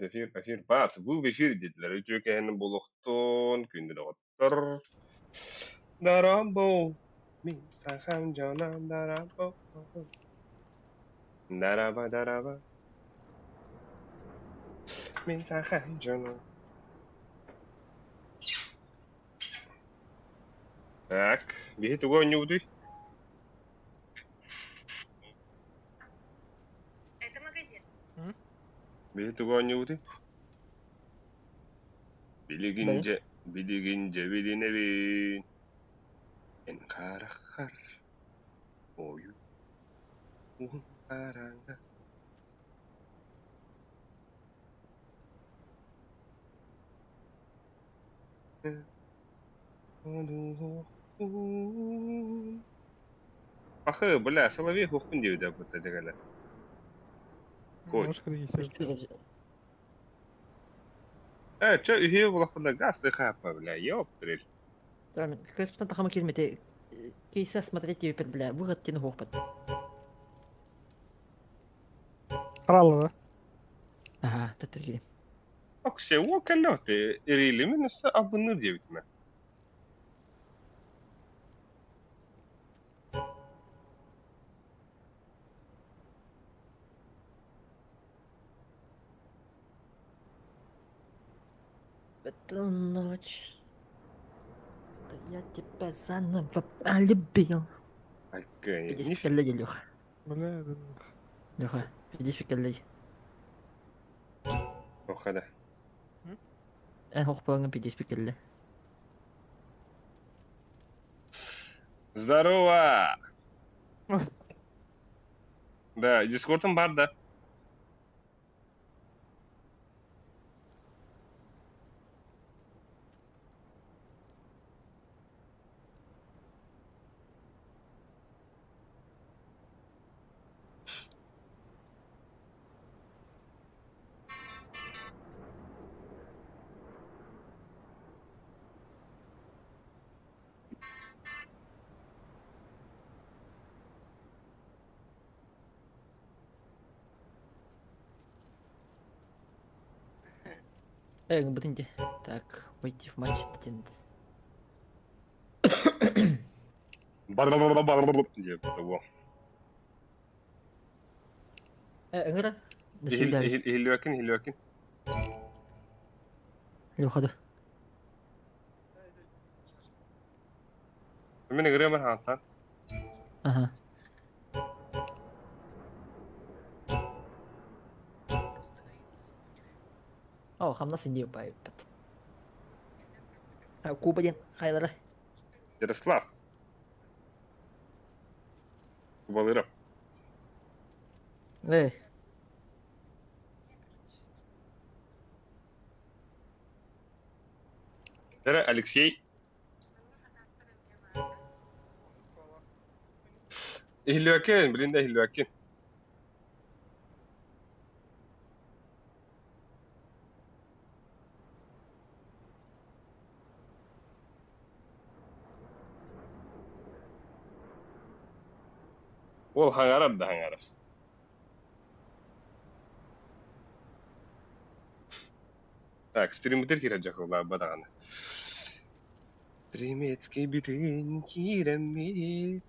Эфир, эфир, бац, вы в эфире диэтилэр. Үтүө кэһэн буолуохтун, күндү доҕоттор. Дарабо, мин сахам дьоно, дарабо, дараба, дараба, мин сахам дьоно. Так, биһи тугу оонньуубутуй? Это магазин. Биһи тугу оонньуубутуй? Билигин Бэйэ. дьэ, билигин дьэ билинэбин, эн хараххар ойуу хараҥа Пахы, бля, соловей хуохпун диэбитэ бутта дьэгэлэ. Кой. Можешь кредитировать. Э, чё, үһүө булахпына газ дыхааппа, бля, ёптрель. Кыыспытын тахама киирмити кейса смотреть диэбиппит бля выход диэн уһуохпут. Хараалла да? Аха, төттөргү. Оксе, уол кэллэҕэ эрилимин өссө албынныыр диэбитимэ. Эту ночь да я тебя заново полюбил. Айкы, Иди не спекаллей, Леха. Бля, да. Леха, иди спекаллей. Охада. Эн хохпоҥҥа иди спекаллей. Здорово! Да, дискордом бар да. Э, бутынте. Так, войти в матч диэн. Диэбит того. Э, ыҥыра. Насилие. Иһиллибэккин, иһиллибэккин. Леха да. Мин ыҥырыам хаантан. Ага. О, хамнас инди байыппыт. Куба диэн хайлара. Ярослав. Кубалыров. Эй. Это Алексей. Иһиллибэккин, блин да иһиллибэккин. Ол хаҥарар да хаҥарар. Так, стриммитер киирэр дьахыллаабба даҕаны. Стримецкий бүтүн киирэммит.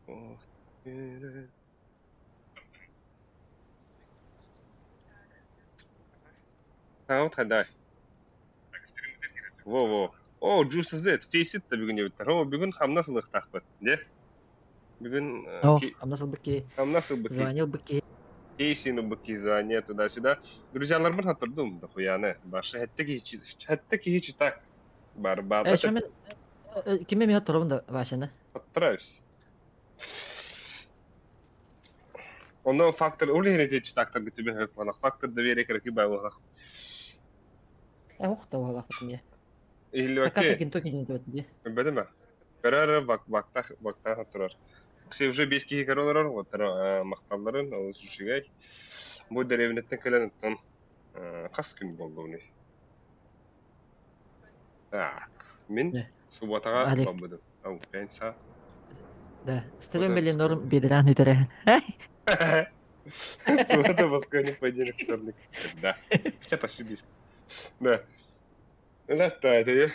Ох, Таҥаҕыт хайдай? Во-во. О, Juice Z, Faceit да бүгүн диэбиттэр. О, бүгүн хамнас ылыахтаахпыт, дьэ. Бүгүн О, хамнас ылбыт киһи. Хамнас ылбыт киһи. Звонил быт киһи. Кейсин ылбыт киһи звание туда-сюда. Друзьяларбын хатырдым, дохуяны. Баша хэтте киһи хэтте киһи читак. Бар Э, баата что мен кими мен турабын да Васяны? Подстраиваюсь. Онно фактор ол иһин ити читактарга түбэһэ буолах. Фактор доверия кыракый баа буолах. Э, ох да буолах бытым Иһиллибэккэ Саката кентуки диэн этибэт дии. Көрбөтүм ээ. Көрөр бак бактах бактаах турар. Все уже биэс киһи көрө олорор, уоттара махталларын олус үчүгэй. Бу дэриэбинэттэн кэлэн оттон хас күн буоллугунуй? Так, мин Э, субуотаҕа Алик. барбытым. Ау, пенса. Да, стрим или норм бедран үтэрэ. Суббота, воскресенье, понедельник, вторник. Да. Хотя почти близко. Да. Да, это я.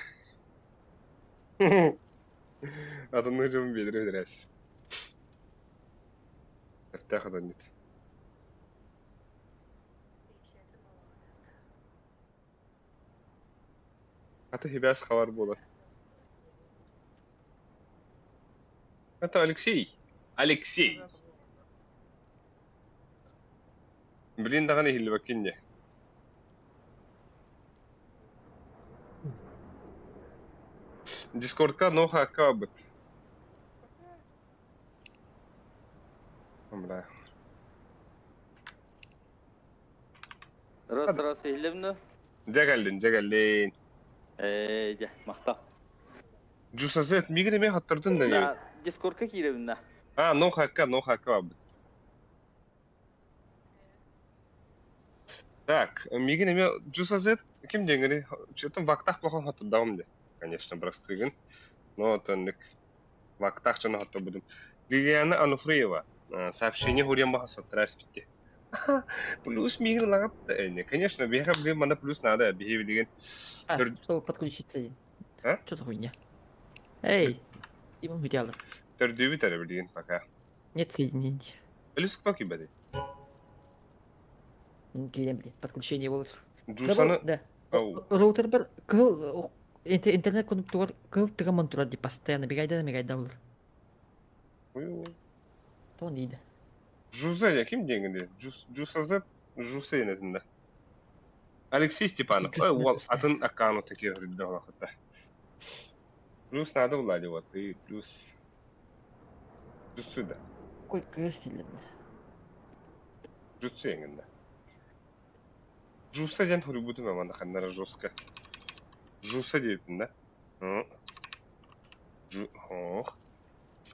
Атыннык дьон биэдэрэ үтэрээс. Эртээх атанньыт. Аты хибээс хабар буолар. Это Алексей. Алексей. Блин даҕаны иһиллибэккин дии. Дискордка ноха быт. Бля. Раз раз иһиллибин Дьэ кэллин, дьэ кэллин. Ээ, дьэ, махтал. Джусазет, мигин эмиэ хоттордун да Да, Дискордка киирэбин да. А, нохакка, нохакка барбыт. Так, мигин эмиэ Джусазет ким диэҥҥиний? Чөтөн вактах плохо хоттордаҕым дии. Конечно, бырастыгын. Но төннүк вактах дьону хотторбутум. Лилиана Ануфриева сообщение хуриан баха саттарар испитти. Плюс мигин ылаҕыт Конечно, биһиэхэ билигин манна плюс надо. Биһи билигин А, чтобы подключиться. А? Что за хуйня? Эй, Дима хотела. Төрдүүбүт эрэ билигин пока. Нет соединений. Плюс кто кибэдий? Киирэн блин, подключение болот. Джусаны Да. Ау. Роутер бар кыл интернет конуктугар кыл тыгаман турар ди постоянно бигайда мигайда болар. То дейді. Жузе ким диэҥҥиний? Джусазет Жусе инэтиннэ. Алексей Степанов. Ой, уол атын аккаунт такие үрдэ Плюс надо Влади, вот и плюс плюс сюда. Какой крест Жусе эҥиннэ. Жусе диэн хоруйбутум манна ханнара жестко. Жусе диэбиппин да? Жу... Ох.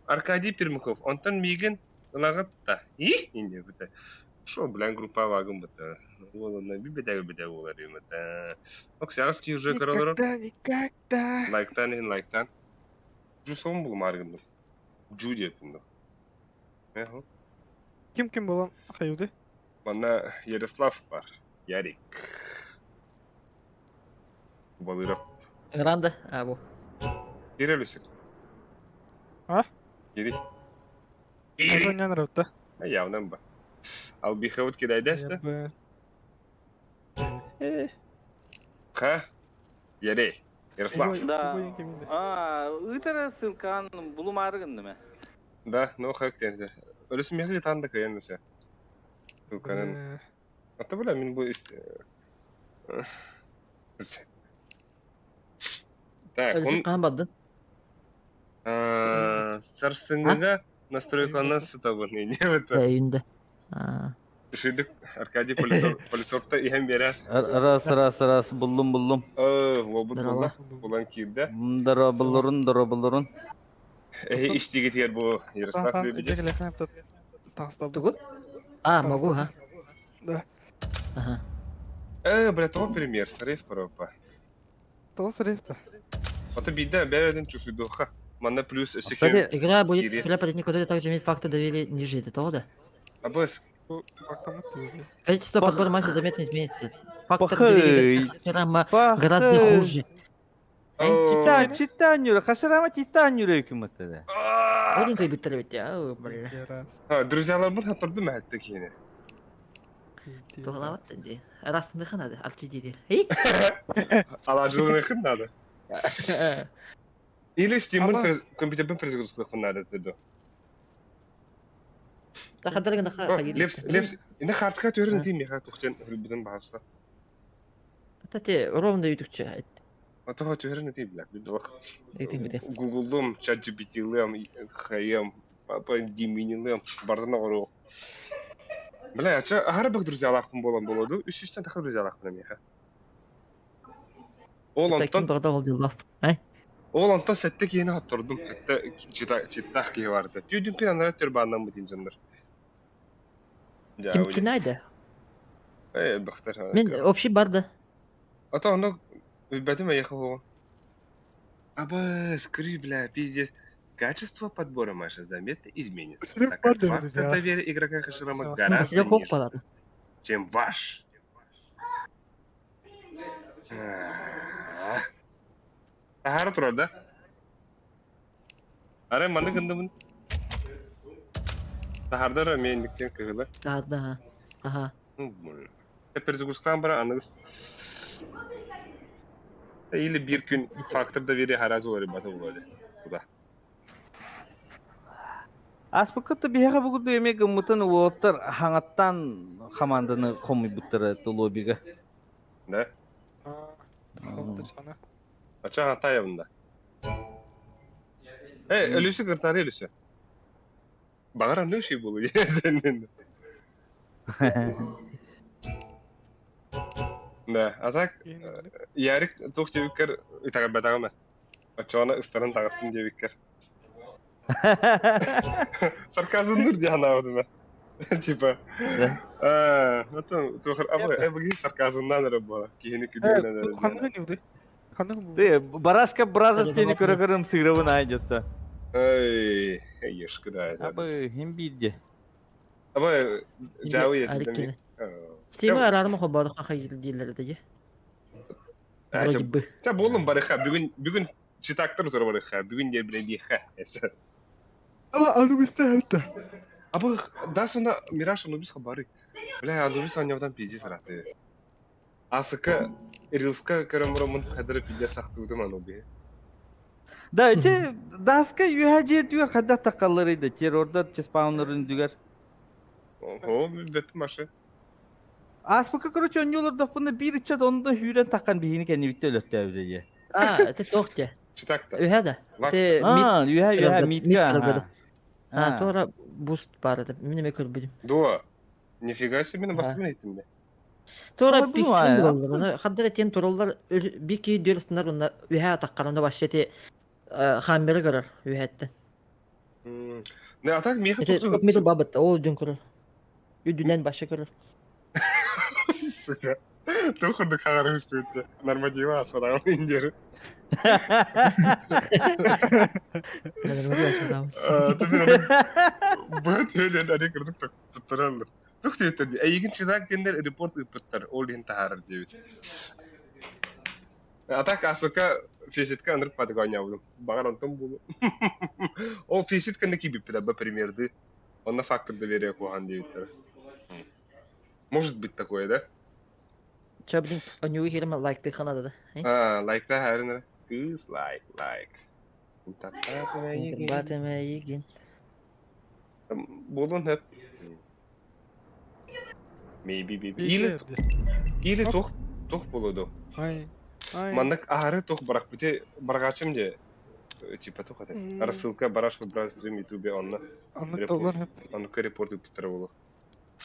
Аркадий Пермяков, онтон миигин ылаҕыт да? Ih, иннибитэ. Шо, блин, группа вагым быта. Уолунна бибитэ битэ буолар юмата. Оксяс ки уже королорор. Никогда, никогда. Лайктан иһин лайктан. Жу сон булумаары гынным. Жу диэппин доо. Эхо. Ким ким буолан хайыды? Манна Ярослав бар. Ярик. Балыров. Гранда, а бу. Кири өлүсүк. А? Кири. Кири. Не нравится. А явно ба. Албиховут кидайдесте? Ха? Ярей. Ярослав. Да. А, ыытара ссылкан булумаары гынным э. Да, ну как тебе? Өлүсүм мехи таанда кыйан өсө. Ссылканын. Ата бля мин бу Так, он Хаан бардын? Сарсыҥҥыга настройканан сытабын не это. Өйүндэ. Шидик Аркадий Полисовта иһэн биэрэ. Раз раз раз буллум буллум. Уолбут булла. Булан киирдэ. Дорооболорун дорооболорун. Эһи истигитигэр бу Ярослав Лебедев. Тугу? А, могу, ха? Да. Ага. Бля, того премьер, Сарев пропа. Того Сарев-то. Ото биирдэ бэйэтин чусуйдуха. Манна плюс өссө Кстати, Игра будет преподать который также имеет факты доверия ниже, это того, да? Абыс. Количество подбора матчей заметно изменится. Фактор доверия Хаширама гораздо хуже. Читан, читан юра, Хаширама читан юра үкүмөттө. Одинкой бүттер бит, а, бля. Друзьяларбын хатырдым әтті кейіне. Туғалават ди. Растындыхы надо, арчи Эй! Алажылыныхын надо. Или Steam'ın компьютербин перезагрузкалыхын надо деди. Лепс, лепс, ини хартка төрін дейм меха тухтен хүрбүтүн баһаста. Тати ровно үтүкчү. Атоға төрін дейм бля, бидох. Этим бите. Гуглдум, ChatGPT-лым, ХМ, папа Гиминилым, бардына ору. Бля, ача ахара бак друзьялахпын болан болоду. Үс үстен таха друзьялахпын меха. Ол онтон Ким ол дилла. Ол онтон сэтте киһини хоттордум. Этте читтах киһи барды. Түйдүн күн анара төрбааннан бутин дьоннор. Ким кинайда? Э, бахтар. Мен общий барды. Ата онно билбэтим эйиэхэ буолуон. Абыс, кырыы бля, пиздец. Качество подбора матча заметно изменится, Василек так как бар фактор друзья. доверия игрока Хаширама Всё. гораздо Василек ох ниже, балады. чем ваш. Таһаара турар да? Арай маннык гындыбын. Таһардар эмиэ кыһыла. Таһарда, ага. Ага. Перезагрузкаан баран аныгыс или биир күн фактор доверия харазы уларыйбата буолуо Куда? Аспыккыта биһиэхэ бу курдук эмиэ гыммытын уолаттар хаҥаттан хамаанданы хомуйбуттара лобига. Да? Ача Атаевна. Э, өлүсү кыртары өлүсү. Баҕар аннык şey буолуо Да, а так Ярик туох диэбиккэр итэҕэйбэтэҕим ээ. Оччоҕуна ыстаран таҕыстым диэбиккэр. Сарказмныр дии санаабытым ээ. Типа, оттон туох эбиги сарказмнаан эрэ буола. Киһини күлүөнэн эрэ. Ханныгын юуды? Ханныгын Ты барашка бразос тени көрө-көрө ымсыырабын аай дьотто. Эй, ешки да. Абы, хим биирде. Абы, жауы Ариккини. Стима араарма хобоодо хахайыр дииллэр этэ дии. Вроде бы. Ча буолун барыха, бүгүн бүгүн читактар утары барыха, бүгүн диэ биле диэхэ. Эсэ. Ама Анубис та. Абы, да сонда Мираж Анубис хабары. Бля, Анубис аннявдан пиздец араты. Асыка Рилска көрөн бараммын хадары пиздец сахтыбытым Ануби. Да, ити даска үһэ дьиэтигэр хайдах таххалларый да террордар чеспауннарын үрдүгэр. Ого, бэт машы. Ааспыкка короче онньуолордохпуна биир ыччат онно да сүүрэн таххан биһини кэннибиттэ өлөртөөбүтэ дии. А, это туох те? Читакта. Үһэ да. Те мид А, үһэ үһэ көрбөт, мид мидка. көрбөт. А, А. туора буст бар это. Мин эмэ көрбүтүм. Дуо. Нифига себе на Ага. бастыбын иттим бе. Туора Ой, пикселин бывает. булаллар. Оны хандар этен тураллар бир киһи дүөл астынар уонна үһэ атаххарана вообще те хаммеры көрөр үһэттэн. Не, а так миэхэ Это туох мидл бабыт ол үрдүн көрөр. Үрдүнэн баша көрөр. Сука. Туох курдук хаҕары үстүбүттэ. Норматива аспатаҕым индиэру. Быт өлөн ани курдук туттараллар. Тух диэбиттэр дии. Эйигин чыдаак диэннэр репорт ыыппыттар. Ол иһин таһаарар диэбит. А так Асука физитка ынырык патыга оонньообутум. Баҕар онтон буолуо. Ол физит кэннэ киирбиппит аба примерды. Онно фактор доверия куһаҕан диэбиттэрэ. Может быть такое, да? Чё, блин, онньугу киирэмэ лайктыы ханада да. А, лайкта хаарынара. Кыыс лайк, лайк. Баатым эйигин. Буолуон сөп. Maybe, maybe. Или, или туох, туох буолуо дуу? Ай, ай. Маннык аһары туох барахпыты барҕаачым дьэ типа туох этэ рассылка барашка брат стрим ютубе онно Аннык толлон хөп. оннукка репорт ыыппыттара буолуо.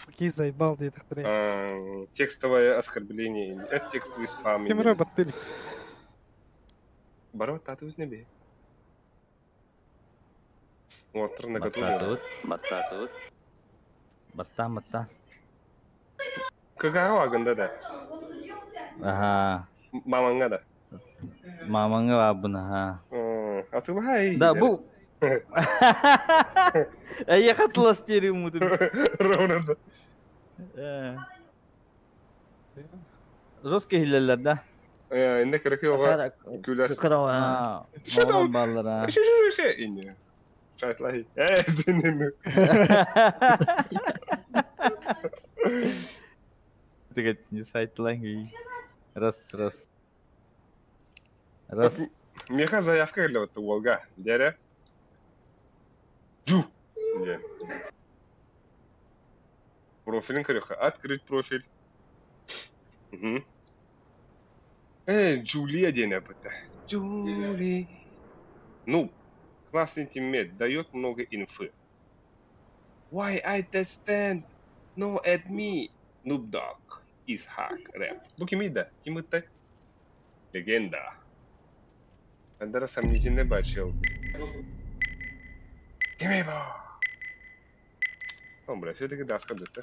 Какие заебал диэтэхтэрэ. Текстовое оскорбление, это текстовый спам. Кемере баттыли. Бары баттаатыбыт не бе. Уоттар на готове. Баттаатыбыт, баттаатыбыт. Баттаан, баттаан. КГ агында да. Аха. Мамаңа да. Мамаңа баабын, аха. Атылай. Да, бу... Эйиэхэ атылас диэри уммутум. Ровно да. Жестко иһиллэллэр да? Инне кыракый оҕо күлэр. Кыра Оҕолор бааллар, а. Шо шо шо инне. Шайтлай. Э, синни. Тигет не шайтлай. Раз, раз. Раз. Миэхэ заявка кэллэбит уолга. Дэрэ. Жу. Диэн. Профилин көрүөххэ. Открыть профиль. Угу. Э, Джулия диэн эбитэ. Джули. Ну, классный тиммейт, дает много инфы. Why I stand? No at me. Noob Dog. Is hack rap. Бу кимий да? Ким ыттай? Легенда. Андара сомнительный бачил. Кимий бу? О, бля, все-таки даска бүттэ.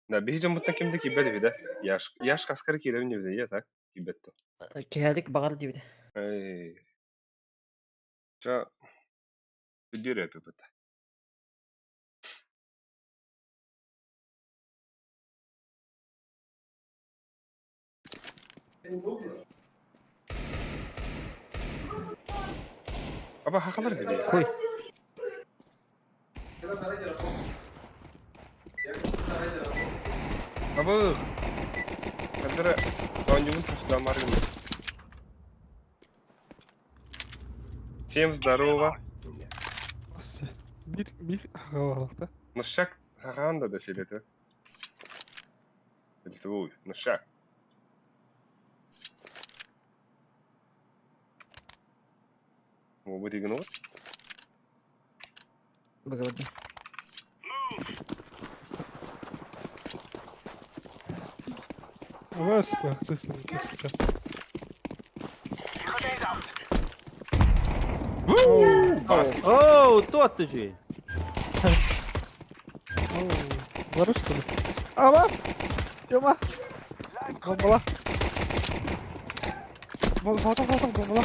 Да, биһи дьоммуттан ким да киирбэт эбит да. Яш, Яш хаскара киирэбин диэбитэ, так? Тиийбэт дуо? Киһэлик баҕар диэбитэ. Эй. Ча бүдүр эпипит. Аба хахалар диби. Куй. Аба. Кадра оонньугун чувствовал Всем здорово. Биир биир хаҕалаахта. Нушак хаҕаан да дефилете. Билтибуй, нушак. Бу дигин ол. Быгабыт. Ава сука, Баскет. Оу, тот же. Барыш что ли? Ава! Тёма! Бомбала! Бомбала, бомбала, бомбала!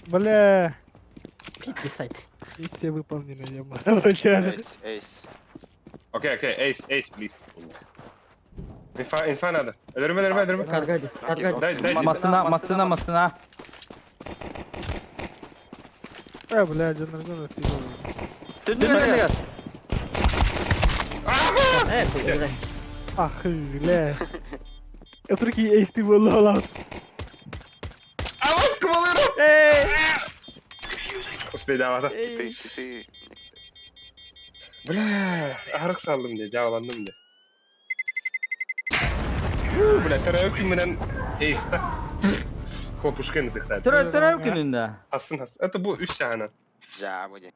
Бля! Пить сайт. Миссия выполнена, ё Вообще. Эйс, эйс. Окей, окей, эйс, эйс, please. Инфа, инфа надо. Өлөрүмэ, өлөрүмэ, өлөрүмэ. Каргади, каргади. Дай, дай. Масына, масына, масына. Э, бля, Джанаргон отъебал. Түннүгэр. Э, бля. Ах, бля. Я прикинь, эйс ты был лолас. Авас кумалырым. Эй! Успей давата. Ты, ты, Бля, арык салдым де, жабаландым де. Бля, сарай күнменен эйста. Хлопушканы тыктады. Төрө төрө күнүндө. Хасын хас. Это бу үч саана. Жа, будет.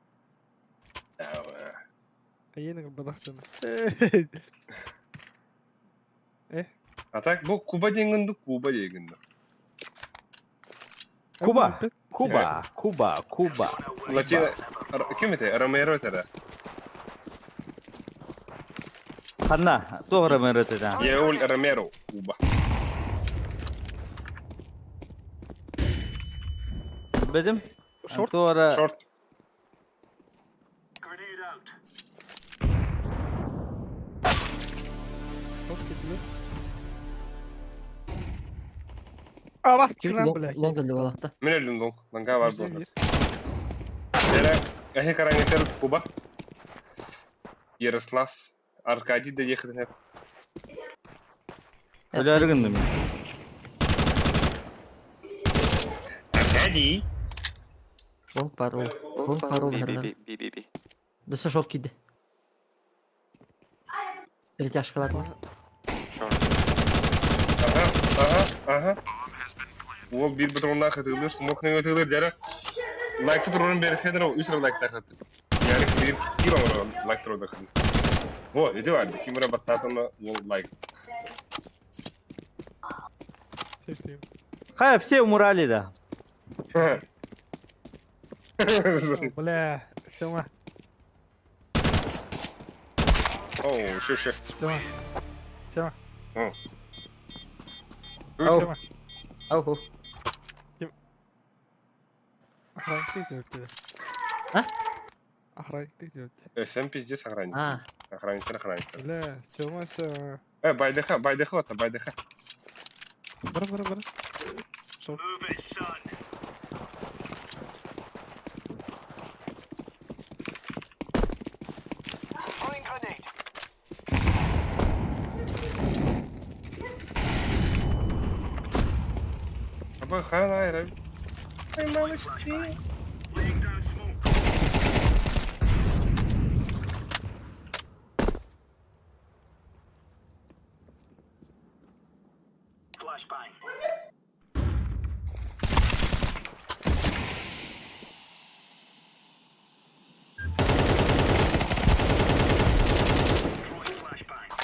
Айыны бадахтана. А так бу Куба дегенди, Куба дегенди. Куба. Куба, Куба, Куба. Латина ким это? Ромеро это. Ханна, тоҕо Ромеро да. Еуль Ромеро, Куба. Бедим? Шорт? Тоҕо Шорт. Ава, Ким блядь. лонг өллө Мен өлдүм лонг. Ланга бар болду. Эре, эхе караңетер Куба. Ярослав, Аркадий да ехать. Өлөрү гынным. Аркадий. Лонг парол. Лонг парол. Би, би, би, би, би, би. Дөсө шорт кийди. Перетяжкалар. Шорт. Ага, ага, ага. Ол бир бутонна хатылыр, смок не хатылыр, дәрі. Лайкты турын бері хедер, үс ры лайк тахат. Яғни бир киба лайк туры дахын. Во, иди бар, кимра баттатына ол лайк. Хай, все умирали да. Бля, Сема, Оу, шо шо. Сема. Сема. Ау. Сема. Ау. Охранник ты делать? А? Охранник ты делать? Сен пиздец охранник. А, Охранниктер, охранниктер. Бля, Сема, Сема. Э, байдыха, байдыха, ота, байдыха. Бара, бара, бара. Шорт. Аба, харан айра. Ай, малышки.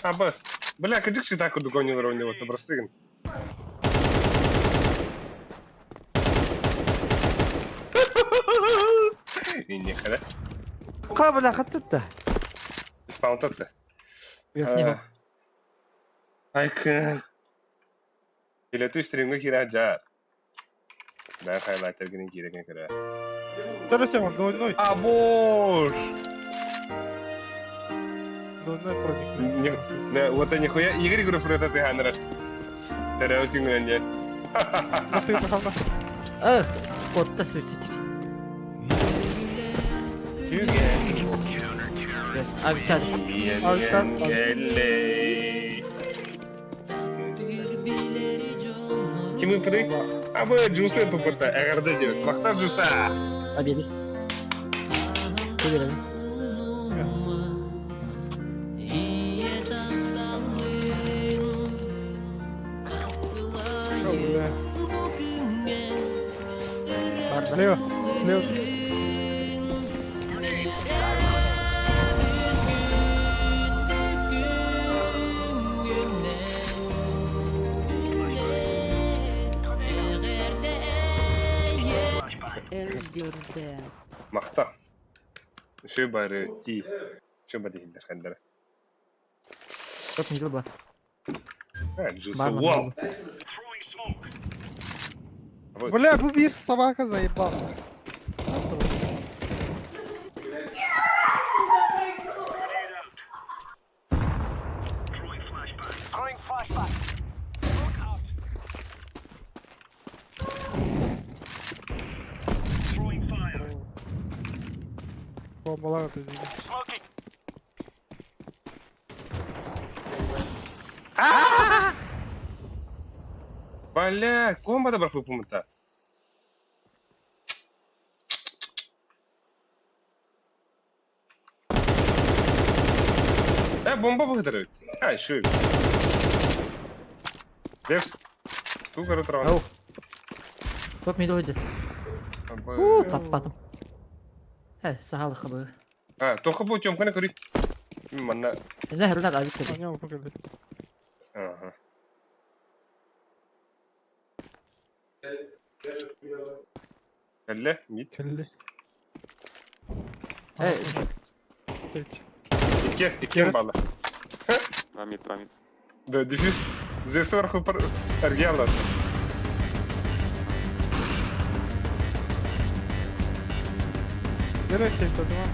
Абас. Бля, кыдык так курдук ойнуулар ойнап атты, простыгын. Инне хара. Ка бля хаттытта. Спаунтатты. верхний. Айкын. Билети стримҥэ киирэ дьаар. Бэйэҥ хайлайтаргын киирэ кэрэ. Дальше он двойной. А боже! Двойной проник. Не, вот и нихуя Игорь Гуров это ты ханраш. Теряюсь күнгүнэн диэн. Эх, отта суицид. Авитар. Ким ыппытый? Абы Джуса ыппыта, эҕэрдэ диэбит. Махтал Джуса! Обеды. Көберебин. Слева, слева. Махтал. Үсүө бары ти. Үсүө бары иһиллэр ханнара. Как не было? Джуса, вау! Бля, бу биир собака заебал. Бомбалар это Бля, комбо да бырахпыппын Э, бомба быһытар эбит. А, еще Левс. Ту көрө тураҕын. Топ мидл иди. У, таппатым. Э, сахалы хабы. А, тоха бу Тёмканы көрүй. Манна. Не, хрена авит кеди. Аня покажи. Ага. Кэллэ, мид. Кэллэ. Э, Икки, икки балла. Два мид, два мид. Да, дефьюз. Зевс сверху эргиалла. Nereye şey tadım ama.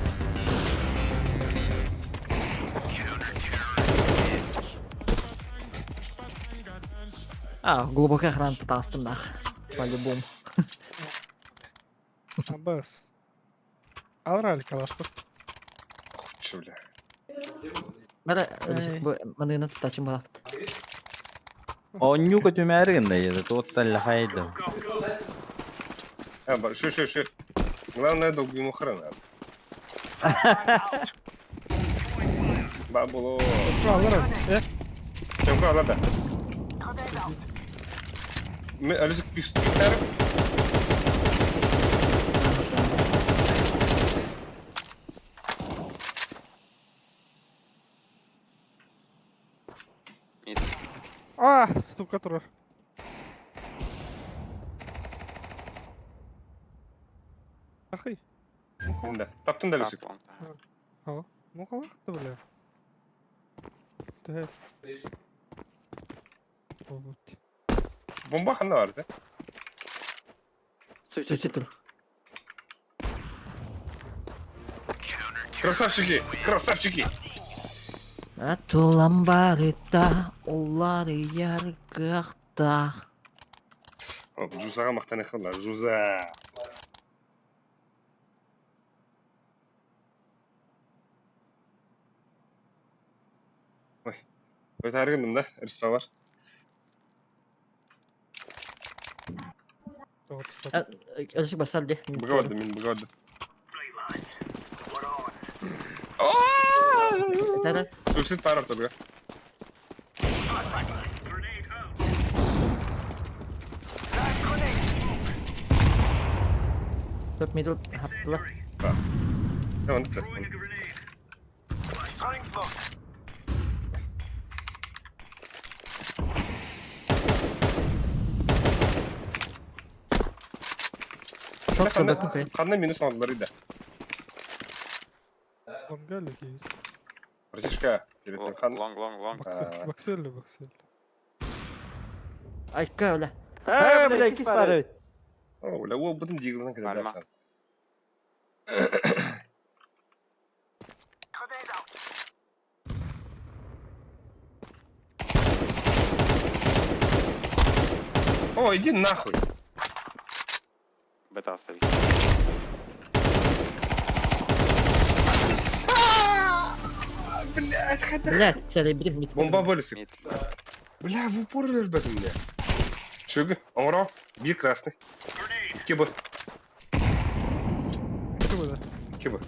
А, глубокая охрана татастым нах. По-любому. Абас. Алрали калашпыт. Чё, бля. Мара, маныгына тутачым балапт. Онньуу көтүмээри гынна еді, туоттан лахайды. А, бар, шо, шо, шо. Главное, долгую ему охрана. Бабуло. Алрали. Э, Тёмка, ладно. Мы, Алисик, пишет. Мид. А, сука, турар. Ахый. Да, таптын да Алисик. Тап, он. А, ну халах-то, бля. Тест. Вот. Бомба ханна бар, да? Суицид тур. Красавчики, красавчики. Атулам барыта, олары яргақта. Жузаға мақтан қылла, Жуза. Ой, өтәргіндім да, ырыспа бар. Алисик басар де. Бұға барды, мен бұға барды. Тара. Суицид бар ортада. Топ мидл хаптыла. Онды. Шорт көбөкүн көй. Қандай минус алдылар еді? Лонга есть. Братишка, перед тем хан. Лонг, лонг, лонг. А. Боксерли, боксерли. Айка, бля. Э, бля, иккис баар эбит. О, бля, уолбутун диглынан кытары Пальма. О, иди нахуй. Бета оставить. Блядь, хотя... Блядь, целый бриф мид. Бомба вылез. Мид. Бля, в упор ребят у меня. Чуга, оңро, бир красный. Кибы, Что было? кибы.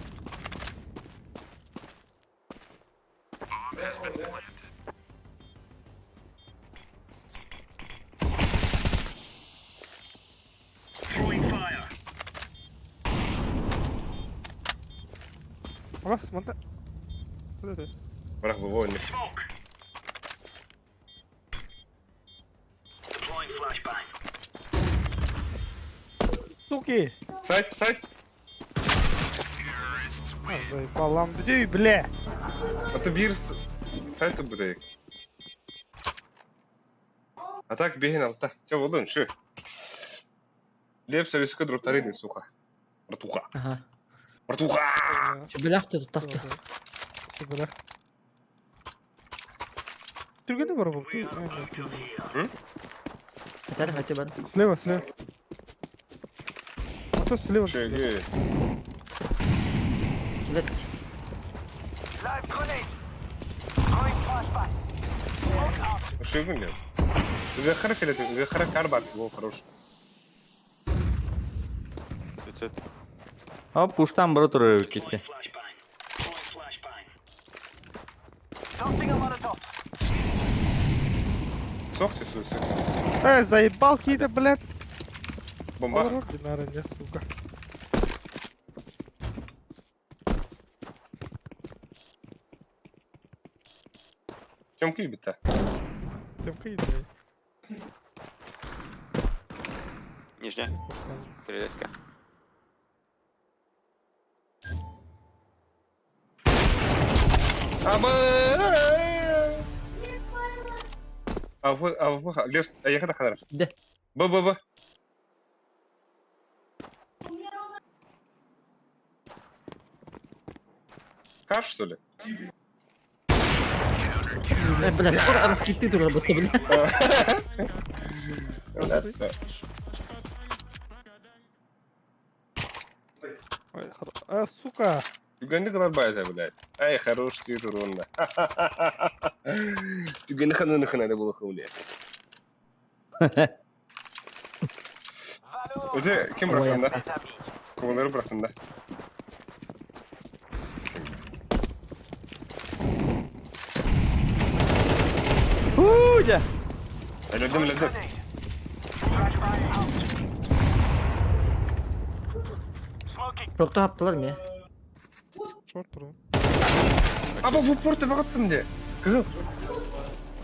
Бас, манта. Вот это. Бірақ бұл ойын. Суки! Сайт, сайт. А, заебал, людей, бля! А то бир сайт будет. А так бегин алта. Че болдун шу. Леп сөрүскө дроптары сука. Братуха. Ага. Братуха! Чё, блях ты тут так-то? Бля. Түргені бар бұл. Это хотя бы. Слева, слева. А то слева. Шеги. Блядь. Шегин лепс. Вехара келет, вехара карбар, во хорош. Суицид. Hop, пуштан бара турар эбит китти. Сохты суицид. Э, заебал какие-то, блядь. Бомба. Динара, не, сука. Кем кийбит-то? Тёмка иди. Нижняя. Перелеска. Абы! Абы, абы, лепс, а я когда хадар? Да. Б, б, б. Кар, что ли? Э, блядь, скоро раскиты тут работа, бля. Да. Ой, А, сука. Түгенди кылар байта, блядь. Ай, хорош ты турунда. Түгенди ханын ханады булы блядь. Öte kim bıraktın da? Kovaları bıraktın da. Худя! Öldüm öldüm. Çok da yaptılar mı ya? Шорт тұрмын. Аба в упор ты баттым де. Кызыл.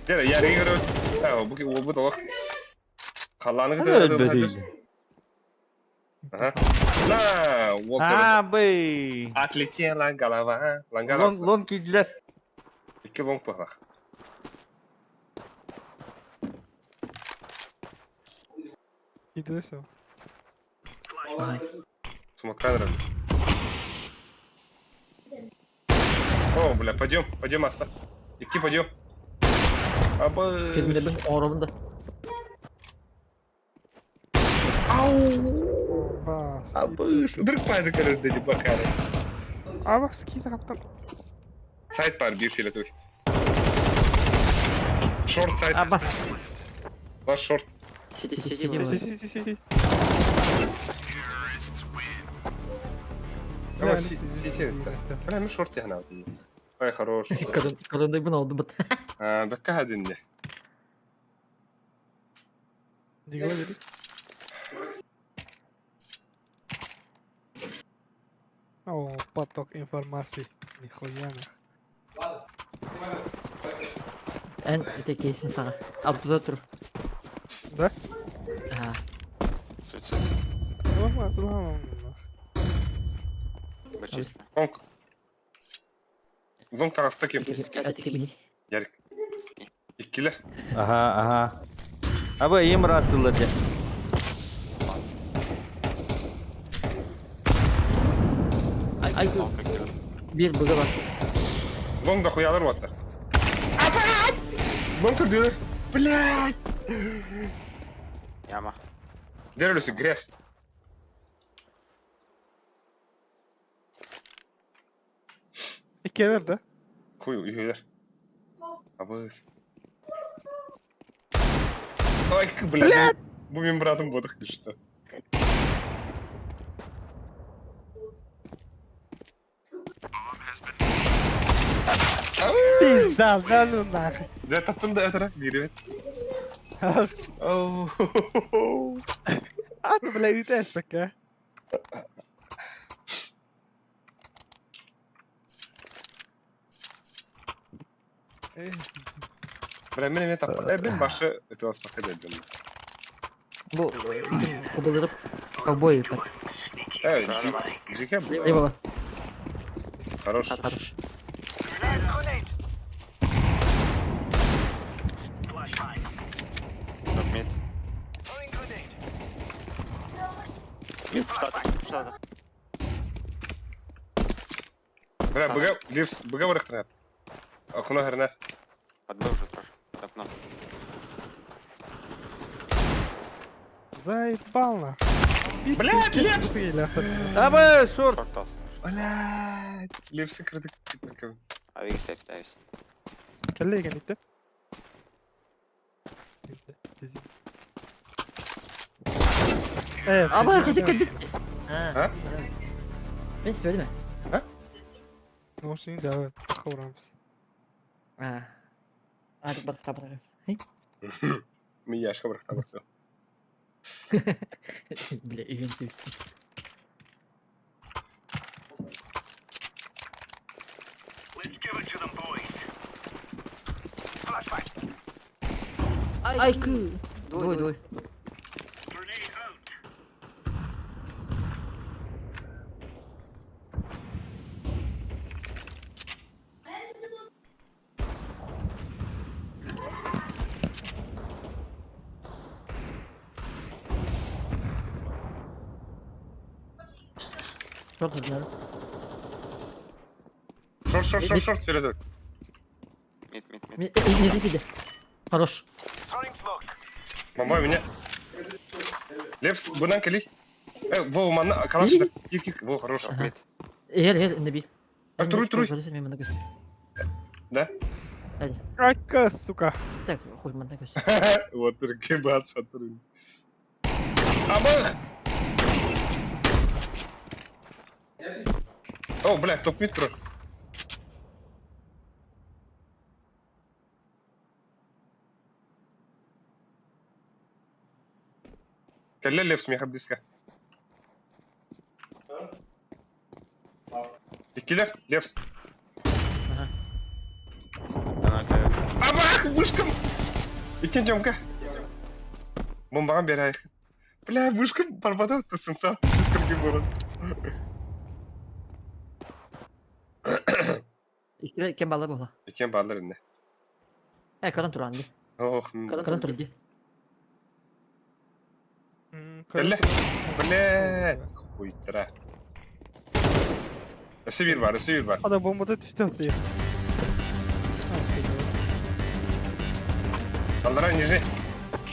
Gel yere göre. Ha bu bu da bak. Kalanı Hadi ölбөдүй. Ага. На, Уолтер. А, бый. Отлетела голова. Лангара. Лон, лон кийдилер. İki long bak. Иди все. Смоктан рад. О, бля, пойдем, пойдем, Аста. Идти пойдем. Аба. Filmde ben oğlum da. Ау! Бас. Абы, шудырк пайда көрөр деди бакары. А, бас, кейді қаптан. Сайт бар bir фиолетовый. Шорт сайт. А, бас. Бар шорт. Сиди, сиди, Сиди, сиди. Си, си, си, си. Ama си си. Бля, ми шорт яхна. Ай, хорош. Kadın, kadın da bunu oldu bu. А, бакка хадинне. Диго дедік. О, поток информации. Нихуя нах. En öteki sana. Abdullah dur. Да? Ha. Суицид. Лама, лама, нах. Б чисто. Лонг. Лонг таҕыста ким? Öteki Ярик. Иккилер. Аха, аха. Аба ийэм ырааттыллар дьэ. Ай, биир быга бар. Лоҥ да хуялар уоттар. Апас! Лоҥ түрдүлэр. Блядь! Яма. Дерелюсы грязь. Иккиэлэр да? Хуй, үһүлэр. Абыс. Ой, блядь. Бу мин братым бодох что. Пизда, да ну нахуй. Дьэ, таптын да этэрэ, биирибит. Оу. А, бля, үтэ эспэккэ. Бля, мин эмиэ таппат. Э, блин, башы ытыласпакка дьайдым. Бу кубулырып ковбой ыппат. Э, дьике Слева. Хорош. Хорош. Топ мид. Штаты, штаты. Бля, быга, Ливс, быга барыктырар. Окно хернер. Подбыл уже тоже. Под окно. Заебал нахуй. Блядь, Лепс! Аба, шорт. Шорт толст. Блядь, Лепси кырдык. А Вик сейф, давис. Кэллиген итте. Аба, хотя кэлбит. А? Мен сөйлеме. Может, не давай, хаурамс. А. А, тут бар табар. Мин яшка барыктабар. Бля, үйін түйсін. Айку. Двой, двой. Шорт знаю. Шорт, шорт, шорт, шорт, вперед. Мид, мид, мид. Не закиди. Хорош. Мама, меня. Лепс, бунан кали. Э, во, манна, калаш, кик, кик, во, хорош. Топ мид. Эр, эр, набил. А, туруй, туруй. Да? Айка, сука. Так, хуй мандагас. Вот, кебас, туруй. Абах! О, блядь, топ мид туруй. Кэллэ Лепс, меха близко. Иккилер, Лепс. Ага. Она тебя. Абах, мышкам! Иккен жомка. Бомбаҕа биэрээйэх. Бля, мышкам барбата сынса. Мышкам ким буолан. Иккилер кем бала була. Иккен баалар инне. Э, көрөн туран ди. Ох, Көрөн тур ди. Кэллэ. Бля, хуйтара. Өссө биир бар, өссө биир бар. Ада бомбада түстэ ты. Аллара ниже.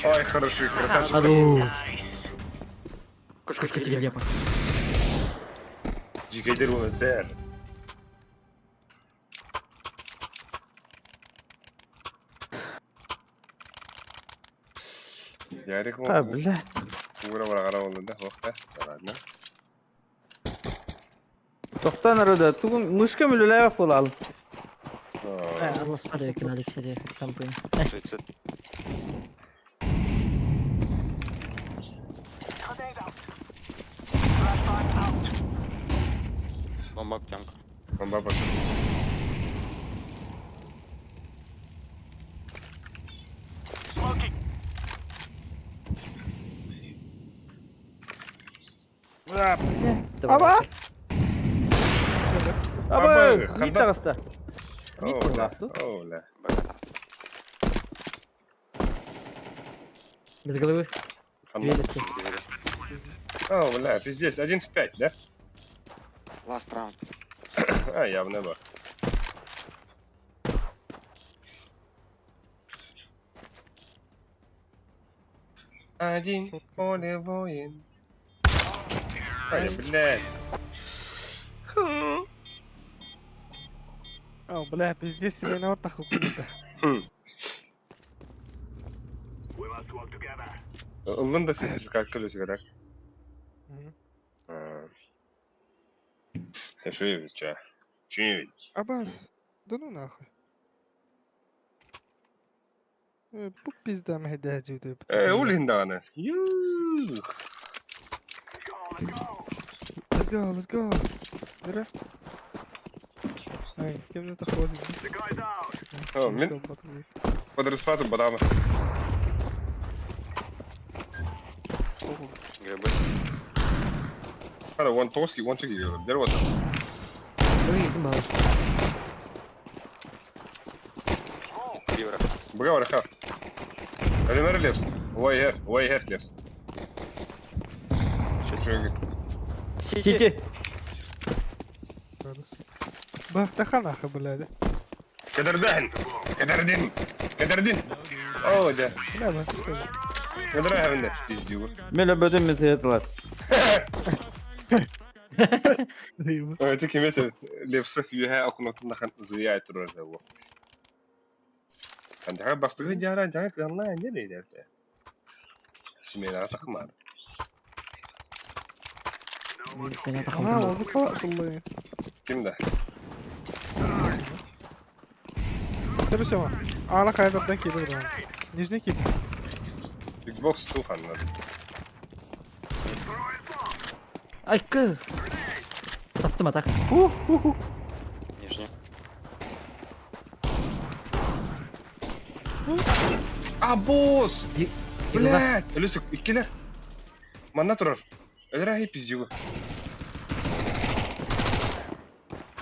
Ой, хороший, красавчик. Хорош. Кошка тебе Дьикэйдэр уол этэр. Ярик А, блядь. уура бараҕара буолла да, ох да, ладно. Тохтан арада. Тугун мышка мүлүлээбэх буолаал. Алласпа да кенадык хеде компы. Суицид. Бомба птенка. Бомба бар. А, блядь. Аба! Аба, Аба, мид ханда. таҕыста. Мид О, буоллаах бля, о, бля. Без головы. Ханна? Две О, бля, пиздец, 1 в 5, да? Last round. А, явно бар. Один в поле воин. Ай, блядь. О, бля, пиздец, себе на ортах убили. Ыллын да сертификат көлөсүгэр так? Шуевич, ча. Чуевич. Абас, да ну нахуй. Бу пизда мэһэдээдьиүдэ. Э, ол иһин даҕаны. Юх. Let's go, let's go. Бара. Ай, кем же таходит? О, мин подраспатым бадама. Грибы. Хара, он тоски, он чеки бер вот. Бивра. Бага вараха. Элемер левс. Ой, хер, ой, хер левс. Чё, Сити. Бахтаха нахуй, блядь. Кадырдин! Кадырдин! Кадырдин! О, да. Бля, бахтаха. Кадырай хавында. Пиздюк. Мен өбөтүм мен сыятылар. Это кемете левсы юхэ окунотун зыя турар его. Антага бастыгы жара, антага канна не лейдерде. Смена тахмар. А, ол қалай Кимде? Короче, ана қайдардан келді бір. Нижний келді. Xbox тухан. Айкы! Таптым атак. Нижний. А босс! Блядь! Өлөсөк иккилер. Манна турар. Өлөр хей пиздюгу.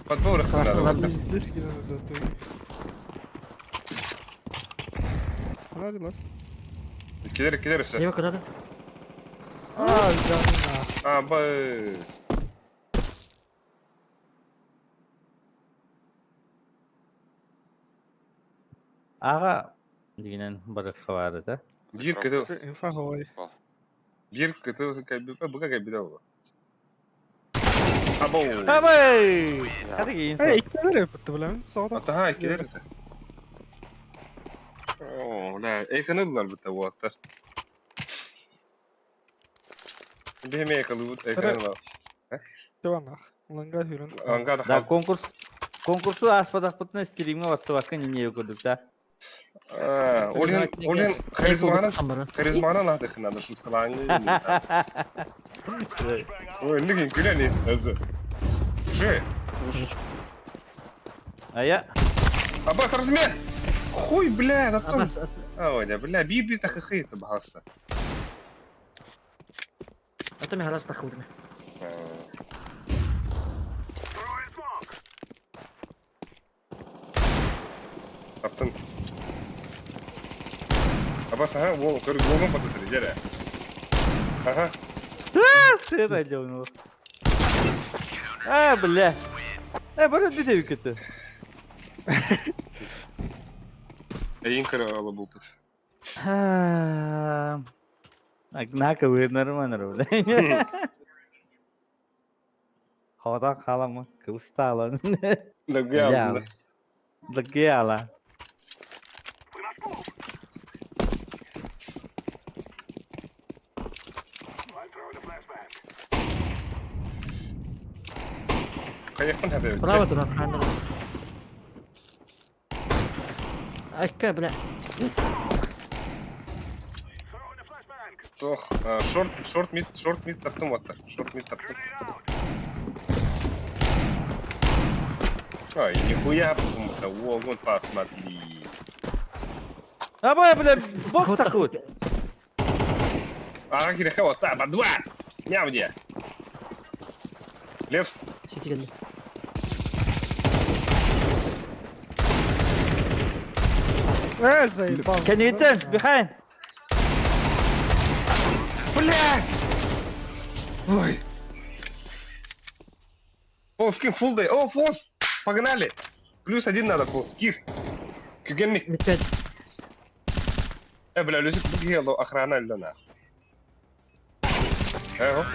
Подбор надо. Пиздец келді да ты. Ладно, ладно. Иккилер, иккилер өсө. Слева куда-то. А, да, на. А, быс. Аға дегенен барыққа бары да. Бир кытыл, Инфа говори. бир кытыл кайбы, буга кайбы да. Абоу. Абай! Хadi кейін Эй, иккилер өпүтті, бля. Соғда. Атаха иккилер это. О, да, эканылар бит уаттар. Беме экалыбыт, эканылар. Жабан нах. Ланга хүрін. Анга Да, да конкурс конкурсу аспадақпытны стримге барсыбакка не көрдүк да. Олен, олен харизманан, харизманан аты надо шуткалаңы. Ой, нигин күләни өзі. Же, Ая, Аббас, размен! Хуй, бля, зато... Абас, Ой, да, бля, бит бит ахахы это бахался. ата мен харас тахудым. Таптын. Аббас, ага, вол, көрү, волгон посмотри, дере. Ага. свет айдеу. А, бля. Э, бары бите үкөтү. Эйин көрө алы булпут. Нака вы нормально, бля. Хода халамы, кустала. Дагы Дагыяла. Каяктан хабер. Справа туда, камера. Айкы, бля. Тох, шорт, шорт мид, шорт мид саптым ваттар. Шорт мид саптым. Ай, нихуя, вон посмотри. Абай, бля, бокс тахут. Ага, киреха, вот так, два. Нявде. Левс. Сити келди. Э, заебал. Кенитен, behind. Бля! Ой. Фолс, кин фулл дай. О, фолс! Погнали! Плюс один надо, фолс. Кир. Күгенник. Мид 5. Э, бля, Люсик, бу охрана өллөнө. Эго.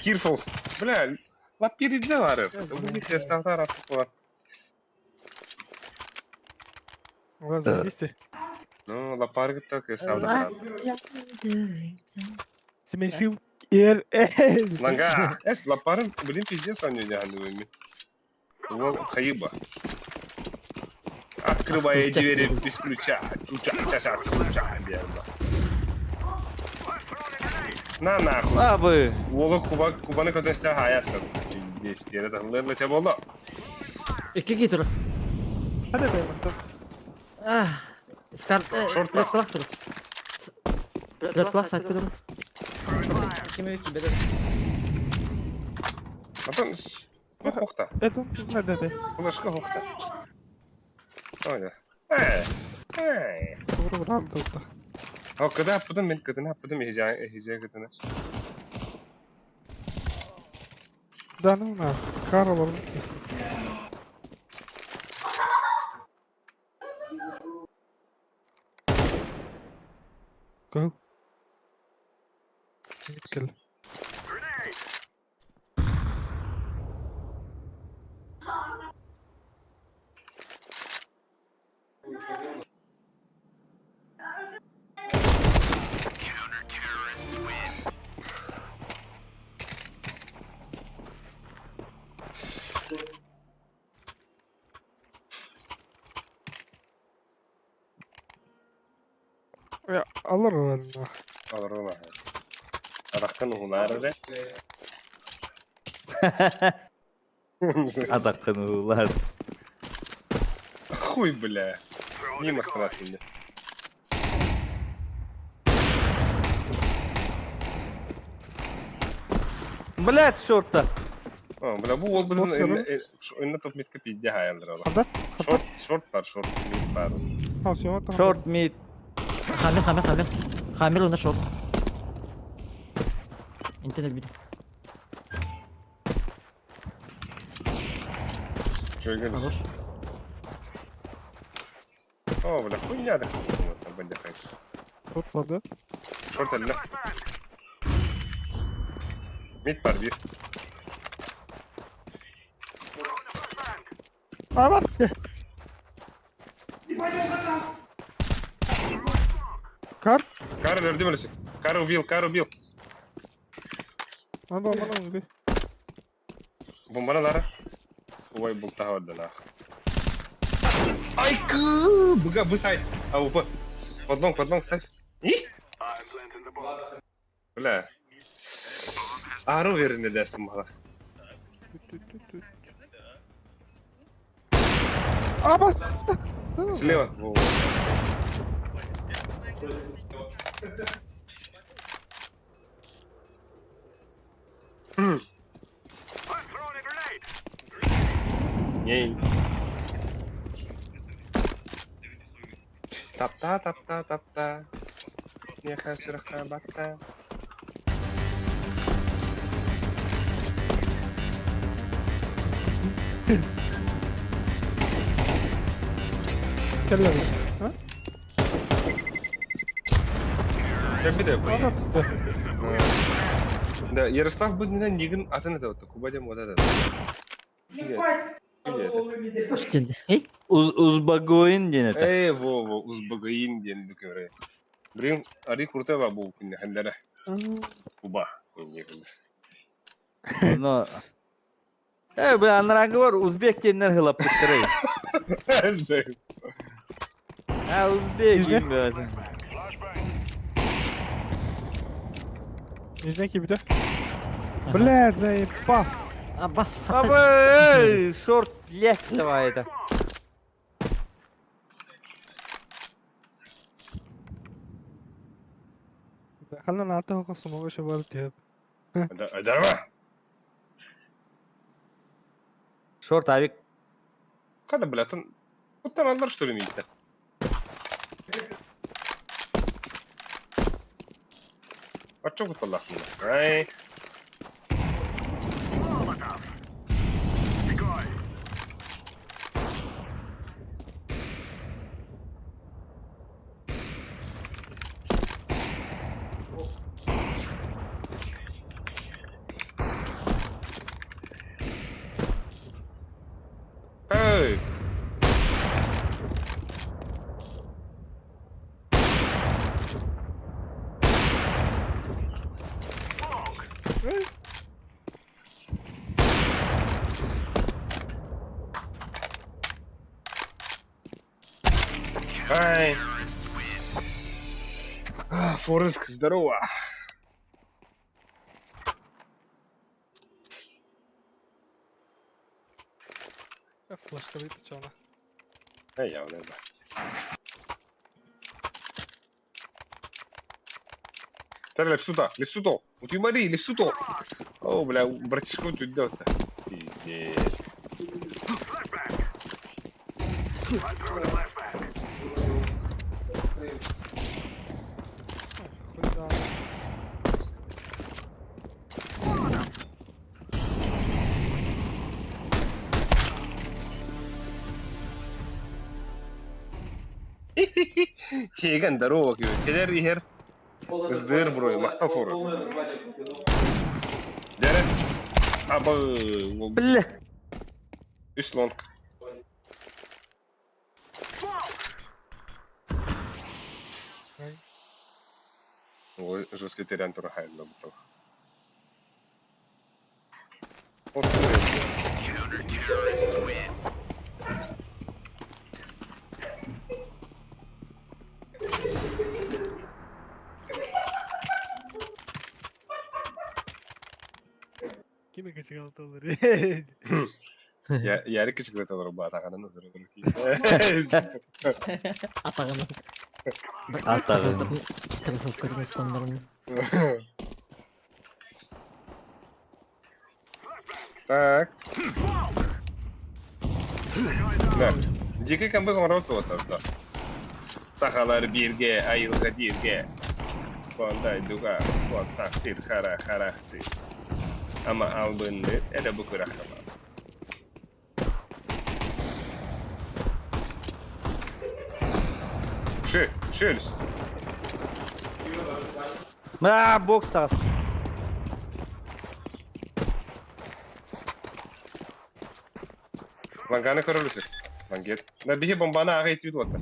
Кир фолс. Бля, лапиридзе бары. Бу бит ставтар атып Глаза вместе. Ну, лапаргы так и ставтар. Смешил эр Ланга, эс лапары, блин, пиздец они не Уол хаиба. Открывая двери без ключа. Чуча, чача, чуча, верно. На нахуй. Абы. Уолу куба, кубаны көтөстө хаястан. Пиздец, тере тахлыр лече болду. Икки киһи турар. Hadi be bakalım. Скар... Шорт Red flag турар. Red flag сайтка турар. Ким өйт бедер. Атын бу хохта. Это hadi hadi. Флешка хохта. Ой, э. Э. Doğru vuran da. О, когда потом мен когда потом езжай, езжай когда. Да ну на. Карл var. Go. Kill. Ya alır o elini. Алар ма. Араккан угулар эле. Адаккын улар. Хуй, бля. Мимо страшно. Блядь, шорта. О, бля, бу ол Боксеры? біздің инна топ митка пизде хаялдыр ала. Ханда? Шорт, шорт бар, шорт, мид бар. Ha все там. Шорт мид. Хаммер, хаммер, хаммер. Хаммер уна шорт. Интернет бит. Чөйген. Хорош. О, бля, хуйня да. Бля, Шорт vardı. Шорт эле. Мид бар бир. Aa bak. Kar. Кар өлдү өлөсү. Кар убил, кар убил. Bana bana bir. Бомбана лара. Ой, был тагы нах. Ай, кы, буга, бу сайт. А, упа. Подлонг, подлонг, сайт. И? Бля. Ару верин десим мала. Aa bak. Слева. Во. Ней. Тапта, тапта, тапта. Неха широка батта. Gel lan. Ha? Я беде. Bana tuttu. Да, Ярослав Буднина нигин атын это вот, Кубадем вот этот. Где это? Устин. Эй. Узбагоин ден это. Эй, во, во, Узбагаин ден дикемре. Блин, ари куртева бу күнне хәндәре. Куба. Но... Э, бу анрагы бар, узбек деннер хылап буттыры. А, узбек Нижне? им Нижнeki bir de. Бля, заебал. А бас. Абы, эй, шорт, блядь, давай это. خلنا نعطيه قصة ما وش بالتي Дарма. Шорт, авик. Када, бля, тон... Куттан алдар, что ли, митте? Оччо кутталлаахпын да. Ай. Эй! Ай! Форест, здорово! Флешкалый тычана. Эй, я да. Тара, лепсута, лепсуто! Утюмари, лепсуто! О, бля, братишка тут да Пиздец. Хуй Сиэгэн здорово, кэлэр иһэр ыздыыр буруй, махтал Форест. Дәрэ. Абы, Бля. үс long. Ай. Ой, жесткий терян тура хайын бутыл. Кими кычыгалталар. Я яры кычыгылаталар ба атаганын өзүрө. Атаҕын. Атаҕын. Кроссовкатын устан Так. Да. Дикий камбэк оҥорор суоттар да. Сахалар бииргэ, айылга дииргэ. Куондай дуга, куоттахтыр хара харахты. Ама албынны эрэ бу күрэхтэ Шö, шөлүс. А, бокс таас. Ланганы көрөлүсү. Лангет. Да биһи бомбаны аҕа итибит уоттар.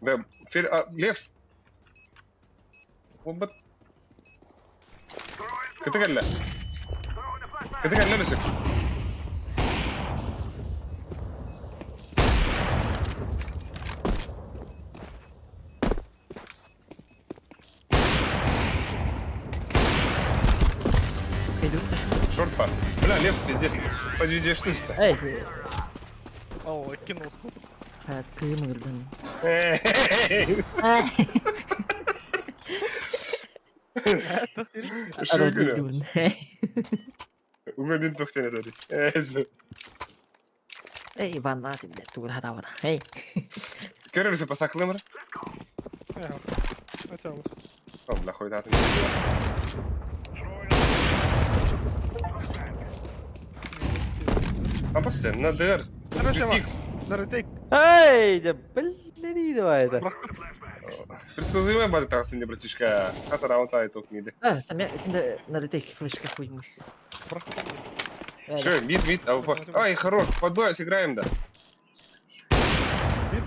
Да, фер, а, Левс. Бомба. Кыты кэллэ. Кыты кэллэ лүсүк. Иду. Шорт пар. Бля, Лев, пиздец. Позиция что это? Эй, О, кинул. кыым ырдан. Шүгүрө. Уңа мин тохтен этери. Эй, Иван, на тебе, тугур хатабата. Эй. Көрөлүсү пасаклымыр. Начало. О, бля, хуй датын. Апасы, на дыр. Хорошо. Фикс. На ретейк. Эй, да блин, давай это. Предсказуемый бады тағсын не, братишка. Хаса раунд ай топ миды. А, там я кинде на ретейк флешка хуй. Шо, мид, мид, а Ай, хорош, под Б сыграем, да.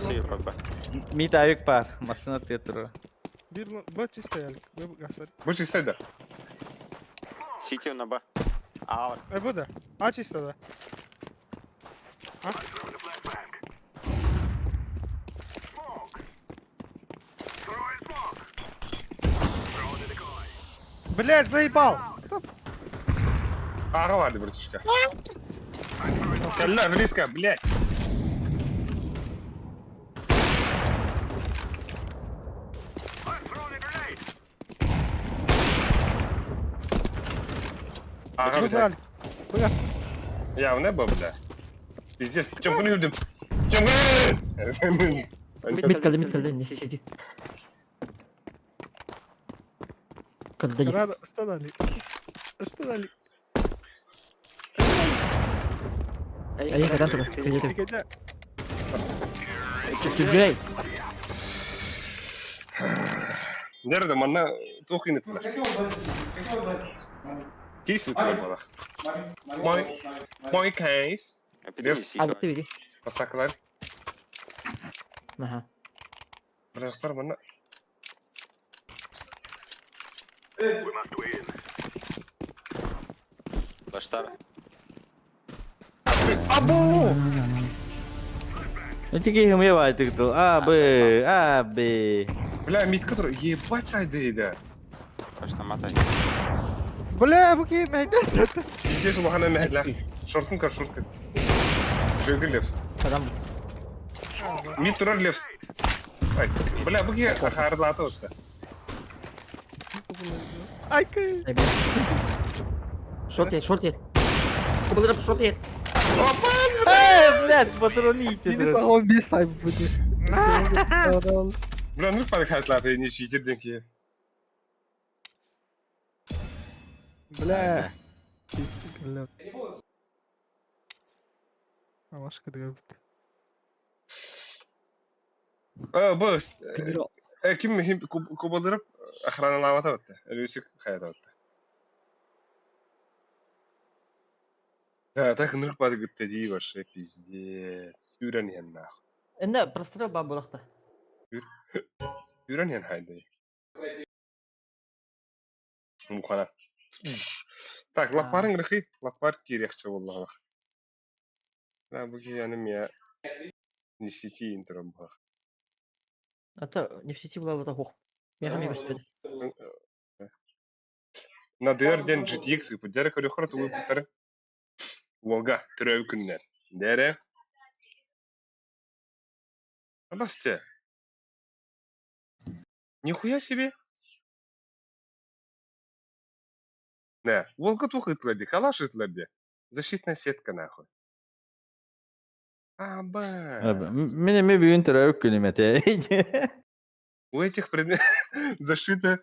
Все, папа. Мид авик пар, машина тетру. Бир Б чисто ялик. Б гасар. Больше сайда. Сити на Б. А, Э, Б да. А чисто да. А? Блять, заебал! Ага, барды, братишка. Калла, близко, блядь. Ага, блядь. Бля. Я в небо, бля. Пиздец, Тёмка не юрдым. Анньабын! Мид кэллэ, мид кэллэ, не сиди. Когда Рано, останови. Останови. А я когда туда? Погоди. Түгэй. Nerede манна туох гынытылар? Кейс ыттылар буолар. Мой, мой кейс. Эпидемия А ты види. Басакылар. Аха. Бырахтар манна. Баштар. Абу! Эти киһи баайтык тыл. А, Б, А, Б. Бля, митка тур, ебать сайдыйда. Башта матай. Бля, бу киһи мэйдэ. Здесь улахана мэһэлэ. Шортун көр, шорт көр. Жөгүл лепс. Адам. Мит турар лепс. Ай, бля, бу киһи хаарылаата уста. Айкы. Шорт ет, шорт ет. Кубылырып шорт ет. Э, блядь, патроны Били итер. саҕа бес ай будет. Бля, ну пар хатлаата не читер ден киһи. Бля. Бля. Машка дыгабыт. Э, бу, Генерал. э, ким хим кубалырып охраналаабата батта. Рүсүк хайата батта. Да, так нырк бады гытта дии вообще пиздец. Сүүрэн иһэн нахуй. Энне прострел ба булахта. Сүүрэн иһэн хайды. Мухана. Так, лаппарын грехи, лаппар кириэхчэ буоллаҕа. Да, бу киһи мия не сети интро бах. Это не в сети была это хох. Мега мега сөді. На дыр ден GTX ыпыт. Дәрі көрі хор тулы бұттары. Волга, түрәу күннер. Дәрі. Абасте. Нихуя себе. Не, Волга тух ытлады, калаш ытлады. Защитная сетка нахуй. Аба. Мин эми бүгүн төрөөбүт күнүм этэ. У этих предметов защита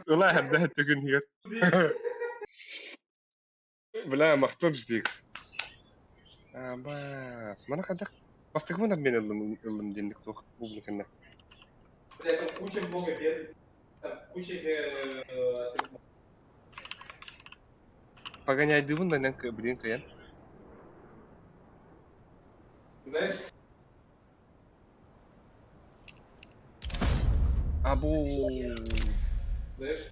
ыла хәрдә күн хигер. Бля, махтон GTX. Аба, мана кадак. Бастыгмын обмен ылым ылым денник тух публиканы. Бля, там куча много бед, там куча Погоняй дывын да нен блин каян. Знаешь, Абу. знаешь.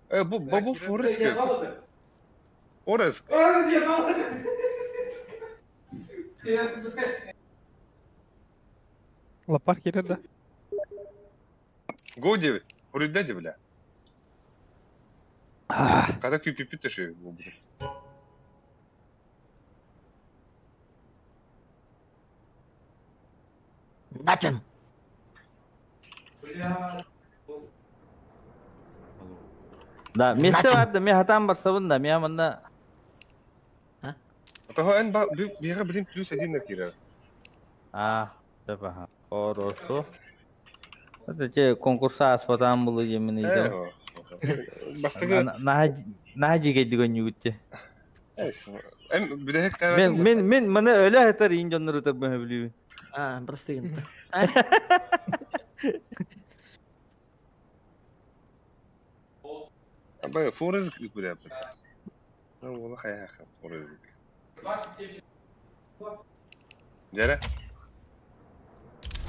Э, бу бабу Фореск. Я знал это. Фореск. А, я знал это. Все знают. Лапар кирер да. Го 9. Хуриддади, бля. Когда QPP тэши бу. Начен. Бля. Да, месте Начин. бар да, мен хатан барсабын да, мен манна Того эн ба бига блин плюс один на кира. А, тепа. Хорошо. Это те конкурса аспатан булы жемин иде. Бастыгы Наһа жиге нүгүтте. Эм бүдэһек Мен мен мен маны өлө хатар ин жоннору тап билүү. А, простыгын. Аба Фореск куда бля. Ну вола хаяха Фореск. 27 Дәрі?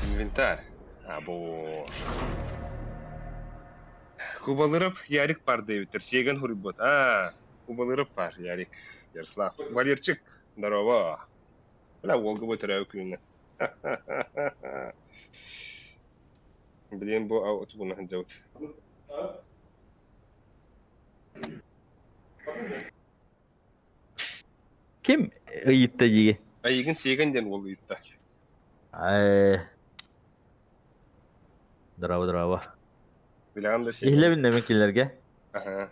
Инвентарь. Або. Кубалырып Ярик бар дейбиттер. Сеген хурибот. А, Кубалырып бар Ярик. Ярослав. Валерчик. Здорово. Бля, Волга бөтөрө күнүнө. Блин, бу ау тубуна ханжабыт. Ким ыйытта жиге? Айыгын сеген ден ол ыйтта. Ай. Здорово, здорово. Биляган да сеген. Ихлебин деме килерге. Аха.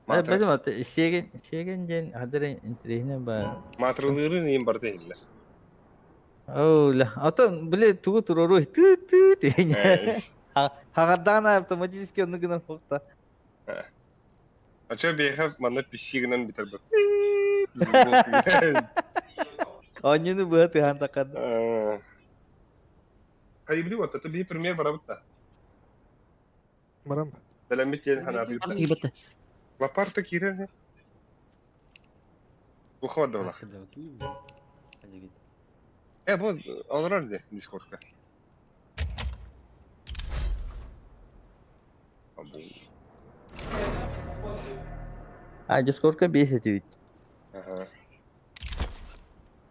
Бедим аты сеген сеген ден хадыр интересне ба. Матрылырын ең бар дейдилер. Оля, атын били тугу туруоруй ты ты ты Хагардаана автоматически онну гынан хуохта. А чё биэхэ манна пищи гынан бүтэр бу. Онньуну быһа тыһан такан. Хайыбли вот это би пример барабыт да. Барам. Бэлэммит диэн ханаатыгыттан. Ебать. Лапарта киирэр. Ухо дала. Э, бу олорор де дискордка. А, дискордка бесит ведь. Ага.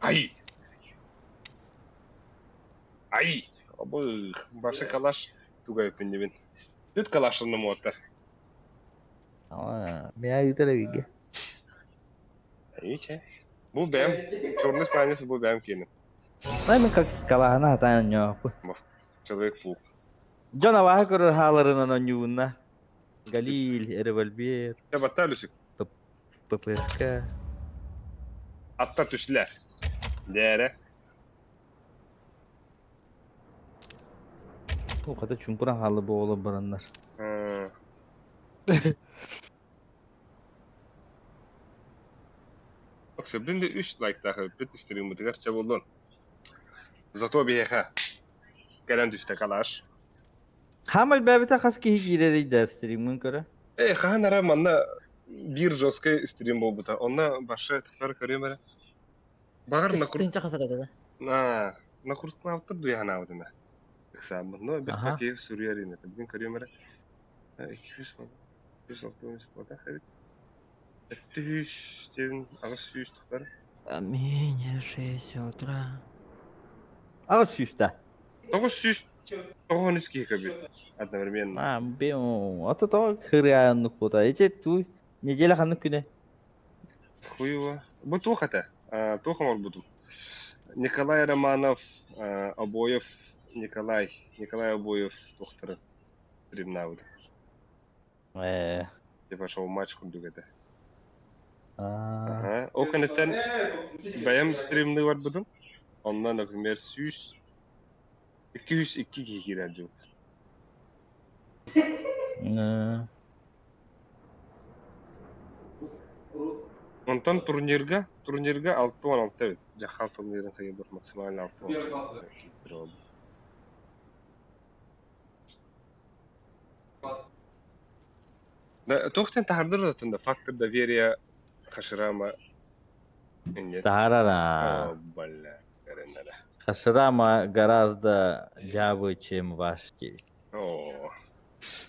Ай! Ай! Бу башы калаш тугай пендебин. Дүт калашын муоттар. Мя ыытар эбигэ. Иче. Бу бэм. Черный сланец бу бэм киэнэ. Мен как калаһана хатаан ньооппу. Человек-паук. Дьон абааһы көрөр хааларынан оонньуубунна. Галиль, револьвер, Я батталюсик. ППСК. Аттар түстүлэр. Дээрэ. О, хата чумпуран хаалла бу оҕолор бараннар. Окса, блин, да үс лайктаах бүт стриммытыгар чэ буоллун. Зато биһиэхэ кэлэн түстэ калаш. Хаамай бэбитэ хас киһи киирэрий да стриммын көрө. Э, хаһан ара манна биир жесткий стрим буолбута. Онно башы тахтар көрүөм эрэ. Баҕар на кур... Тыынча хасагата да. На, на курсклаабыттар дуйанаабыт эмэ. Ыксаабыт. Но Аха. бэхпэ киһи суруйар ини. Бүгүн көрүөм эрэ. 200 260 буолбатах эбит. 700 диэн 800 тахсар. А Меня 6 утра. 800 да. 900 9 киһи көбүт одновременно. А, бе, ото то хырыааннык бута. Эче ту неделя ханнык күнэ. Хуево. Бу туох этэ? Туох оҥорбутум? Николай Романов, Обоев Николай, Николай Обоев туохтарын стримнаабыт. Э. Типа шоу-матч курдук этэ. А. Аха. Ол кэнниттэн бэйэм стримныы барбытым. Онно, например, 100 202 киһи киирэр дьыбыт. Э. Онтон турнирга, турнирга 66 эбит. Дьахал турнирын хайыбыр максимально 66 киирэр Да, туохтан таһардыр да фактор доверия Хаширама нет. Тарара. О, бля, эрэннэрэ. Хаширама гораздо дьявы, чем ваш теле. О.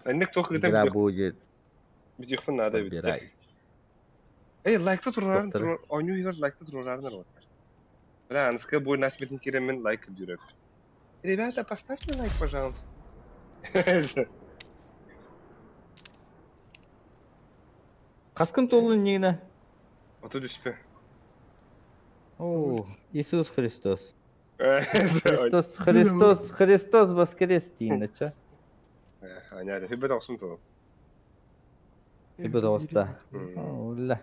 Инник туох ыытан Игра будет бүтүөхпүн наада эбит. подбирать. Эй, лайкта тураран Доктор. оонньуу иһигэр лайкта тураран ылаттар. Бля, аныска бу насмертин киирэммин лайк көрдүүрөп. Ребята, поставьте лайк, пожалуйста. Хаскын толун нигина. Ото түспэ. О, Иисус Христос. Христос, Христос, Христос воскрес диин, ча. Аняре, хүбэт охсум тыл. Хүбэт оҕуста. Улла.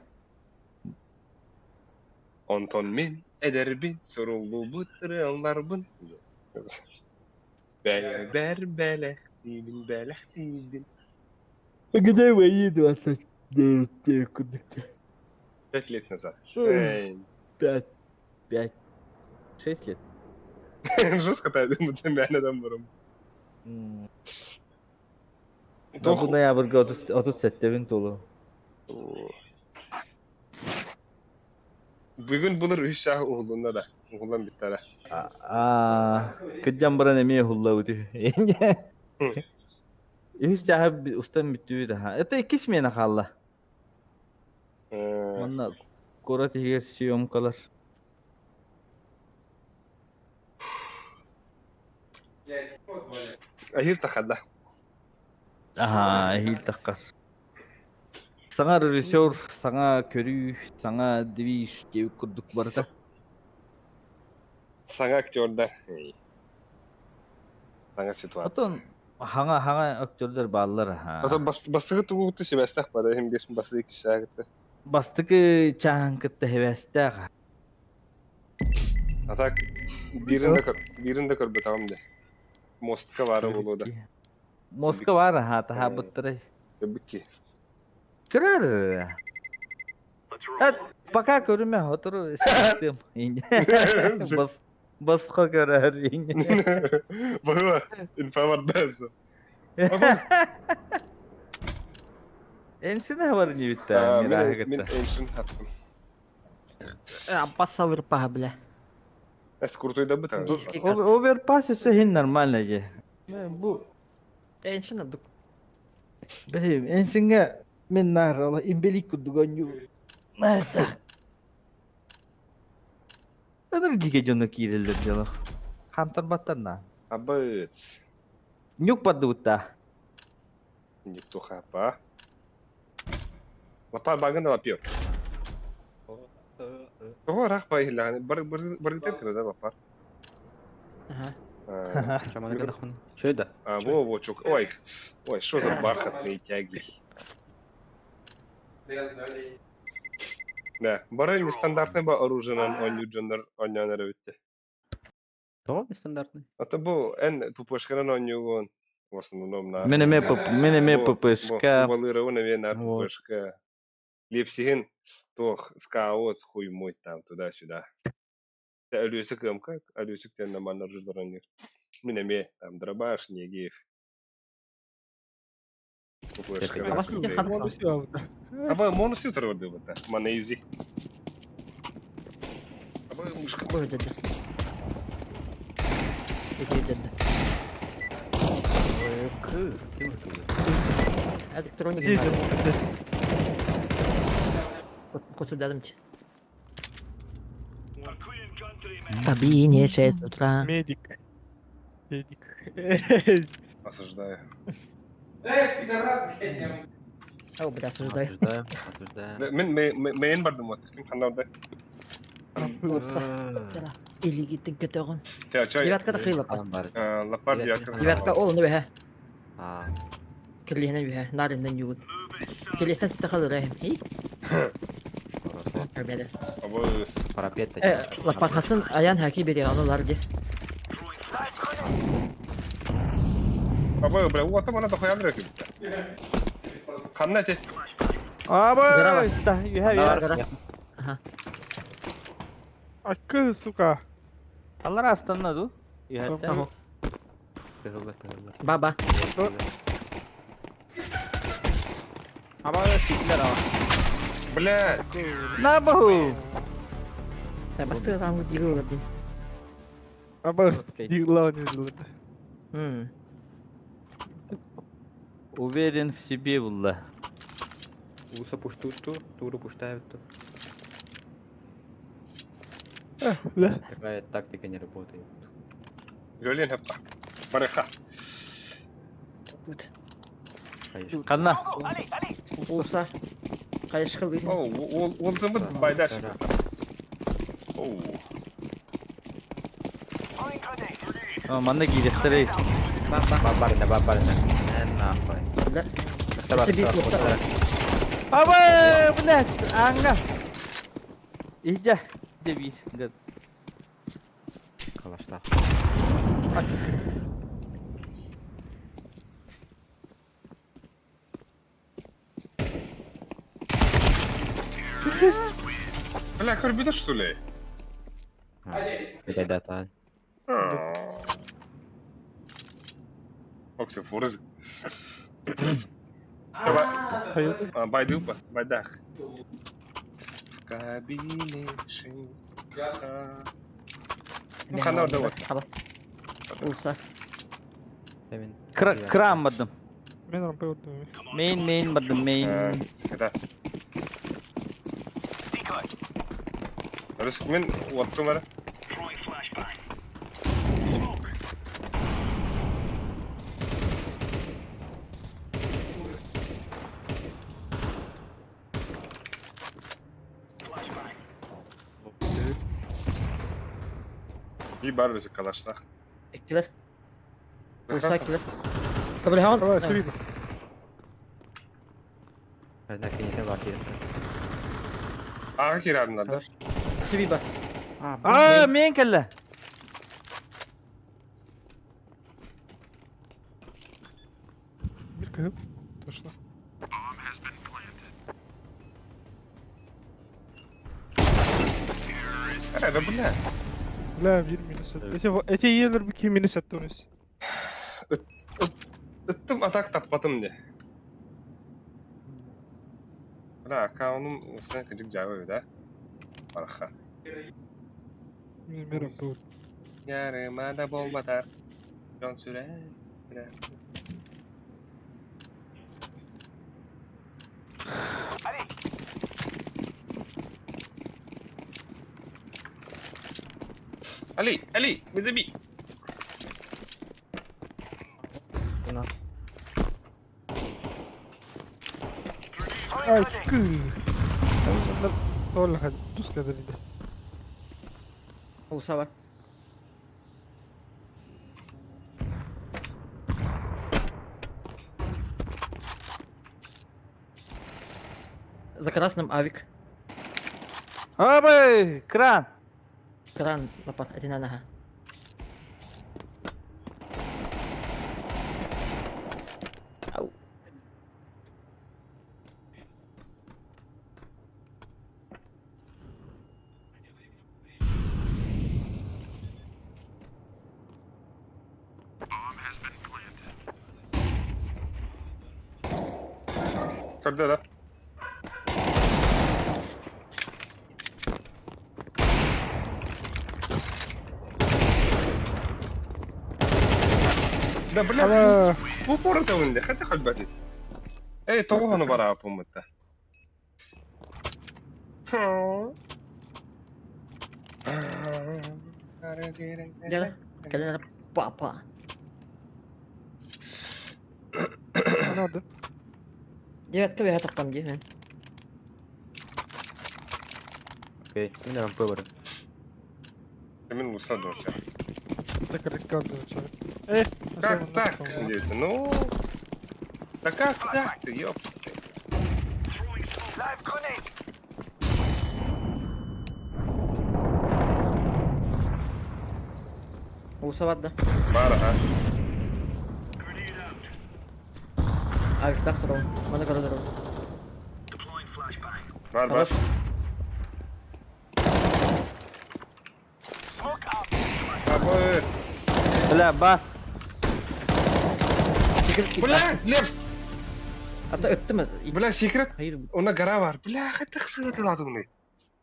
Онтон мин эдэрбин, суруллубут ырыаларбын. Бэр бэлэхтиибин, бэлэхтиибин. Где мои 29 курдук? 5 лет назад. Эй. 5, 5, 6 лет. Жестко мээнэ барым. Бу ноябрьга 37-бин толу. Бүгүн булыр үс чааһы уһулунна да. Уһуллан бүттэ Аа, кыдьан баран эмиэ уһуллабыт үһү. Үһүс чааһы устан бүттүбүт аха. Это икки смена хаалла. Манна куорат иһигэр съемкалар. Эһиил таххада. Аха, эһиил таххар. Саҥа режиссер, саҥа көрүү, саҥа движ диэбит курдук барыта. Саҥа актердар. Саҥа ситуация. Оттон хаҥа хаҥа актердар бааллар аха. Ото бастакы тугу сибээстээх бары иһин биир бастакы кишаагытта. Бастакы чааһын кытта сибээстээх. А так биирин да көр биирин да көрбөтөҕүм дии. Мостка баара буолуо да. Моска баар аха таһаабыттара. Көрбүт Көрөр. Эт, пока көрүмэ, отуру сыттым. Бас босхо көрөр. Быһыва, инфа бардасы. Энсин хабар не битте. Мин эншин хаттым. Аппас оверпаха, бля. Эс крутой да быта. Оверпас өссө хин нормально же. Бу Эншин абдук. Бэйм, энсинге мен нар ола имбелик курдук онньуу. Наартах. Ыныр дьигэ дьоно киирэллэр дьоно. Хаамтарбаттар на. Абыц. Нюк бардыбытта. Нюк тухапа. Лапа багын да лапьет. Тоҕо ыраах бай бар баргытыр кыра да лапар. Ага. Что это? А, во, во, чук. Ой, ой, что за бархатные тяги. Да, бары нестандартный ба оружиенан оонньуур дьоннор оонньоон эрэ бүттэ. Тоҕо нестандартный? А то бу эн ППшканан оонньуугун в основном на Мин эмиэ мин эмиэ ППшка. Балыырабын эмиэ на Вот. ППшка. Лепсиһин туох скаут хуй мой там туда-сюда. Өлүөсүк ыамка, Өлүөсүк диэн манна оружиелар оонньуур. Мин эмиэ там дробаш, Негиев. ППшка. А вас сидя ханка. Аба монус утырбыта. Мана изи. Аба мышка. Ой, да, да. Иди, да, да. Электроник. Куцедадымте. В кабине 6 утра. Медик. Медик. Осуждаю. Эй, пидорас, блядь, я О, бля, осуждаю. Осуждаю, осуждаю. Мин мейн бардым вот. Ким ханна орда? Или гитин Ча, ча. Девятка да лапа. Лапар девятка. Девятка ол не бе. А. Кирлиһинен үһэ, нарыннан югут. Кирлистен түтэ халыр эһим. Көрбәде. Абы Парапет. Э, лапархасын аян хаки бере алалар ди. Абы, бля, вот там она дохуя бля. Ханна те. Абы, да, юһэ юһэ. Ага. Акы, сука. Аллар астанна ду. Юһэттэн. Ага. Баба. Аба, сиклер, аба. Блядь. На баху. Бастыр рангу дигыл один. Аба, дигла не дигла. Уверен в себе булла. Уса пуштуту, туру пуштают. Бля. Такая тактика не работает. Жолин хапта. Барыха. Тут. Ханна. Уса. Кайышкыл О, ол ол зымыт байдаш. Оу. О, манна киирехтэрэй. Баба. Бабарина, бабарина. Нахуй. Да. Сабар, Абы, блядь, аңга. Иджа. Дебит. Калашта. Бля, көрбүтэ что ли? Да, да. Оксе фурыз. Байдупа, байдах. В кабине шесть. Ну, хана орда вот. Уса. Крам бардым. Мен рампа ордым. Мейн, мейн бардым, мейн. Да. Рыск мен уаттым ара. И бар өзі калаштақ. Эккилер. Уса эккилер. Кабыл Давай, сюда. Аға Аға керадын да. Сюбиба. Аа, мен кэллэ. Bir кыһым. Точно. Э, да бля. Бля, bir минус. Эти, эти иелер bir минус аттонус. Ыттым атак таппатым де. Бля, аккаунтум осына кыдык жабы да. Бараха. Мир тур. Ярыма да болбатар. Жон сүрэ. Бля. Али, Али, вызови. Ай, кы. Толха, туска дриде. Усава. За красным авик. Абы, кран. Кран, лапа, один нога. Ау. Когда да? Да бля, Ала. в упор это вынде, хотя хоть бы. Эй, того оно бара помыта. Дядя, когда папа. Надо. Девятка вега там где, Окей, мен рампы бар. Мен усадился. Закрыть каждого человека. Э, Как так? Где-то, Ну, да как так ты, ёп. Усават, да. Бара, а? Авик, так второго. Мана здорово. Бар, бар. Хорош. Абы. Бля, ба. Секрет Бля, Лепс! А то это мы. Бля, секрет. Hayır. Ona гора бар. Бля, хатты қысылады мұны.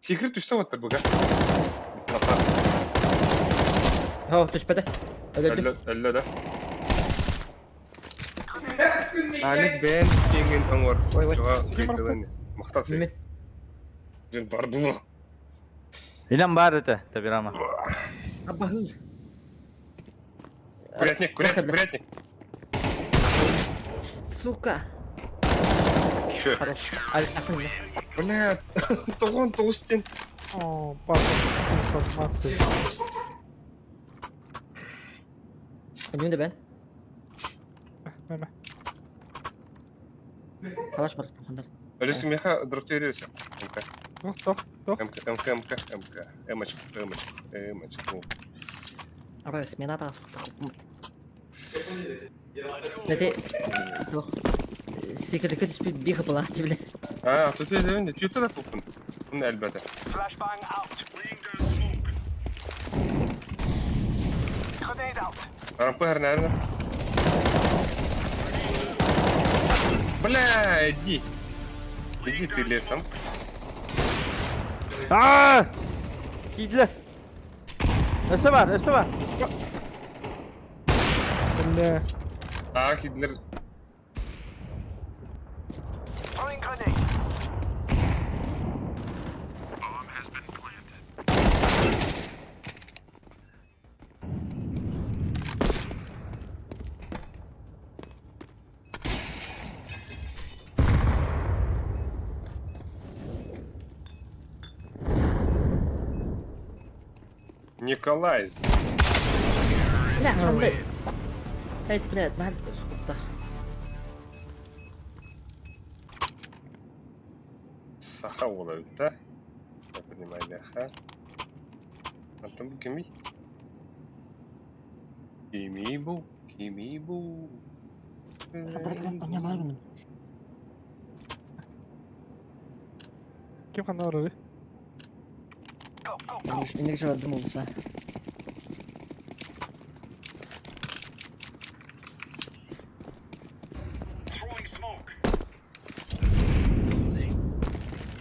Секрет түсті отыр бұға. Ha, түспеді. Öldü. Әлі да. Алик бен кеңін оңор. Ой, ой. Мақтан сен. Мен. Жен барды ма? Илен бар это, табирама. Абахыр. Курятник, курятник, курятник. Сука. Че? Хорош. Авик, сахнул. Бля, тоғын тоғыз тен. О, папа, информация. Önümde ben. Меме. Kalaş var. Хандар. Әлесі меха дропты бересің. МК, Тох, тох, тох. МК, МК, МК, МК. Эмочку, эмочку, эмочку. Арай, смена тас. Бәте. Тох. Секретке түспей бихы была, бля. А, тут я не түйті да пупын. Бұны әлбәті. Рампы наверное. Бля, иди. Иди ты лесом. Аа! Кийдилер. Өсө бар, өсө бар. Бля. А, кидлер. Николай. Бля, ханды. Hayır, бля, ben скупта. Саха олай, да? Я понимаю, ха. Антон бу кимий? Кимий бу? Кимий бу? Ким ханна барарый? Инник жардым olsa.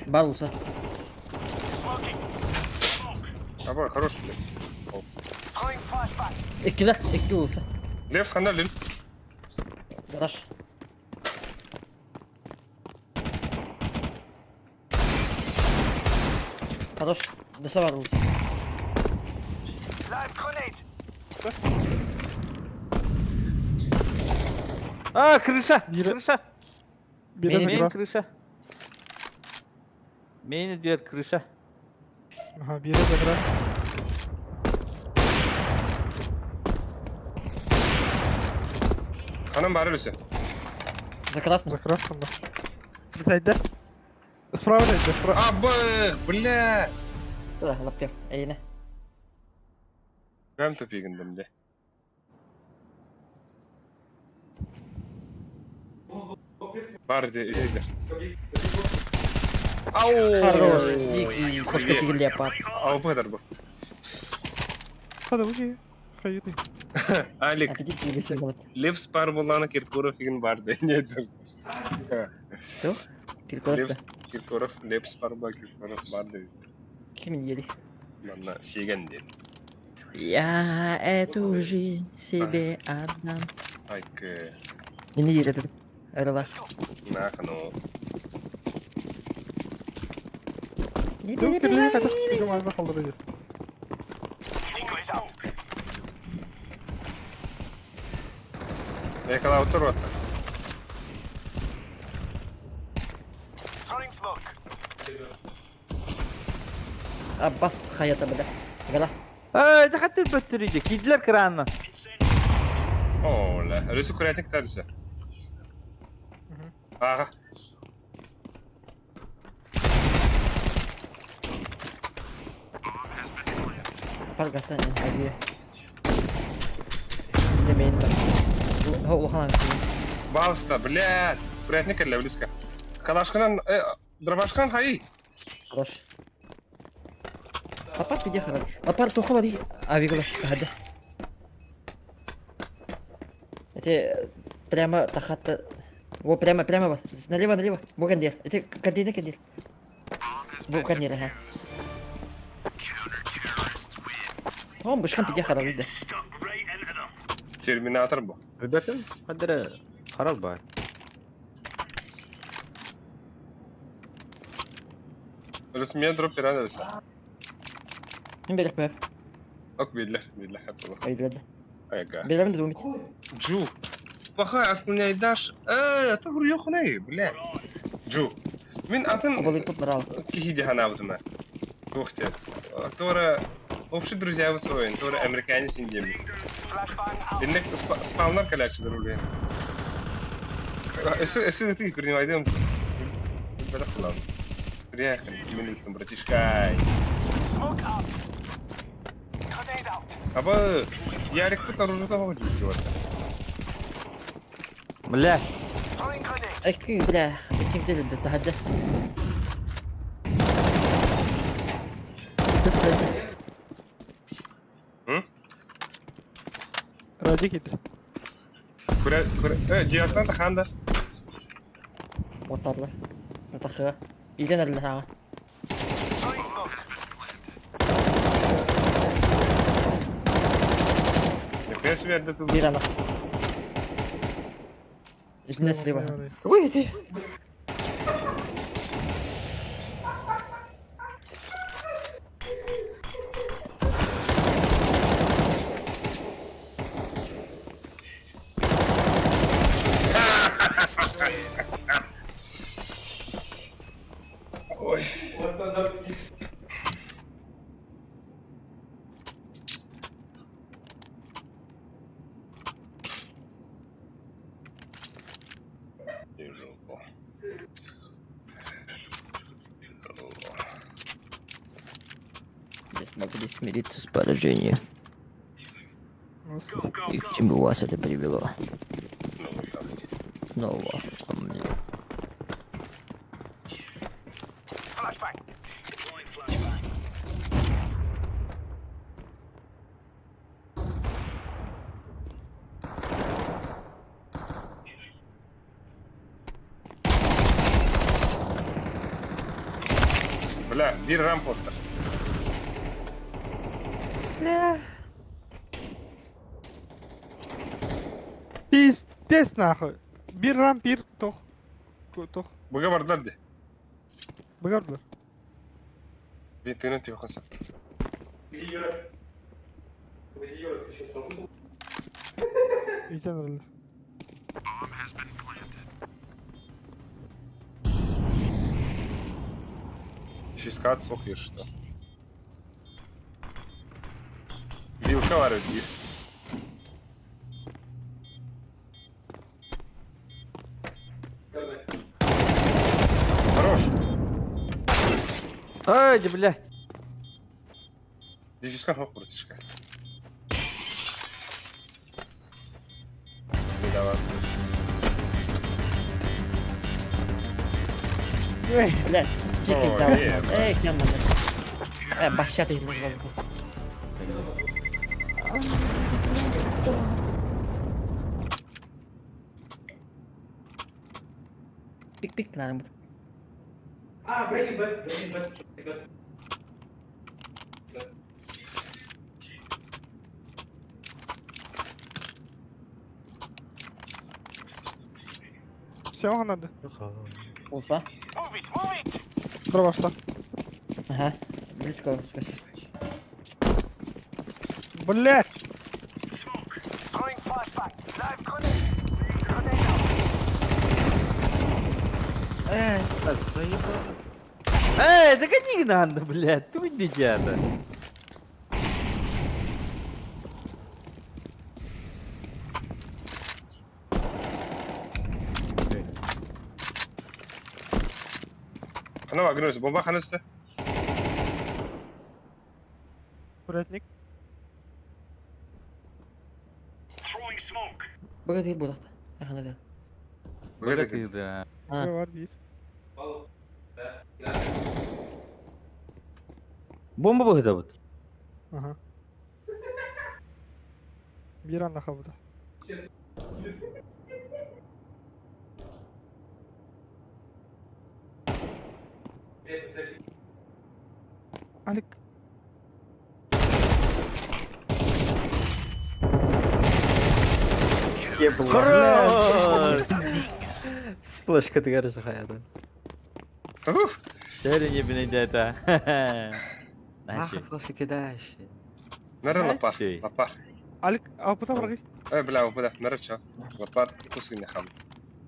Бар olsa. Аба, хорош, блядь. Полз. Иккилэр, икки olsa. Лев, хана, Лев. Гараж. Хорош. Дөсө бар olsa. А, крыша! Биир- Крыша! Биир Мейн- Мейн забрал. крыша. Мейн дверь крыша. Ага, биир забрал. Ханам бары өсө. За красным. За красным, да. Зайда. Справа зайда, справа. Абых, бля! Тура, лаппер. Эйне. Прям тупигіндім де. Бар де, иди. Ау! Хорош. Дикий. Кошка тигр леопард. Ау, быдар бу. Хада, уйди. Хайды. Алик, Аппетит тигр вот. Лепс бар боланы Киркоров деген бар де. Не Тух? Киркоров Лепс, Киркоров, Лепс бар ба, Киркоров бар де. Ким ели? Манна сиген де. Я эту жизнь себе отдам. Айк, Не не этот. Эрла. нахану. Не Yok, kirliye kadar. Bizim ağzına kaldırıyor. Yakala otur hatta. Аббас хаята бля. Гала. Эй, захотел бөттөрүйде, кидлер кранна. Ола, Рүсі курятник тәрісі. Аға. Апар гастан аби. Демейин бар. Хо улахан. Балста, блядь. Курятник әлі близко. Калашканан, дробашкан хаи. Хорош. Лапар пиде харак. Лапар тухо бари. Авигла хада. Эти прямо тахата. Во прямо прямо вот. Налево налево. Бу кондер. Эти контейнер кондер. Бу кондер, ага. Он бышкан пиде харак да. Терминатор бу. Ребята, хадара харал бар. Рүсі мен дроп пиран рүсі. Мен берек бе. Ок, бидлер, бидлер хатылы. Айдылады. Айга. Беремин думать. Джу. Пахай, отклоняй дашь. Это говорю, ёхней, блядь. Джу. Мин атын Болый пут брал. кихиди ханавдыма. Тухте. Тора общие друзья высоин, тора американец индеми. Иннек спавнар калячы руле. Эсү эсү ты принимайдым. Бәләк кылам. Приехали, минутным, братишкай. Аба, Ярик тут оружие того делать. Бля, Эки бля, ким деле тахада. Ради киди. Куря, куря, диаттан таханда. Оттарлар. Татахы. Илен әрлер ага. Нихуя себе это Бир ана. Итне слева. Ой, иди. Ой. Тяжело. Могли смириться с поражением. И к чему вас это привело? Снова ко мне. Бля, биир рамп оттар. Пиздец нахуй. Бир рам, бир тох. Тох. Быга бардылар дии. Быгар дуо? Биир тыынан түһүөххэ сөп. Итэн эрэллэр. Фискат суох что. Вилка бар биир. Хорош. Ай, да, блядь. Дефискан хоп, братишка. Не давай. Эй, Бля, чекай, Ой, давай. е, Эй, кем надо? Баща ты Пик-пик надо будет. А, Breaking Bad, Breaking Bad, Breaking Bad. Всего надо. Улса. Дровашта. Ага. Близко, спасибо. Блять! Эй, Эй, да гони надо, блядь, ты уйдите это. Хана вагнерс, бомба ханасы. Курятник. Богатырь будет. Ага, да. Богатырь, да. А. Бар бир. Бомба быһыта бут. Ага. Бир анна хабыта. Алик. Хорош! Флешка ты хайда. Уф! Теперь не бенедета. Нахуй флешка кидаешь. Нара лапар. Значит. Лапар. Алик, а потом враги. Эй, бля, опыда, нара чё? Лапар, кусыгын хам.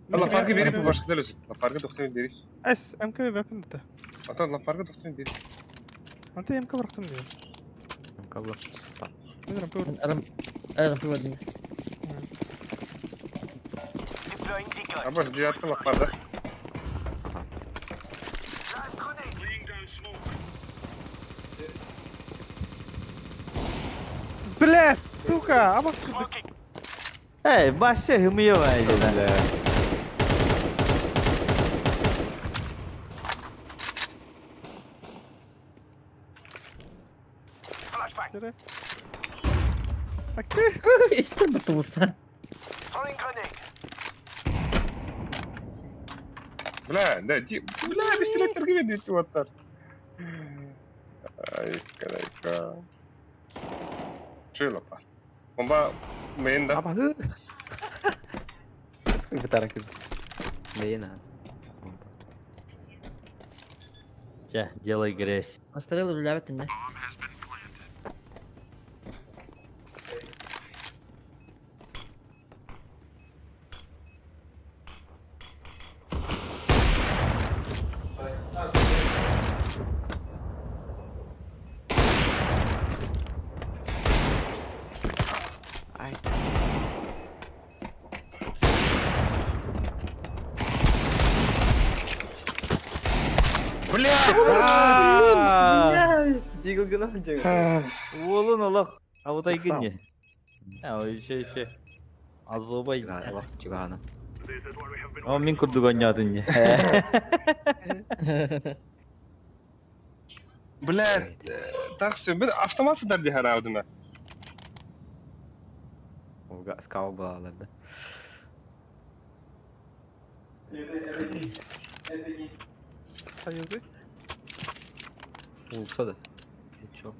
Лапарга бери, бу башка төлөсү. Лапарга доктор бери. С, МК вепен да. Ата лапарга доктор бери. Анты МК бырактым диyor. Кабла. Мен рампы Рам... Рампы один. Аба, девятка лапар, да? Блять, сука, а Эй, баша хымыева, бля. Истер бутылся. Бля, да, ди... Бля, пистолет торговец оттар. Ай, кадайка. Чуй лапар. Бомба мейн да. Аба. Сколько тарак. Мейна. Тя, делай грязь. Настрел рулявит, да? Ай. Бля! Дигл гына сылдьар. Уолун олох абытайгын не. А, еще еще. Азобай. Олох чугаһана. О, мин курдук оонньоотун не. Блядь, так все, бит автомат сыдар дии хараабытым. Олга скау балалар да. Союзы? Улса да. Ничего.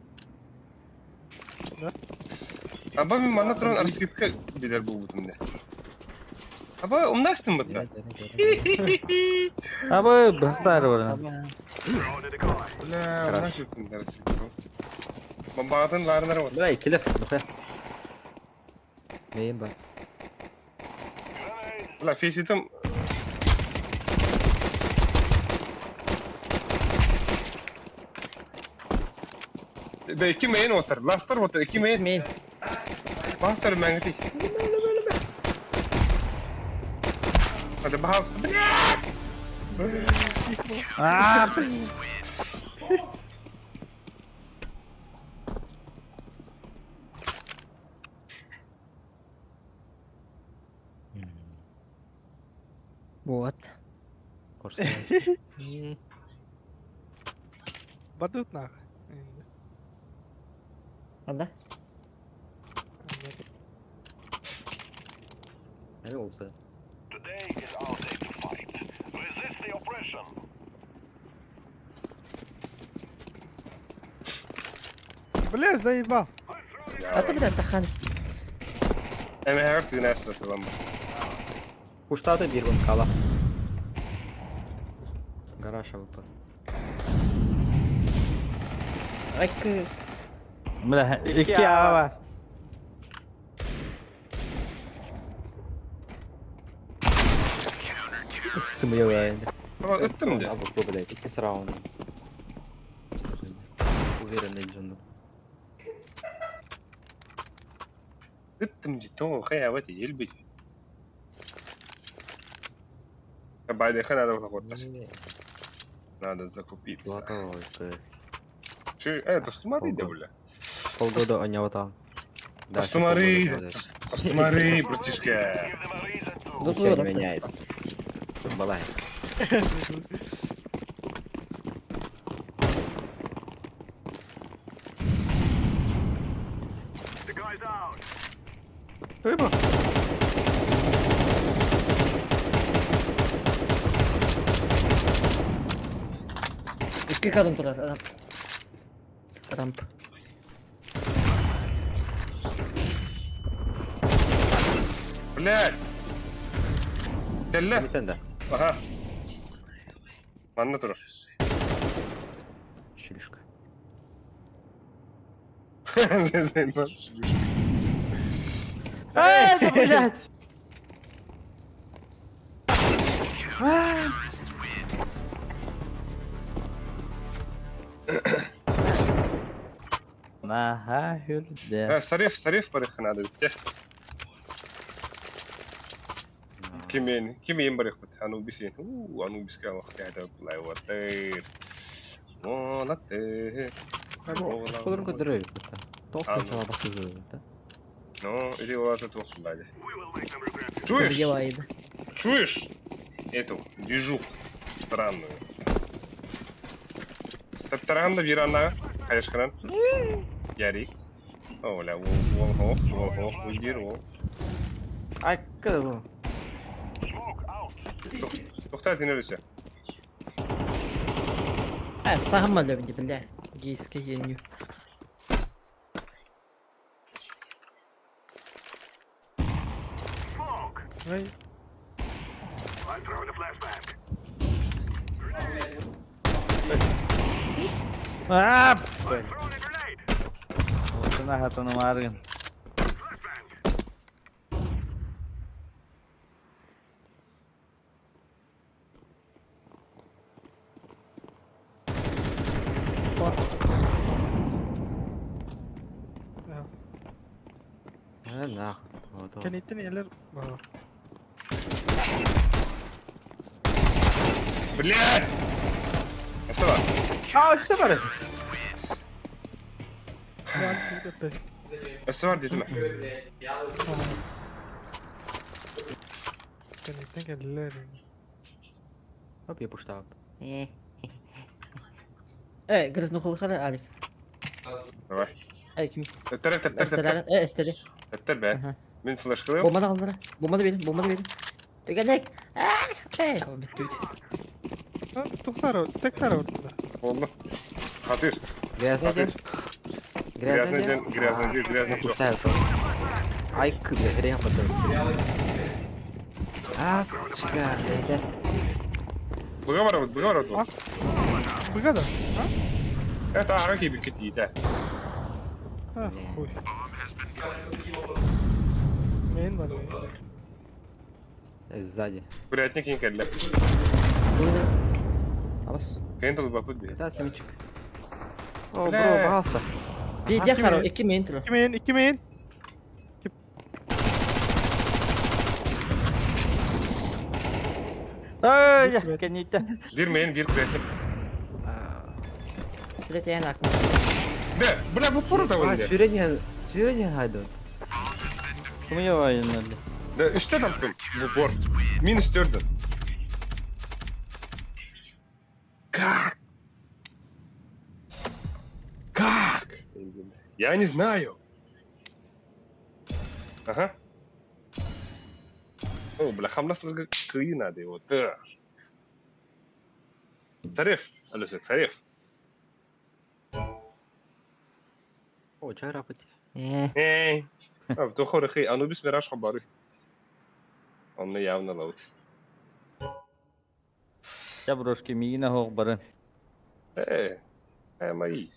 Аба мин манна туран арскитка билэр буолбутум дэ. Аба умнастым бытта. Аба быстар бар. Бля, умнас өттүм арскитка. Бомбаатын лаарынар вот. Давай, килер. Нейм бар. Бля, фейситим Да икки мейн отар. Ластар отар, икки мейн. Мейн. Бастар мәңгити. Hadi bastı. Бля! А, Вот. Корсай. Бадут нах. Анда? Эми улса. Бля, заебал. А ты, блядь, тахан. Эми хагар тыгын lan Куштаты бир бом кала. Гараж АВП. Айкы. Бля, икки А бар. Сымыялай. Tamam öttüm de. АВП, блядь, икки раунд. Уверенный Джон. Öttüm ciddi o хая елбей. Байдыха надо выходить. Надо закупиться. Че, тостумары да, бля. Полгода они вот там. Тостумары, тостумары, братишка. Ничего не меняется. Балай. Рыба. Икки kadın turar. Ramp. Ramp. Блядь. Кэллэ. Митен да. Ага. Манна турар. Шлюшка. Эй, да, блядь! Наха хүрдэ. Сариф, сариф барых надо. Кимин, кимин барых бит. Анубисин. У, Анубиска алах кайда лайватыр. Молаты. Колорун көдөрөр. Тоқтан чала бакты да. Ну, иди олата тоқсулады. Чуешь? Чуешь эту движуху странную? Таптаранда бир анда хайышкыран. Ярик. Оля, ол ол ол ол уйдир ол. Ай, кыды. Тоқта тенересе. А, сама левни, бля. Гейский еню. Ой. А! Отына хатаны маргын. Э, нахуй. Кенеттен элер бар. Блядь! Асыла. А, все бар. Өссө бар диэтим. Кэнниттэн кэллилэр. Оп, я пуштаап. Э, Э, грязнухалыхара Алик. Давай. Э, ким? Төттөр, төттөр, төттөр. Эстелер, э, эстели. Төттөр бэ. Аха. Мин флешкалыым. Бомбаны алдыра. Бомбаны берин, бомбаны берин. Түгэнек. Э, бүттү. Тухтар, тектар ортада. Болду. Хатыр. Грязный день. Грязный день, грязный день, грязный день. Пуштаю. Ай, бля, хрен потом. А, сучка, блядь, Быга барабыт, быга барабыт. Быга да? Это ага кибикки тиитэ. А, хуй. Мейн бар. Сзади. Курятник кин кэллэ. Абас. Кэнт толбаппыт би. Да, семечек. О, Бля. бро, пожалуйста. Биир харо, икки мейн тура. Икки мейн, икки мейн. Ай, кэнниттэн. Биир мейн, биир курятник. Билет ян акма. Да, бля, в упор А, того не. сүүрэн сүүрэн хайдын. Кымыя айыннар. Да, үстэ таптым в упор. Минус төрдүн. Как? Как? Я не знаю. Ага. О, бля, хамнасларга кыйы надо его. Да. Царев, Алёсек, царев. О, чай рапать. Э, Эй. А, тухор хи, Анубис Мираж хабары. Он явно лаут. Я брошки миина хоқ барын. Э, э, мои.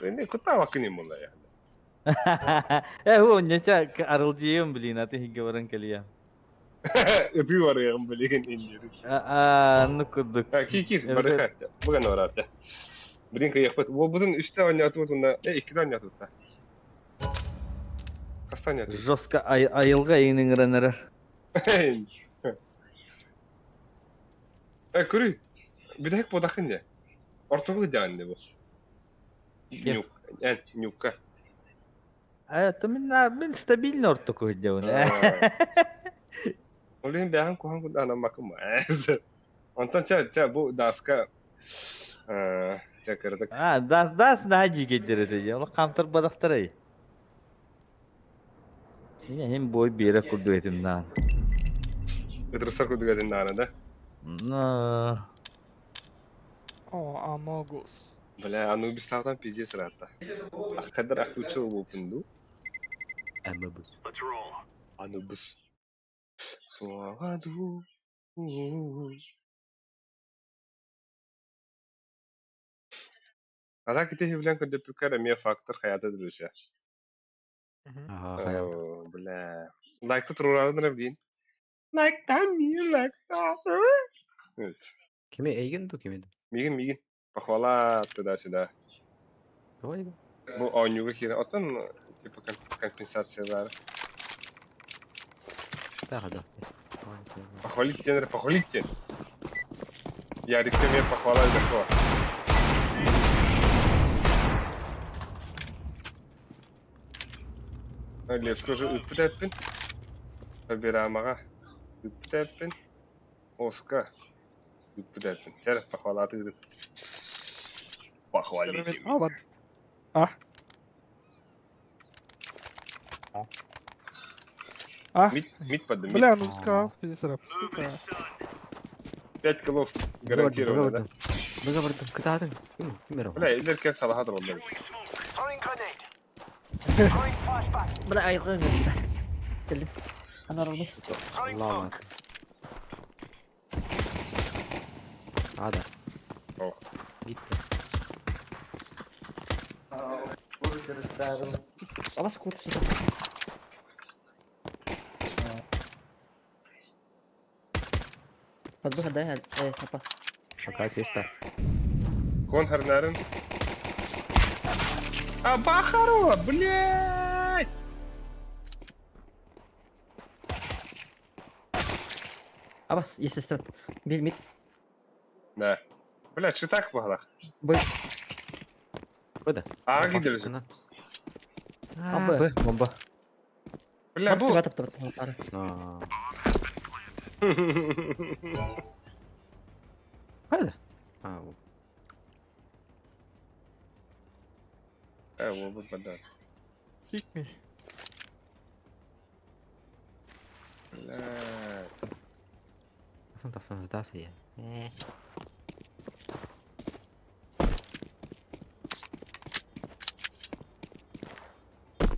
Не, куда вакни мула я. Э, ху, неча арылжыйым, блин, а ты хигге кэлия. Ыды барыгым билеген индири. А, ну кудук. А, ки ки барыха. Буган барат. Блин, кыяхпат. Бу будун үстә ойнатып утна, э, иккидә ойнатып утна. Хаста ойнатып. Жестко айылға ыңырынырыр. Э, көрүй. Бидек бодахын не. Ортогу дигән бу. Нюк, э, нюкка. А, то мин мин стабильно ортоку делаю. Олин бәһән кухан куда ана макым. Онтон ча ча бу даска э, ча кырдык. А, дас дас наҗи геддер Ол камтыр бадактар. Мин хем бой бере курду этим нан. Ыдырсар кудугадын нана да. На. О, Амогус. Бля, Анубис тагдан пиздец ратта. Аккадар ахтучыл болупунду. Анубис. Анубис. Суагаду. А так ити билен көдөпүккер эмиэ фактор хаята дүрүсэ. Ага, хайа. О, бля. Лайкта турурарын билин. Лайкта ми, лайкта. Кими эйген ту кими? Мигин, мигин. Похвала туда-сюда. Ой. Бу оонньууга киирэн. Оттон типа компенсациялар. Да, да. Похвалить тенер, похвалить тен. Ярик, ты мне похвала зашла. Лев, скажи, үппүтэппин. Табирамаға. Үппүтэппин. Оска. Үппүтэппин. Чэр, похвала ты. Похвалите. А, ладно. А. А? Мид, мид подними. Бля, ну сказал, пиздец, раб. Сука. 5 килов гарантированно, да? Быга бардым, кытаатын. Ким, ким Бля, илеркен салаха тураллар. Бля, айылға ыңырды. Келдим. Анар алды. Лава. Ада. О. Гитте. Абас куртусы. Подбыха дай, э, апа. Пока кеста. Кон харнарын. А бахарула, блядь! Абас, естественно. Бил мид. Да. Блядь, читак бахлах. Бой. Куда? А, гидерсин. А, Б, бомба. Бля, бу... Таптар. А. Хайда? А, вот. Э, вот вода. Пикни. Бля. Асан тасан сдался я.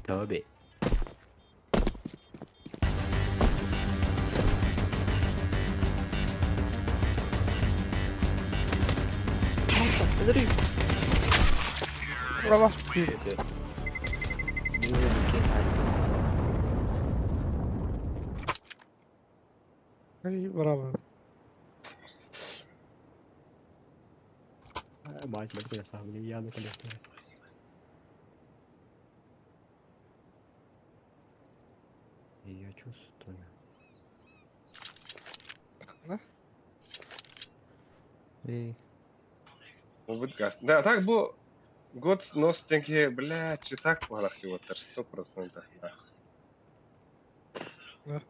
Тоби. Браво. Ай, браво. Мать, мать, я сам, я ну конечно. Я чувствую. Да? Эй. Вот газ. Да, так бу год нос тенки, бля, читак балахти вот 100%. Да. Да.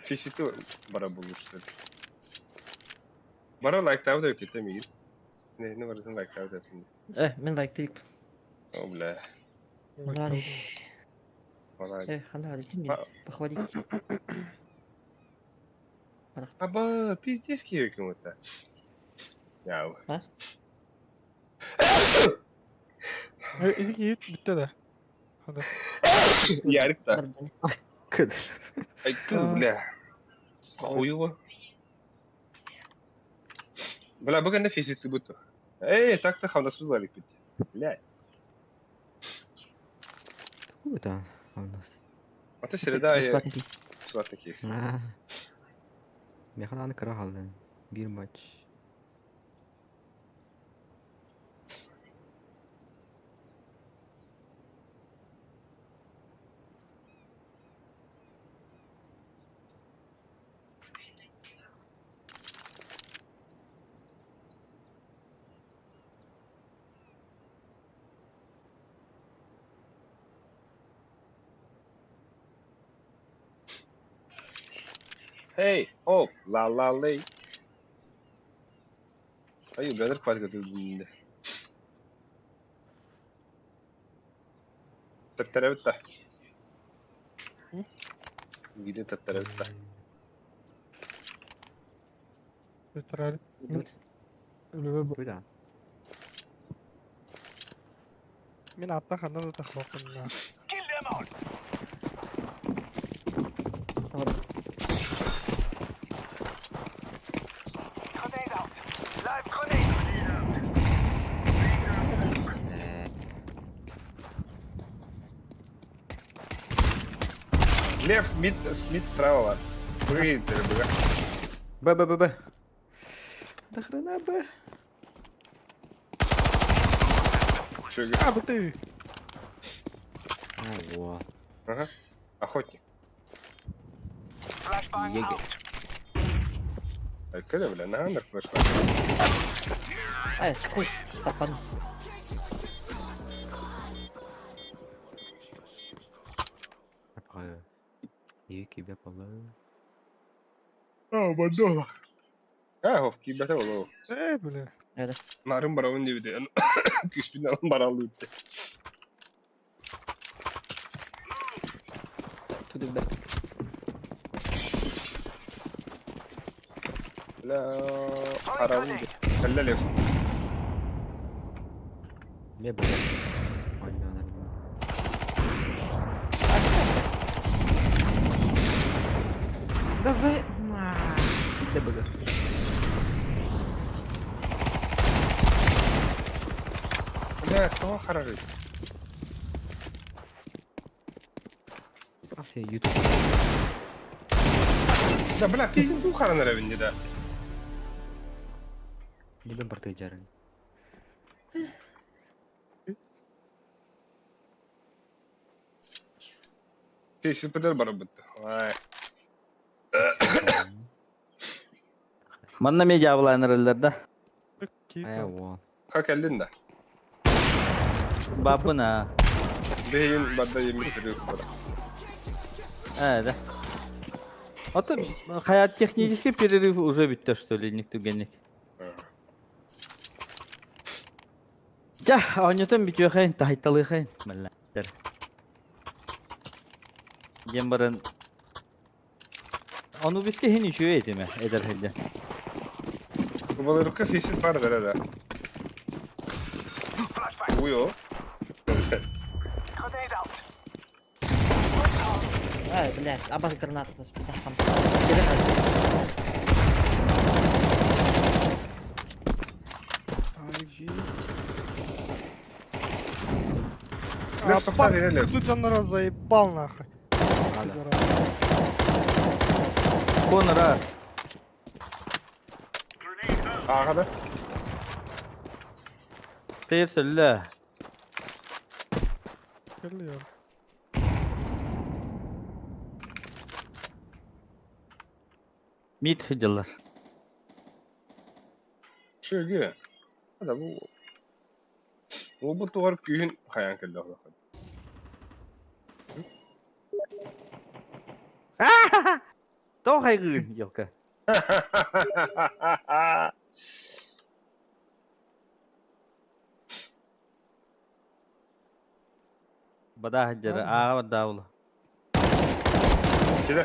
Фиситу бара булушты. Бара лайктабы да өкөтө мигин. Не, не барысын лайктабы да өкөтө. Э, мен лайктык. О, бля. Ханали. Бала. Э, ханали, ким мен? Похвалить. Аба, пиздец кийөкүн вот. Яу. А? Эти кийит бүтті да. Хада. Ярик та. Кыд. Ай, кыр, бля. Хуево. Бля, бүгін де физикті бұтты. Эй, так-то хамдас бұзлар бит. Бля. Куда у нас? А то среда я Бесплатный кейс. бесплатный кейс. Механаны кыра қалды. Bir maç. Hey, хоп, ла ла лей. Ай, бля, хватит көтүлдүндө. Тэптэрэ бүтті. Виде тэптэрэ бүтті. Литерально. Идут. Куда? Мен атта хандан да тахлапын. Лев, мид, мид справа бар. Выглядит бля. Б, Б, Б, Б. Да хрена Б. Чё, А, бүтті. А, вот. Ага. Охотник. Егерь. Ай, когда, бля, на андер флешка. Ай, хуй, стопан. Après, Екі бе полы. А, бадола. А, хоп, кибете боло. Э, бля. Это. Нарын барабын дебите. Күспүн алын баралы битти. Туды бе. Бля, харабын. Калла левс. Ме б. Ой, нормально. Да за... Да б. Бля, кто харарыт? А все, YouTube. Да, бля, пизду харанарабин да. Либо борты жарын. Фейсипедер барабытты. Ай. Манна медиа булайнырылар да. Кийит. Э, во. Как элдин да. Баппын аа. Бэйин барда еммит бара. Ээ да. Ото хайа технический перерыв уже бүттэ что ли ник түгэнник. Дьэ, оонньотон бүтүөхэйин, таһыйталыахайын. Мэллэхтэр. Диэн баран Ону бискэ иһин үчүгэй этимэ, эдэр сылдьан. Балырыкка фисит бар да да. Уйо. Ай, блядь, абас граната там. Лев, тоқтат, Лев. Тут он народ заебал нахуй. Кон раз. Ааҕа да. Тейр сөллө. Кэллиэр. Мид дьыллар. Шөге. Да бу. Бу тугар күүһүн хайаан кэллэ олох. Тоҕо хайгыгын, елка? Бадаа сылдьара, ааҕа бардаабыла. Кида.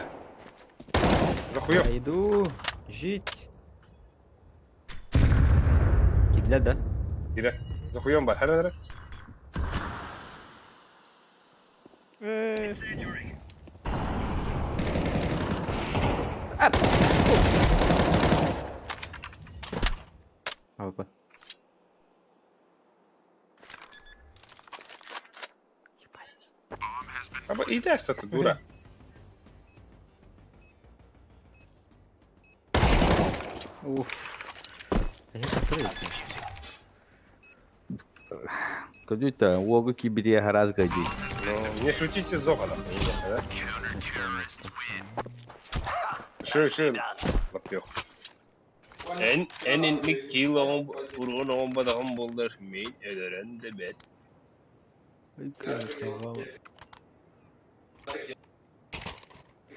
Захуев. Я иду жить. Кидле да? Кида. Захуем бар. Хара хара. Э, Апа. Аба иде ты дура. Уф. Это прыгает. Көдүтэ, уогу кибириэ хараас гайди. Ну, не шутите зоха, да? Шö, шö, лапёх. Эн эн инник килоҕум ургун оҕом бадаҕым буоллар мин өлөрөн да бэт.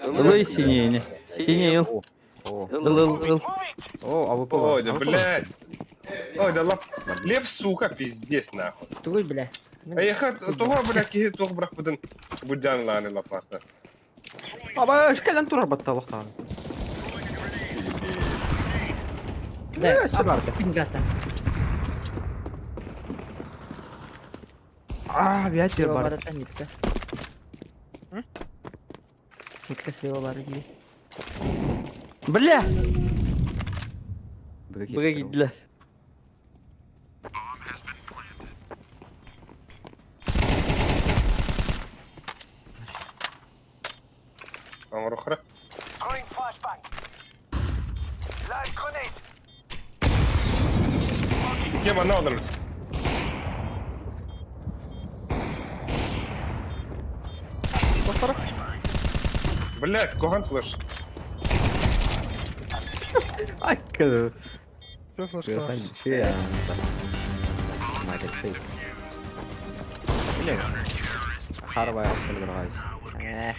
Ылый синини. Синий ыл. О, Ыл ыл ыл. о, АВП. Ой, да блядь. Ой, да лап. Лев, сука, пиздец, нахуй. Тугуй, бля. Эйха, тоҕо, блядь, киһи туох бырахпытын будьян лааны лаппаата. Аба, кэлэн турар батталахтаан. Да, Э, сыбар. спингата. А, ветер Слева бар. барата нитка. Нитка слева бара дии. Бля! Быга киирдилэр. Оҥороххоро. Кем она олорор? Блядь, Кохан флеш. Ай, кэлэ. Все флешка. Харвай албыргайс. Э,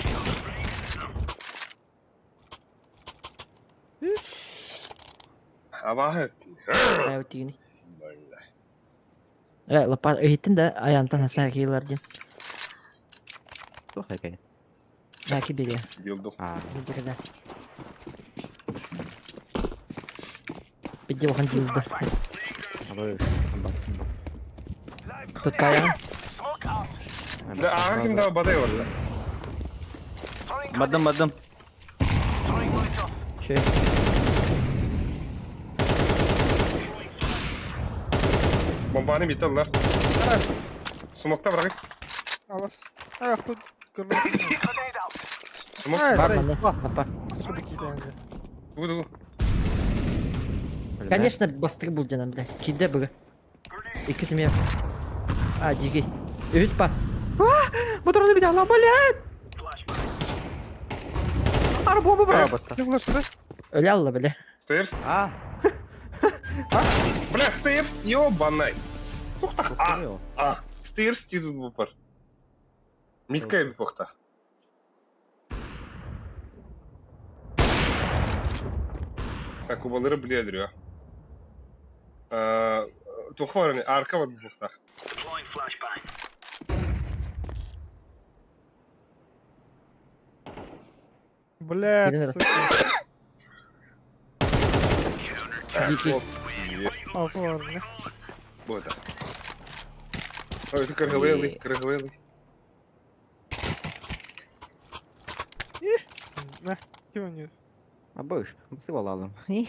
Абаһы. Ай, тигини. Э, лапа, ыйыттын да, аянтан хаса киилар диэн. туох экей? Жаки бере. Дилду. А, Никогда. Пиди охан дилді. абы. Тут каян. Да, аҕа ким да бадай олла. Бардым бардым. Че? Бомбаны биталлар. Смокта бырагы. Алас. Ах, тут граната. Смок. Ай, Бар дай, маны. ба. Лапа. Господи, какие они. Тугу тугу. Конечно, бастыры был дьанам, бля. Киде бі. Екі семья. А, дигей. Үс па. Моторны бит ала, блядь! Ар бомба бырабатта. Ты флешка, да? Өле алла, бля. Стейрс. А, Бля, стейрс, ёбанай. Тухтах. А, а. Стейрс титул бупар. Митка эбипохтах. Так, убалары билиэдирио. Туха баран арка бар бупухтах. Блядь, сука. Алты Бута. Ой, это кыргылый, кыргылый. На, ким они? Абыш, сывалалым. Мен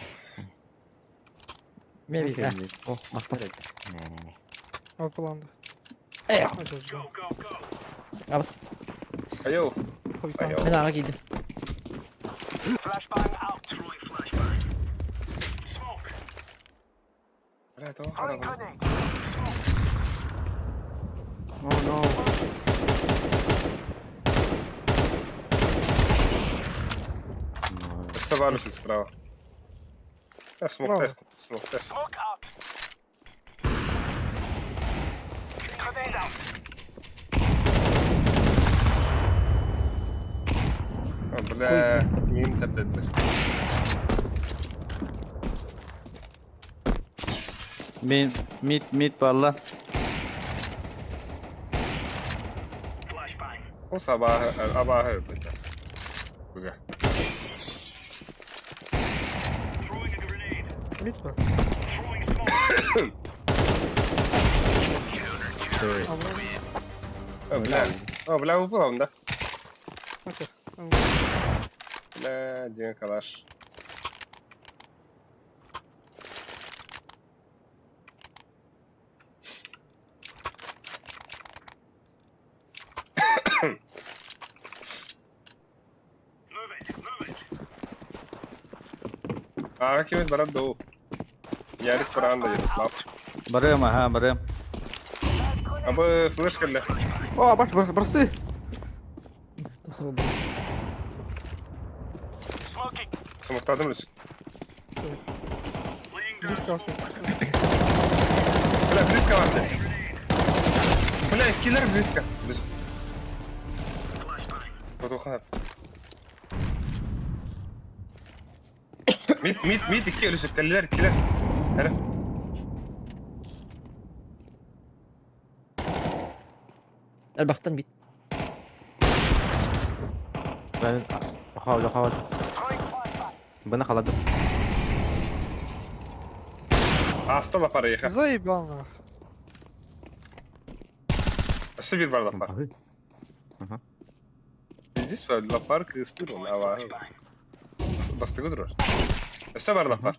бит. О, мактал. Не-не-не. Алтыланды. Эй, абыс. Айоу. Айоу. Мен аға кийдим. Бля, того харабы. Oh no. Саварусик справа. Да, смог тест, смог тест. А, бля, мин тәптәттер. Мин мид мид балла. Ол сабаһы, абаһы быта. Бүгэ. Мид бар. О, бля. О, бля, выпал да? Окей. Бля, день калаш. А, кимит барат доу. Ярик Паранда, Ярослав. Барым, ага, барым. Абы флешка для. О, баш, баш, просты. Смоктадым лишь. Близко Бля, близко вам. Бля, киллер близко. Потуханап. Мид, мид, мид, икки өлүсүк, кэллилэр, киллер. Эрэ. Элбахтан бит. Хавал, хавал. Бына халадым. Аста лапар еха. Заебал нах. Өссө бир бар лапар. Здесь лапар кыстыр он, ава. Бастыгы турар. Өссө бар лапар.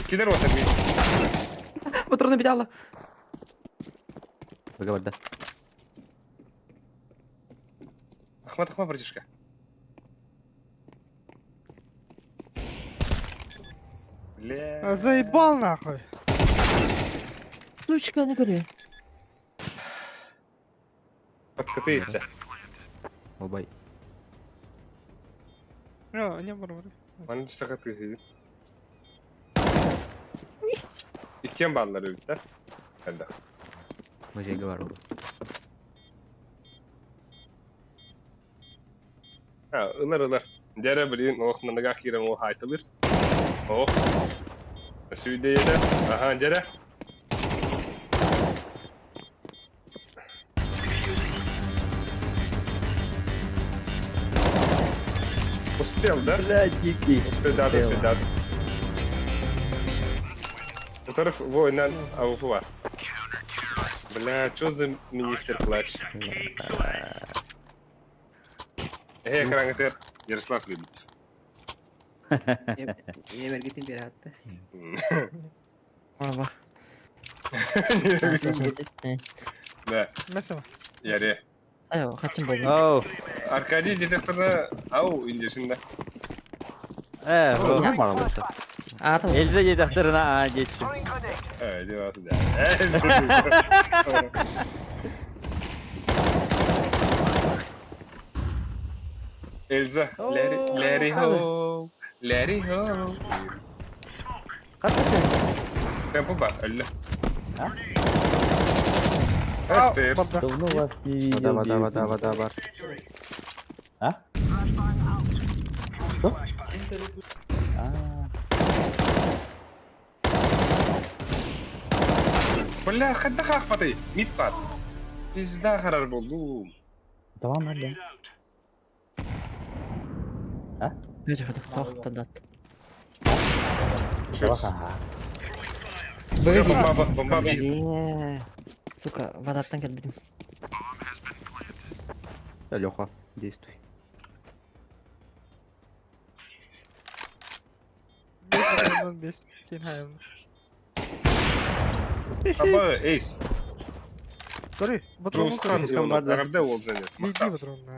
Киллер вот мид. Патроны бедяла. Выговор, да. Ахмат, Ахмат, братишка. Бля. Заебал нахуй. Сучка, не көрү. Подкаты ичче. Убай. Не, не бар бар. Маны түстәкаты. Иккен баллар өттә. Хәлдә. Музейге бар ул. Ha, ылар ылар. Дәрә билин ох мыныга кирен о хайтылыр. Ох. Сүдейді. Аха, дәрә. Успел, да? Бля, дикий. Успел, да, успел, да. Во-вторых, война АВП бар. Бля, что за министр плач? Эй, экран Ярослав любит. Эмергетин бер атты. Ава. Да, Мәсәлән. яре. Айо, хачым болды. Оу. Аркадий детекторны ау индесінде. Э, бу. Не бар ул. А, там. Эльза детекторына а детчи. Э, девасы да. Эльза, Лэри, Лэри хо, Лэри хо. Катты. Темпо бар, әллә. Stairs. Барда. Давно вас не видел. Вода, вода, вода, девица. вода, бар. А? Что? А, Бля, хайдах аахпатай? Мид баар. Пизда харар буоллум. Tamam hadi. Тихо, тох тадат. Шөрс. Ага. Быга Бомба, бомба бир. Не. Сука, водаттан кэлбитим. Да, Леха, действуй. Бес, кин хайым. Аба, эйс. Көрі, батронун Джоусхан көрі. Ионов. Агарда ол занят. Иди Мактап. батронна.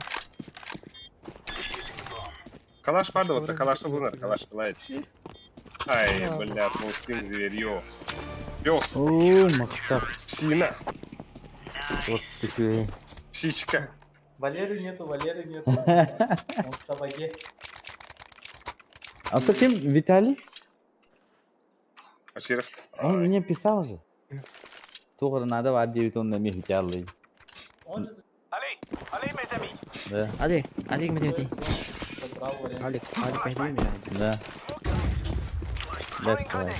Калаш барды, вот калашты булынар, калаш кылайт. Ай, бля, толстын зверьё. Пёс, О, мактап. псина, Вот такой. псичка. Валеры нету, Валеры нету. Он в табаге. А то кем? Виталий? Очерев. Он мне писал же. Тугры надо в 9 он на мне Виталий. Он же Да, Али, Али, где ты? забрал Валеру. Алик, Алик, пойми меня. да. Да, давай.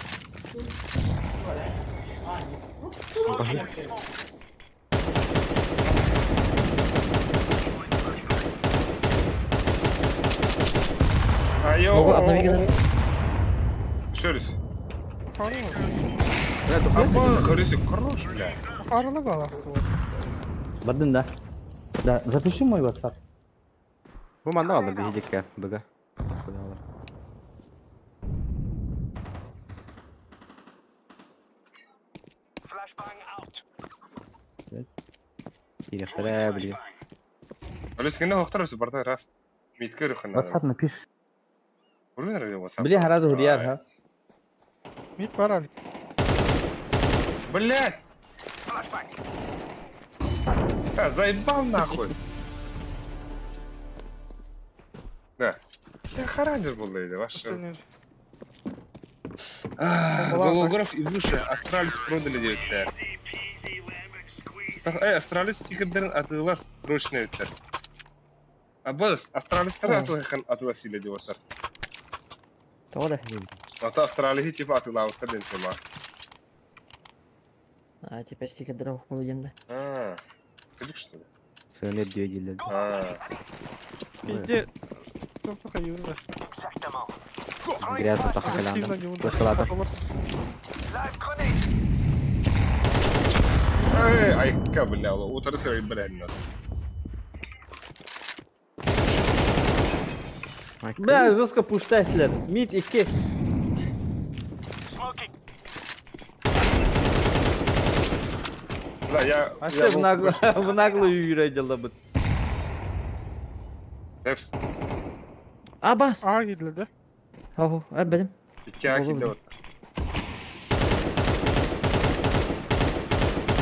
Айо. Могу обновить Шөрс. Харала. Аба, көрүсү, хорош, бля. Харала бала. Бардын да. Да, запиши мой WhatsApp. Бу манна алыр биһидикке быга. Хуялар. Кирехтере били. Алис кенде хохтар өсү барда раз. Митке рөхөн. WhatsApp напиши. Урын рө WhatsApp. Бли харазу хурьяр, ха. Мид бар Алик. Блядь! А, заебал нахуй! Да. Я харандер был, да, ваш. Голограф и выше Астралис продали 9 Эй, Астралис стикердерин атылас срочно өттер. А быз, Астралистер атылахан атылас иле деп отыр. Тоҕо Ата Астралихи типа атылауыттар ден тема. А, теперь стикердер охуел да. А, кыдык что ли? Сыгынер диye дилер. А, Иди. Тоқ-тоқ айуында. Грязно таха Агрессивно калянда. юында. Башкалада. эй, айка, бля, утыры бля, Бля, жестко пуштайсылар. Мид 2. Бля, я... А что в наглую, в наглую юрайдела бы. Хепс, А, бас! А, кидледі. Ого, әббедим. икки акилде вот.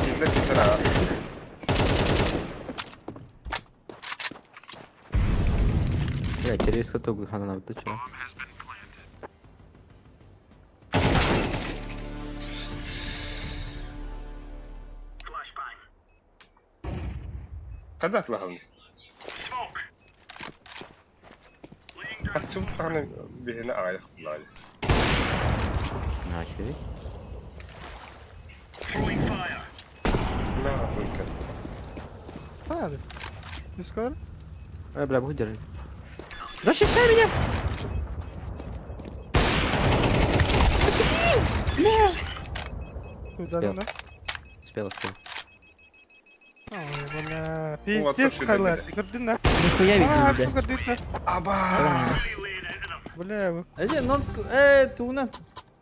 Килде Питер а. Бля, террорист хатогу ханана битте чё. Когда атылахын? Катчыбыт тағаны бихine ағайық құлағай. Начали. Бля, только. Алик. Не сказали? Ой, бля, буду держать. Защищай меня! Куда Успел. да? Успел, успел. Ой, бля. Вот, Пиздец, точно, Хайлар. да. Көрдің да? Нихуя А, видно, да. көрдің да? Аба! Бля, bu. Эже, нон э, туна.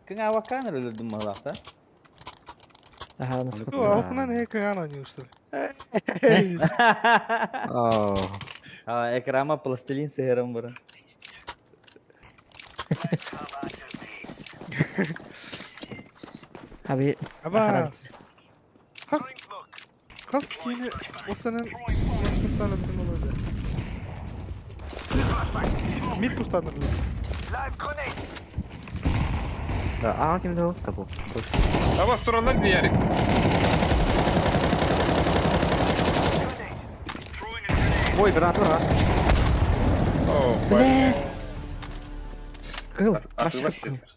Кыңа ваканыр өлөрдүм малакта. Ага, на Ту, сколько. Да. алтынан экран ойнайсың. Оу. А, экрама пластилин сыгырым бұрын. Аби, Аба. Хас. Хас кийини осанын пустанатын болады. Мид пустаныр. Да, а, ким дал? Табу. Аба, сторона где Ярик? Ой, граната раз. О, Бля! Кыл, Атылас вообще кыл. сетер.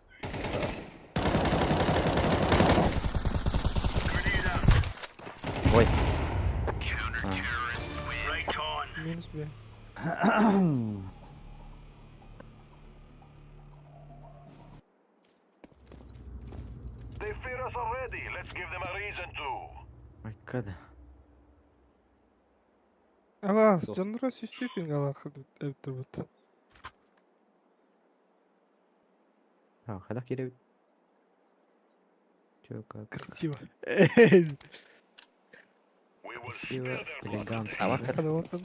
Ой. Минус, бля. My God. Алаас, дьонноро сүүстүү пингалаах эбит турбут. А, хайдах киирэбит? Чё, как? Красиво. Красиво, элегантно. А, да? Хада вот там.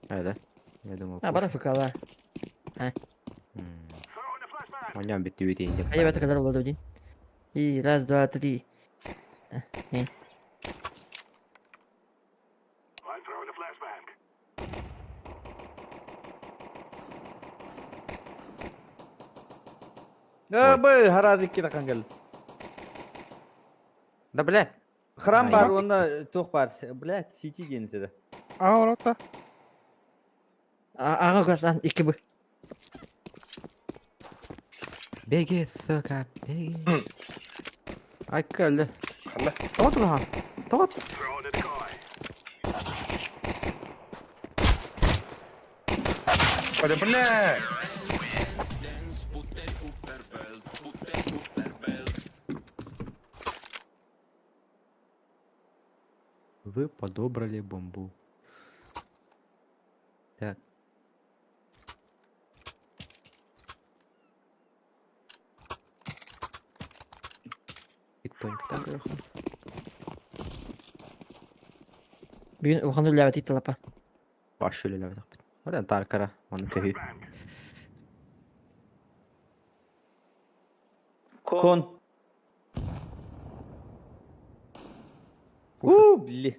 А, да? Я думал, А, бара пушка. фыкала. М. Маньян бүттүбүт иин деп. А я это когда был один. И раз, два, три. Не. Э, бу харазы икки тахан кэл. Да, бля! Храм Ай. бар, онна туох бар. Блядь, сити диэн этэ. А, орота. Аға көздан екі б. Беги, сука, беги. Ай, кэллэ. Ханна. Тоҕо тулахан? Тоҕо? Бля, бля! Вы подобрали бомбу. Так. Тиктоник так верху. Бүгін оған үләбі дейді лапа. Баш үлеләбит. Ордан таркара, оны көһү. Кон. У, бли.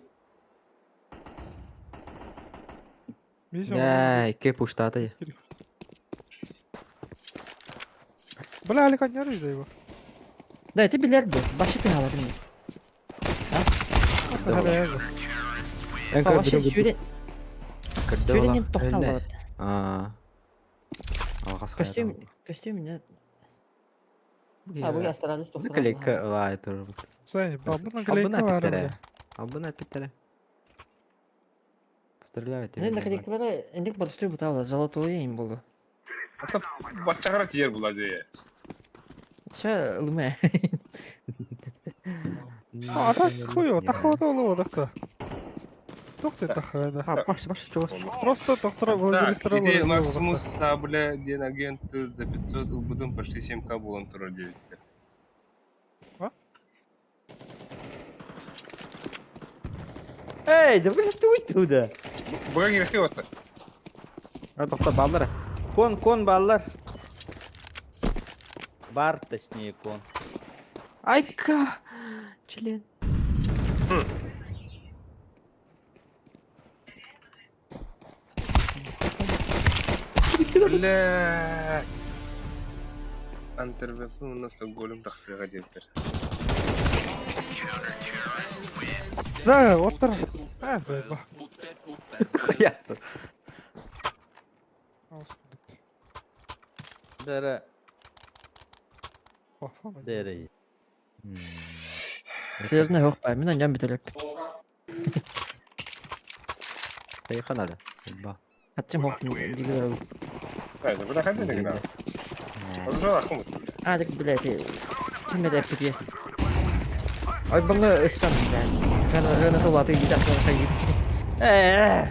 Миша. Бля, икки пуштаты. Бля, Алик не за его. Да, это билет был. Башы ты халадың. Хада я. Вообще сүйрен сүйренен тоқтал болады. А. Алғас Костюм, костюм не. А, бұл астралис тоқтал. Наклейка ылай турбут. Сань, бабы Албына наклейка бар. питтере. бля. Албына питтере. Поздравляю тебя. Не наклейкалары эндик борстуй бутаула, золотой им болу. Ата баччагара тиер була дии. Ша луме. А так хуё, тахова олуо дахта. Тохты тахада. А, баш, баш, чего? Просто доктора Так, Владимира иди Максимус Сабля, ден агент за 500 убудун почти 7к булан тура 9. Эй, да блядь, ты уйди туда. Буга кирехти отта. А, доктор баллара. Кон, кон баллар. Бар, точнее, кон. Айка! Член. Бля. Антервепн у нас так голем тахсыга диэбиттэр. Да, оттар. А, заеба. Я. Дара, дара. Серьезно, жоқ па, мен аням бітелеп. Поехали надо. Ба. Хатчым хоқ дигер. Ай, да бля, ханды деген. Ожо ахмут. А, так, блядь, ким это пите? Ой, бұңы ыстан, блядь. Рана рана толаты дейді ақша Э,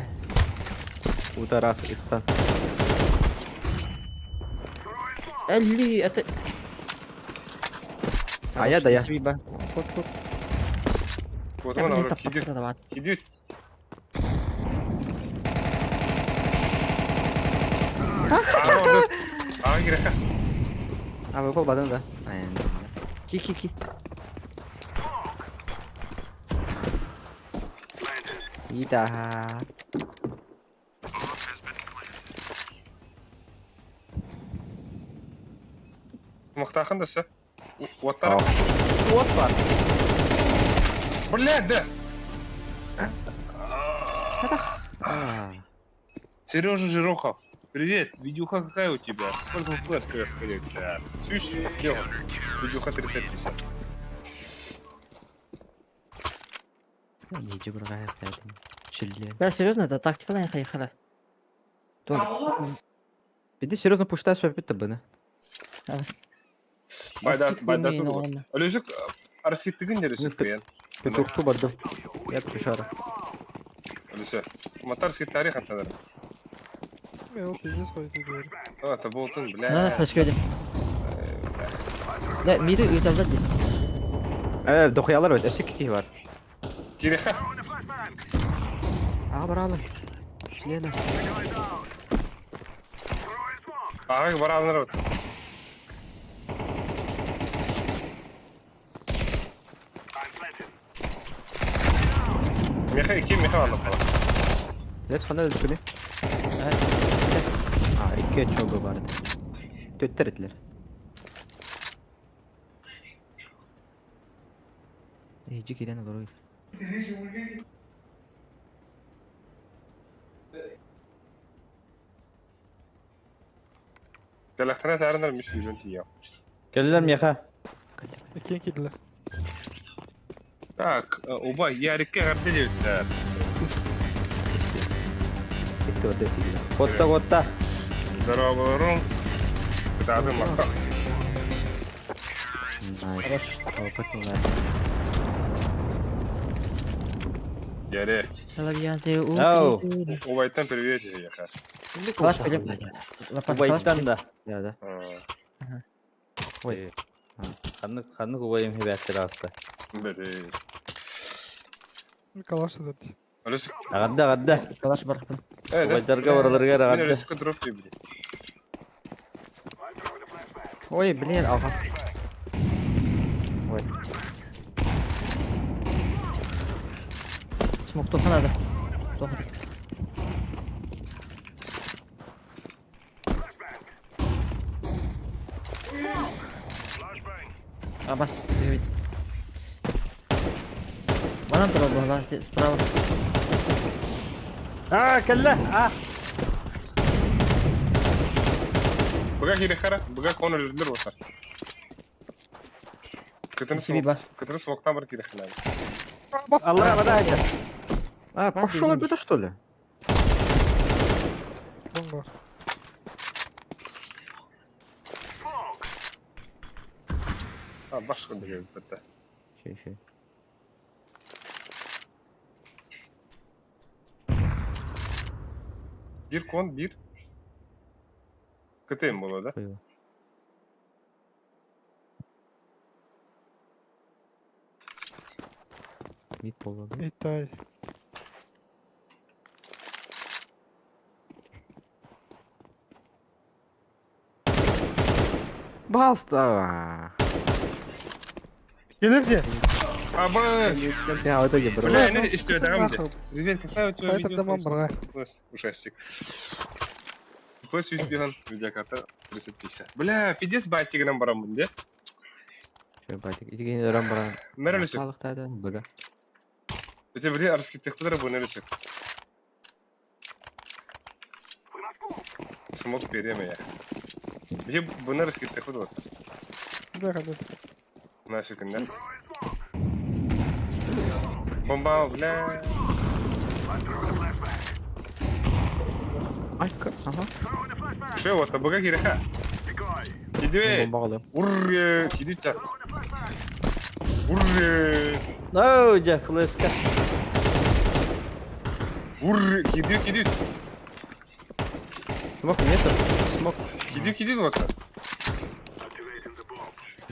Утарас истан. Әлли, это... А я да я. Кот, кот. Вот Я, он блин, уже таппақ кидет. дават. Кидет. А, кирехе. А, вы колбадан, да? Ай, Ки, ки, ки. Ида. Мактахан да все. Оттар. Вот бар. Бля, да. А. Сережа Жирохов, привет, видюха какая у тебя? Сколько FPS происходит? Сүүс кило. Видюха 3050. Иди бырҕаһа этим. Чилле. Бля, серьезно, это тактика на хайхара. Иди серьезно пуштай свой пит табыны. Байда байда тугу. Өлөсүк арасхиттыгын дересүк кыйан. Петухту бардым. Я петушара. Өлөсө. Матар ситтари хантанар. Мен ол пиздец қой говорю. А, это болтун, На, бля. флешка видим. Да, мири ыйталдар дии. Э, дохуялар өт, өссө кики бар. Киреха. Аға баралы. Члена. Ага, баралар вот. Меха, ики меха алып кала. Лет хана өлдүкүнү. А, икки чогу барды. Төттер этилер. Эй, кирен олору. Телехтана тарынар мүш үйрөн тия. Кэллэр миэхэ. Иккиэн киирдилэр. Так, оба, ярикке гарды дебиттер. Секте бар десеги. Котта котта. Здорово, болорум. Кытаатын мактак. Nice. Опытный. Яре. Соловьяты Ау. укрыты. Убайтан привет, яха. Калаш пойдем. Лопат, калаш Убайтан да. Да, да. Ой. Ханнык ханнык убайым хебээттер ааста. Бери. Калаш сызат. Өлөсүк. Аҕадда аҕадда. Калаш бар. Убайдарга бараларга Мен аҕадда. өлөсүккө дроп били. Ой, блин, алгас. Ой. Смок тоха надо. Тоха. Абас, сыграть. Банан тура была, справа. Аа кэллэ. Аа. Быга кирехара, быга кон өлүрлөр болса. Кытын Себе ба. Кытын смоктан бар кирехана. Бас. Аллара бада айда. А, пошел это что ли? Бомба. А, башка деген битте. Еще, еще. Бир кон, бир. КТМ боло, да? Хуево. Мид пола, да? Итай. Балста! Келер де. Абас! Я в итоге брал. Бля, не истебедагам де. Привет, какая у тебя Қайтар видео? даман барға. Ужастик. Плюс USB видеокарта 3050. Бля, пиздец байтигынан барамын, де? Че, батик, иди рам баран. Мэр өлөсүк. Салыктайдан бага. Эте бир арскиттек кудара бу нелесек. Смок береме я. Бие буны арскиттек куд вот. Да, қандай. Наша күннер. Бомба, бля. Ай, ага. Шо вот, бага киреха. Кидве. Бомба алым. Урре, кидүтә. Урре. Оу, дьэ, флешка. Урре, кидү, кидү. Смок нету? Смок. Кидү, кидү вот.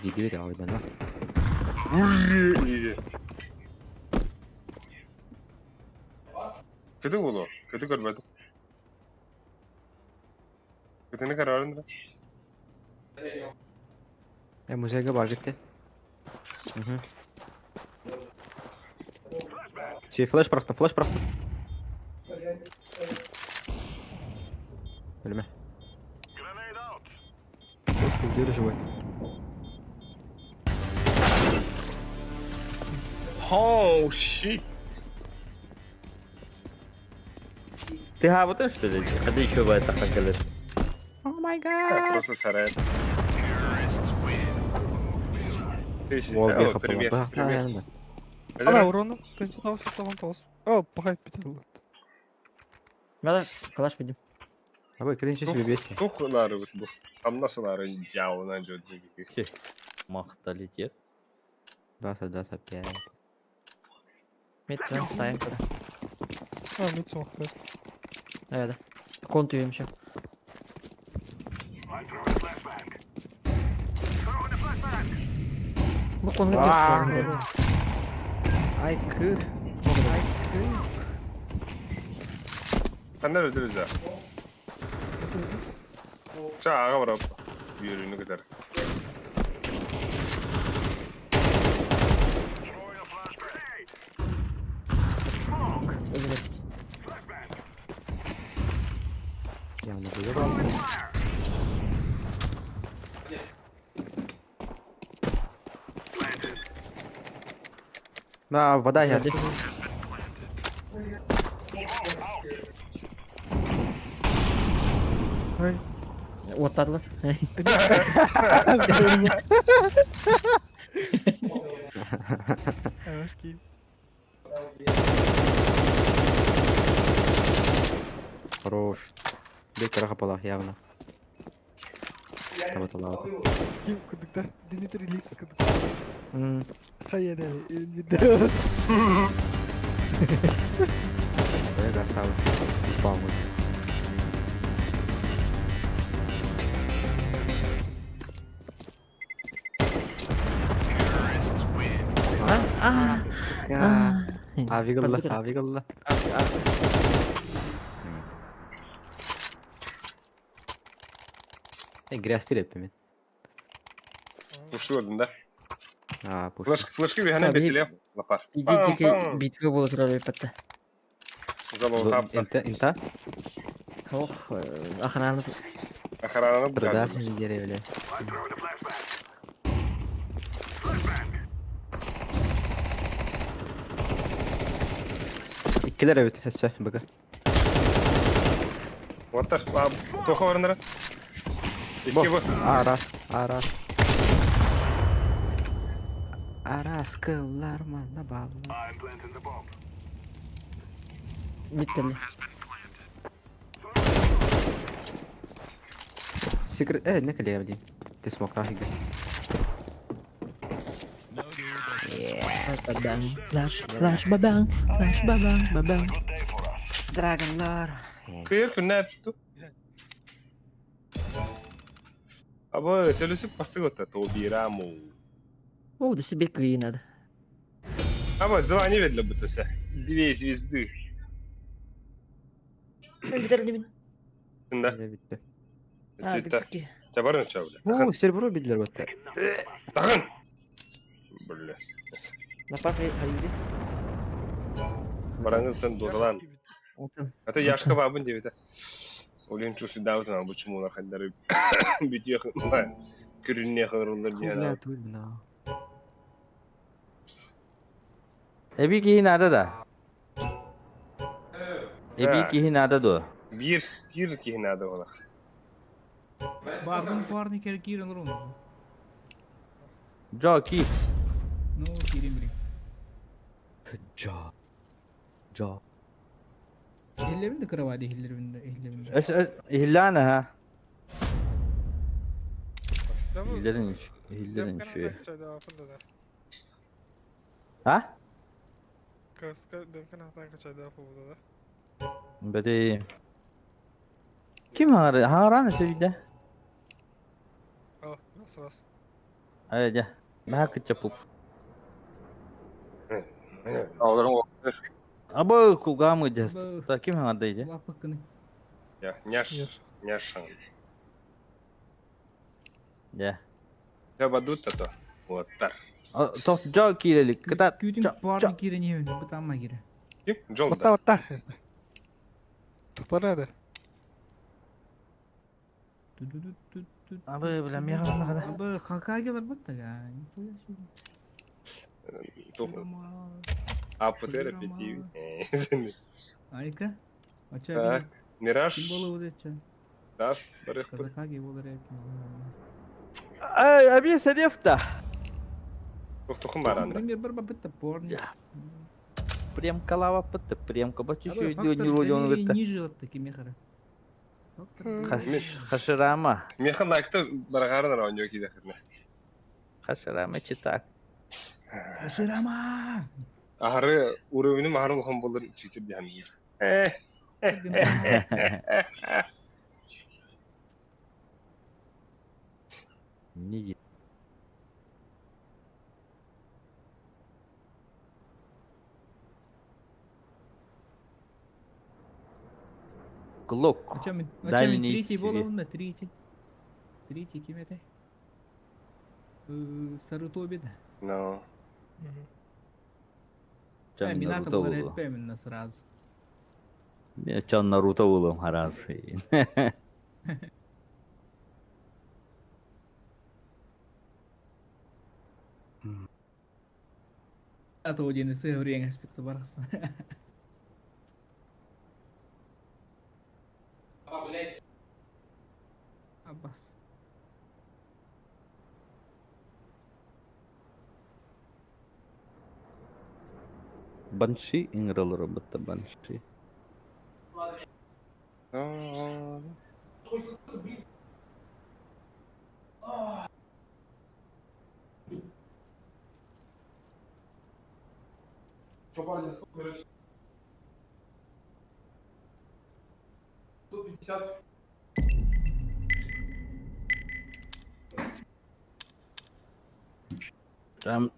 Иди, алый бана. Урре, диде. Көтү боло. Көтү көрбөдүм. Көтүнү көрөрүм да. Э, музейге бар кетти. Угу. Все, флеш бырахтым, флеш бырахтым. Өлеме. Господи, где живой? Oh shit. Ты хаабытын что ли? Хады еще бай таххан кэлэр. Просто сарай. Уол О, биэ хаппала. привет, Бах, привет. да. Ана урону 999. О, пахай бител. Мала калаш бидим. Абы кеденче бебеси. Тух нары бу. Амнасы нары жауынан жо диги. Махталитет. 20, 25. Мид транс сайын. А, мид смог. Да. Конту еще. Бу конга Аа. Ай кы. Ай кы. Ханнар өтөрүзэ. Ча ага барап. Бүйөрүнү көтөр. Өлөрөт. Явно выебал. На, вода я. Hadi. Ай. Оттадылар. Ашки. Хорош. Бек рахапала, явно. Табаталаата. Ким кудыкта? Дмитрий Лис кудык. Хайя дали. Я оставлю. Спамы. А. Авигалла, авигалла. Грязь тиреппи мен. Пушу көрдүм да. А, пуш. Флеш флешки бихане Та, би- бетиле. Лапар. Иди тики битве боло турар бепатта. Залог тапта. Инта, инта. Ох, охрана. Охрананы Труда, бутар. деревья. Иккилер эбит, өссө, быгы. Оттар. Тоха барынара. Икки бу. Арас, арас. Арас кыллар манна балла. Мид келди. Секрет, не клея, блин. Ты смог так играть. Бабang, флаш, флаш, бабang, флаш, бабang, бабang. Драгонлор. Кыйыр күннәр ту. Абы сөлүсүп бастык отта тобираму. О, да себе кыйы надо. Абы звание ведле бутуса. Две звезды. Битер дебин. Да. Битте. А, битки. Табарын чабы. О, серебро билдер бутта. Тагын. Бля. Напав хайди. Бараңыздан дуралан. Отын. Ата яшка бабын деп это. Олен чусы даутын абы чумулар хандары. Бүтү күрүнне кырылыр Бля, диэн. туйна. Эби кихи надо да. Эби Да. кихи надо до. Бир бир кихи надо ола. Барбын парни кер кирен рун. Жо ки. Ну, кирин бри. Жо. Жо. Хиллерин де кровати хиллерин де хиллерин. Эс ихлана ха. Хиллерин үч. Хиллерин үч. Ha? Беди. Ким хаңар? Хаңаран өсө биде. Ай жа. Наха кытча пуп. Алырың Абы кулгамы жас. Та ким хаңарда ije? Лапыкны. Я, няш, няш. Я. Я бадутта то. Вот так. Тох жо кирелик. Кытат. Күтүн Жо. парни кирен ебин, бутама кире. Ким? Жол Отта, да. отта. Тупар надо. Абы бля мега хада. Абы хакагелер бутта га. Нихуя себе. А ПТР пяти. Айка. Ача Так, Мираж. Ким буолуо деччэ? Дас, барыхпыт. Казакаги буолар эбит. Ай, аби сарефта. Тохтохун баранда. Пример бар бабытта порни. Прям калава пытта, прям каба чуть-чуть не родион гытта. Ниже вот такими мехара. Хаширама. Меха лайкта барагаран рауньо киде хырна. Хаширама читак. Хаширама! Ахары уровеним ахары улахан болар читер дихан. Не Глок. Дальний третий был на третий. Третий кем это? Сарутоби, да? No. А, Минато был именно сразу. Чан Наруто булым хараз. А то один из время аспекта бархса. Аббас. Банши инграл робота банши. Что, парни, сколько, короче? 150. Там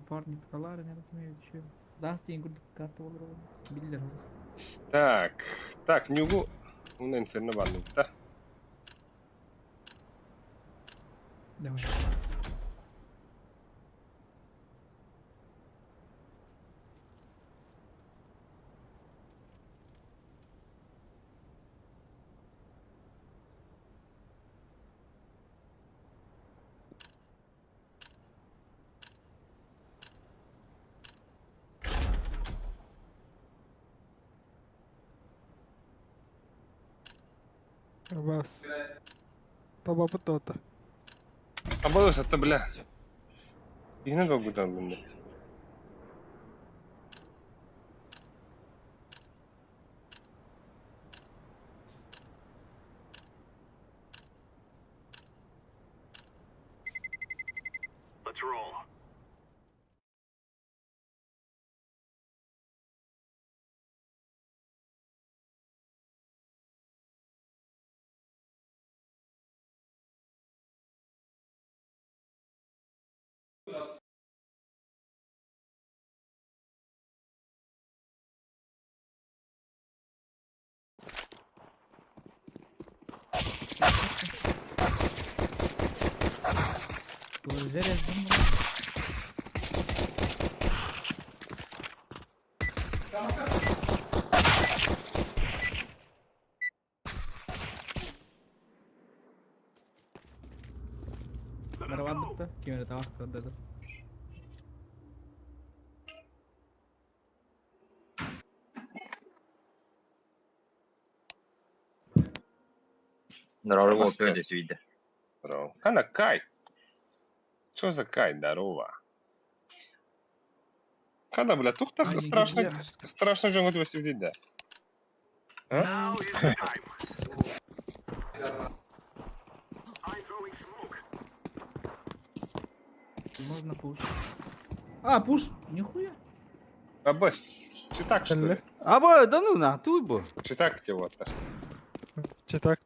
Парни ткалары, не разумею, еще. Даст ей карта olur. Биллер. Так, так, нюгу. Уна инферно барны, да? Давай. Бас. Таба бутота. Абы сатта бля. Ихне долгудан бунда. Барабан Кемер табак да. Здорово, опять видно. Здорово. Кана Кай. Что за Кай? Здорово. Кана, бля, тухтах страшно, страшно жонго тебе сидит, да. А? Можно пуш. А, пуш, нихуя. Абас, читак что ли? Аба, да ну на, туй бу. Читак тебе вот. Читак.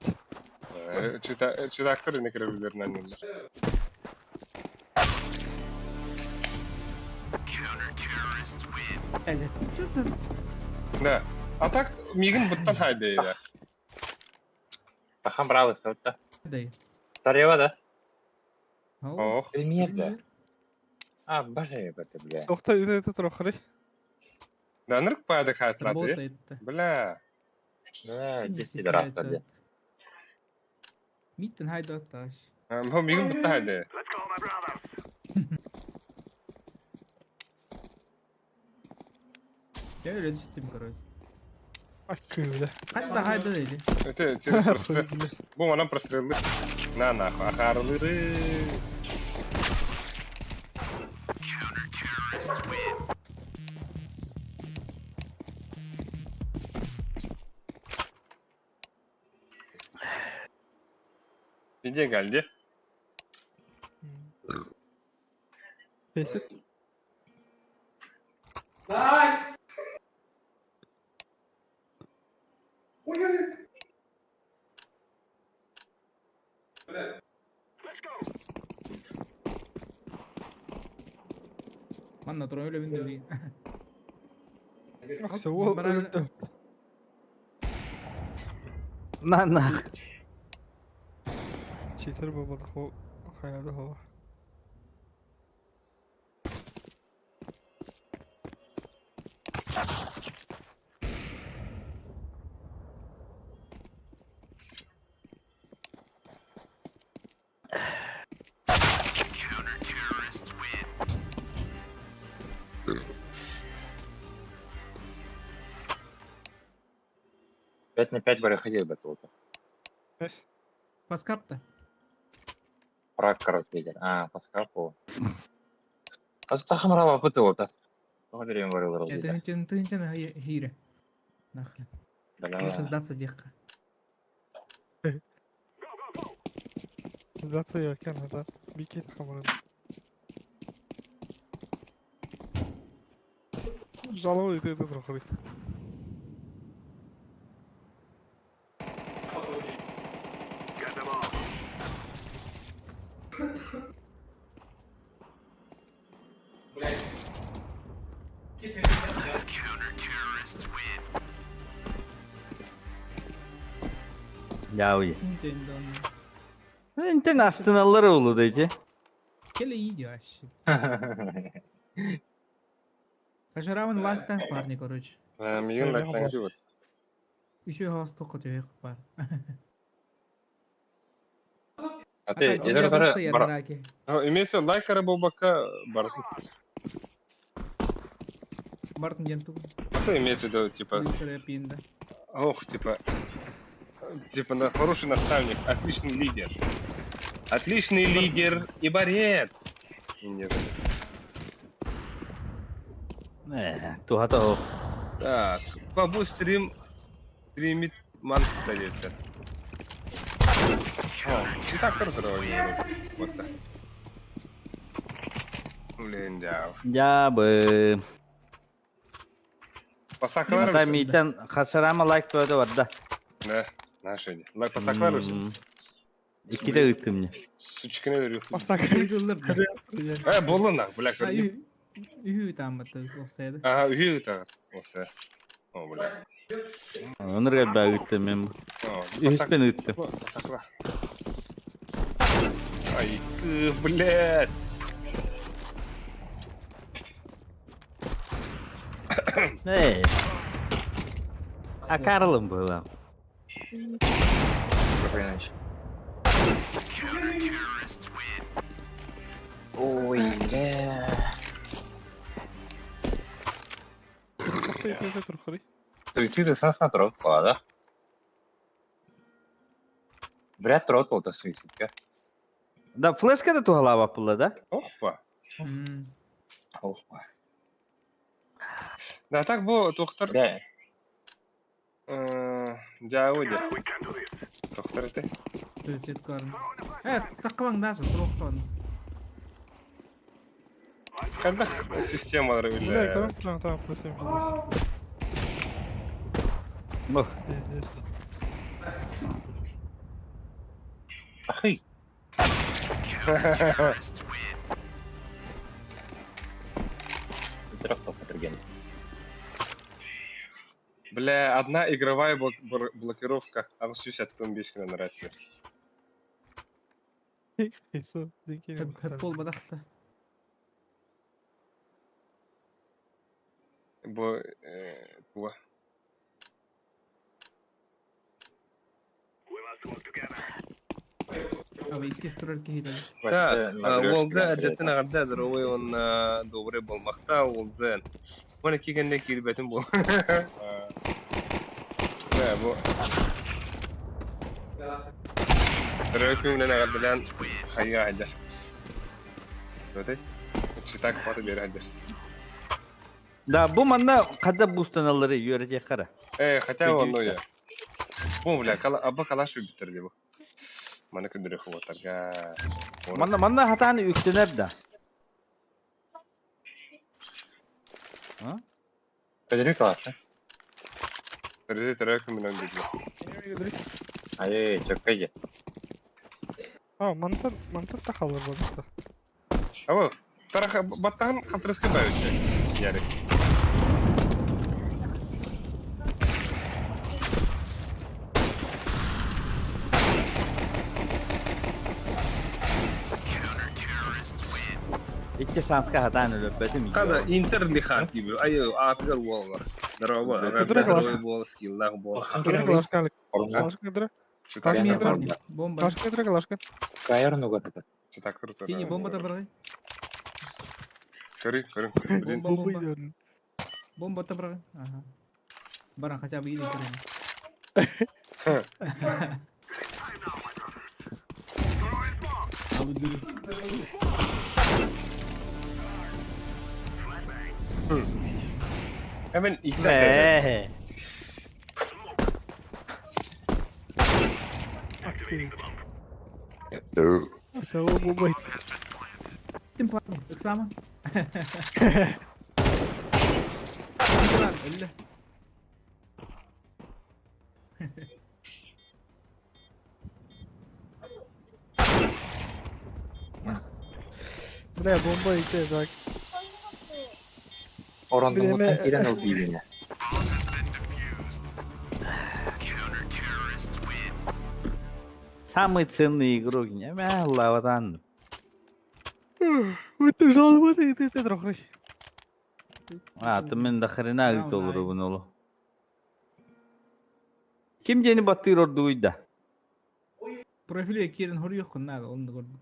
Читактыр не кіріп на. Это что за... Да. А так мигін бұттан хайды да. Тахан брал их, да. Дай. Тарева, да? Ох. Премьер, да. А, боже, это, бля. Тохта это трохры. Да, нырк пайды хайтлады. Работает. Бля. Да, здесь пидорас, бля. Миттен хайда таш. Мхо мигін бұтта хайды. Я öyle түстүм, короче. Аккыыла. Хатта хайда dedi. Это через прострел. Бу манан прострелы. На нахуй, ахарылыры. Иди, Гальди. Бесит. Найс! Ой-ой-ой. Бля. Манна туран өлөбүн да билигин. Акса ол Баран- өлдө. На на. Читер болбатах ол хайада хола. Пять на пять проходил бы тут. Эс. Паскапта. Прак, короче, лидер. А, по скапу. А тут тахамрава пытыло-то. Благодарим, говорил, Это лидер. тынчен хире. Нахрен. Лучше сдаться девка. Сдаться я Канада. Бикет хамран. Жалобы это это трохы. Блядь. Кисни. Яуи. Тынчен да. Интен астыналар олу дейdi. Келе иди вообще. Хашараван лактан парни, короче. Мигин лактан живот. Еще хостук тебе пар. А ты, лидер, бара. Имеется лайкара болбакка барсын. Бартын денту. А то имеется в виду, типа, Пинда. ох, типа, типа, на, хороший наставник, отличный лидер. Отличный лидер и борец. Нет. Туһата о. Так, бабу стрим, стримит ман дается. О, и так тоже Вот так. Блин, да. Я бы. Пасаклар. Ата мийтен хасарама лайк туады бар да. Да, наши. Лайк пасаклар. Икките ыттым мне. Сучкины верю. Бастак. Э, болды на, бля, көрдім. Үхүү тааммата оксайды. Ага, үйі та. Осы. О, бля. Оныр бә ыттым мен. О, Үспен ыттым. Пасакла. Ай, блядь. Эй. А Карлом было. Иначе. Ой, бля. Это трохы. Суициды сасна тротла, да? Брат тротл это суицидка. Да, флешка да туһалаба була да? Опа. Опа. Да, так бу тоқтар. Бля, Жауды. Тоқтар это. Суицид карын. Э, таккабаң дасы туруктон. Қандай системалар Бля, или... когда там там просто Бу. Пиздец. ахы. Тротл патроген. Бля, одна игровая блокировка. А 65 кына нравится. Хейсо, деньги. Пол бадахта. Бу бу. Аба икки турар киһилер. Так, Волга әдеттен ағарда дровой он добрый болмақта ол зен. 12 кэннэ киирбэтим буол. Бээ, бу Төрөөбүт күҥүнэн эҕэрдэлээн хайыы сылдьар. Өтэй? Читак фото биэрэ сылдьар. Да, бу манна хада бустаналлары үөрэтиэххэ эрэ. Э, хотя бы онно я. Бу, бля, кала, абба калаш бүттэр дии бу. Маны күндүрү хоботтарга. Манна манна хатаан үктэнэр да. А? Көдөрү калаш. Төрү төрө күмүнэн дииллэр. Ай, чөккөй же. А, мантан, мантан та халар болуста. Аба, тараха баттаһан халтырыска баайбыт Ярик. Икки шанска хатаан өлөрбөтүм. Хада интер лихат gibi. Ай, аатыгар буолла. Здорово, Көдөрө калаш. буол, скиллах буол. Көдөрө калаш Орунга. Калаш көдөрө. Читак, Парни, Орунга. парни, бомба. Калаш көдөрө калашка. Кайр нугатата. читак тур. Синий, бомба табрай. Көрү, көрү. Бомба, Бомба бомба. идеально. Бомба табрай. Ага. Баран хотя бы или Hemen ikna eder. Ээ. Все, бомба. Тим парни, Оксана. Өллө. Бля, бомба идея, так. Орондуҥҥуттан киирэн ыл диибинэ. Самый ценный игрок. Не лаватан. Ой, ты жалоба, ты, ты, ты, трохрый. А, ты мен до хрена Да, толору най. бунулу. Ким дени баттыр ордуйда? Профиле киирэн хоруйуоххун наада, онно көрдүм.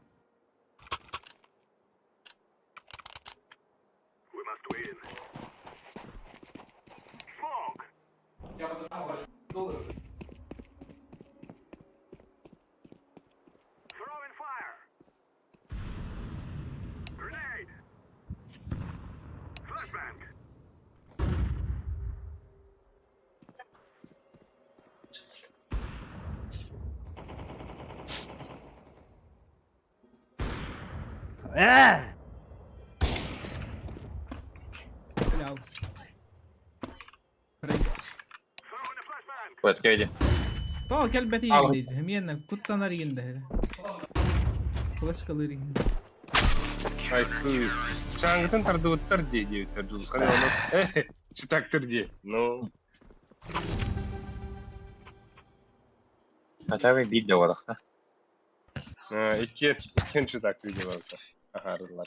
Э! Бля. Көткөйдü. Тоо кэлбэти Ал. иһин Хэмиэнэ куттанар иһин дэһэ. Флешкалыр иһин. Ай, чаңгытын тардыбыттар дии диэбиттэр Дьулусхан Иванов. Э, читактыр дии. Ну, Хотя бы биир да буолахта. икки иккен читак видеоларда. Ахарылар.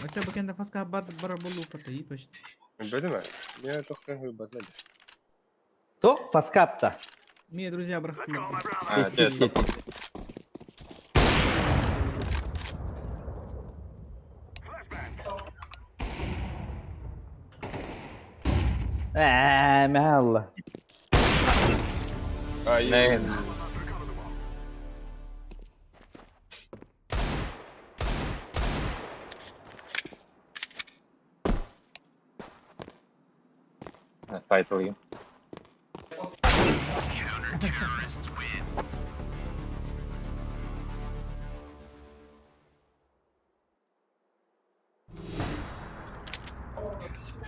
Хотя бы кэнде фаска бар бар болу пата и почти. Бөдүмэ? Я тохтон хүйбатлады. То фаскапта. Мне друзья брахтылар. А, дьэ, Э, мялла. Ай, Не. Файтылыйым.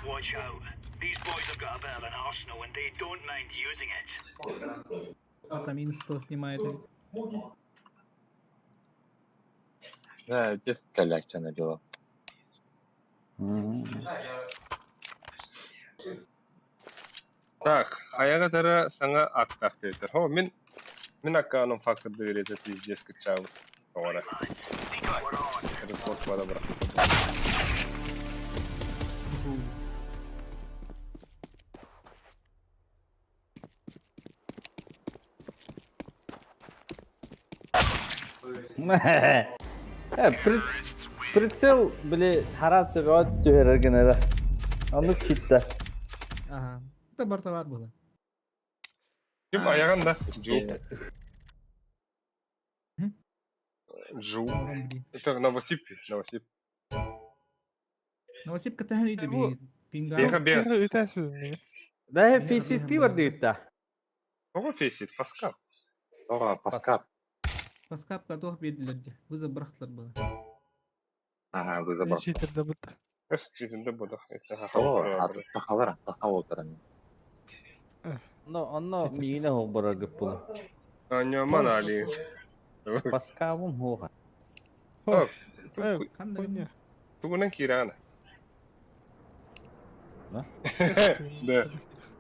Watch out. These boys have got a bit of an arsenal and they don't mind using it. А там минус 100 снимает. Да, без коллекция дела. Так, аяга тара саңа аттах диэтер. Хо, мин мин аккаунум фактор доверие пиздец кычаабыт. Оҕора. Репорт бада бара. Э, прицел, били, хараат төбөҕө түһэрэр гына да. Оннук хитта. Ага. Это бар товар было. Ким аяҕын да? Джу. Джу. Это Новосиб, Новосиб. Новосиб кытаһан үйдө би. Пинга. Беха беха. Да, фейсит бар дийтта. Тоҕо фейсит? Фаскап. Тоҕо Паскап. Паскапка туох биэрдилэр дии. Вызов бырахтылар было. Ага, вызов. Читерде бут. Эс читерде бут. Тоҕо сахалар саха буолтаран. Но онно миинэ хоқ барар гыппылы. Аньаман али. Паскабым хоға. Тугунан киирана. Да.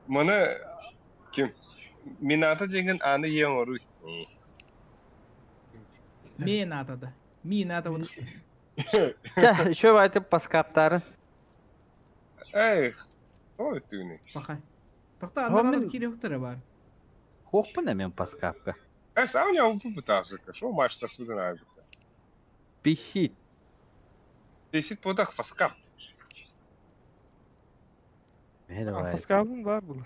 Маны ким? Мината деген аны ең оруй. Мен атады. Мин ата вот. Ча, еще айтып паскаптарын. Эй, ой түүнү. Паха. Тохта анаралар кириөхтөрө бар. Хохпын мен паскапка. Э, сам не попытался, шо маш со свидана. Писит. Писит подах фаскап. Фаскабым бар бұл.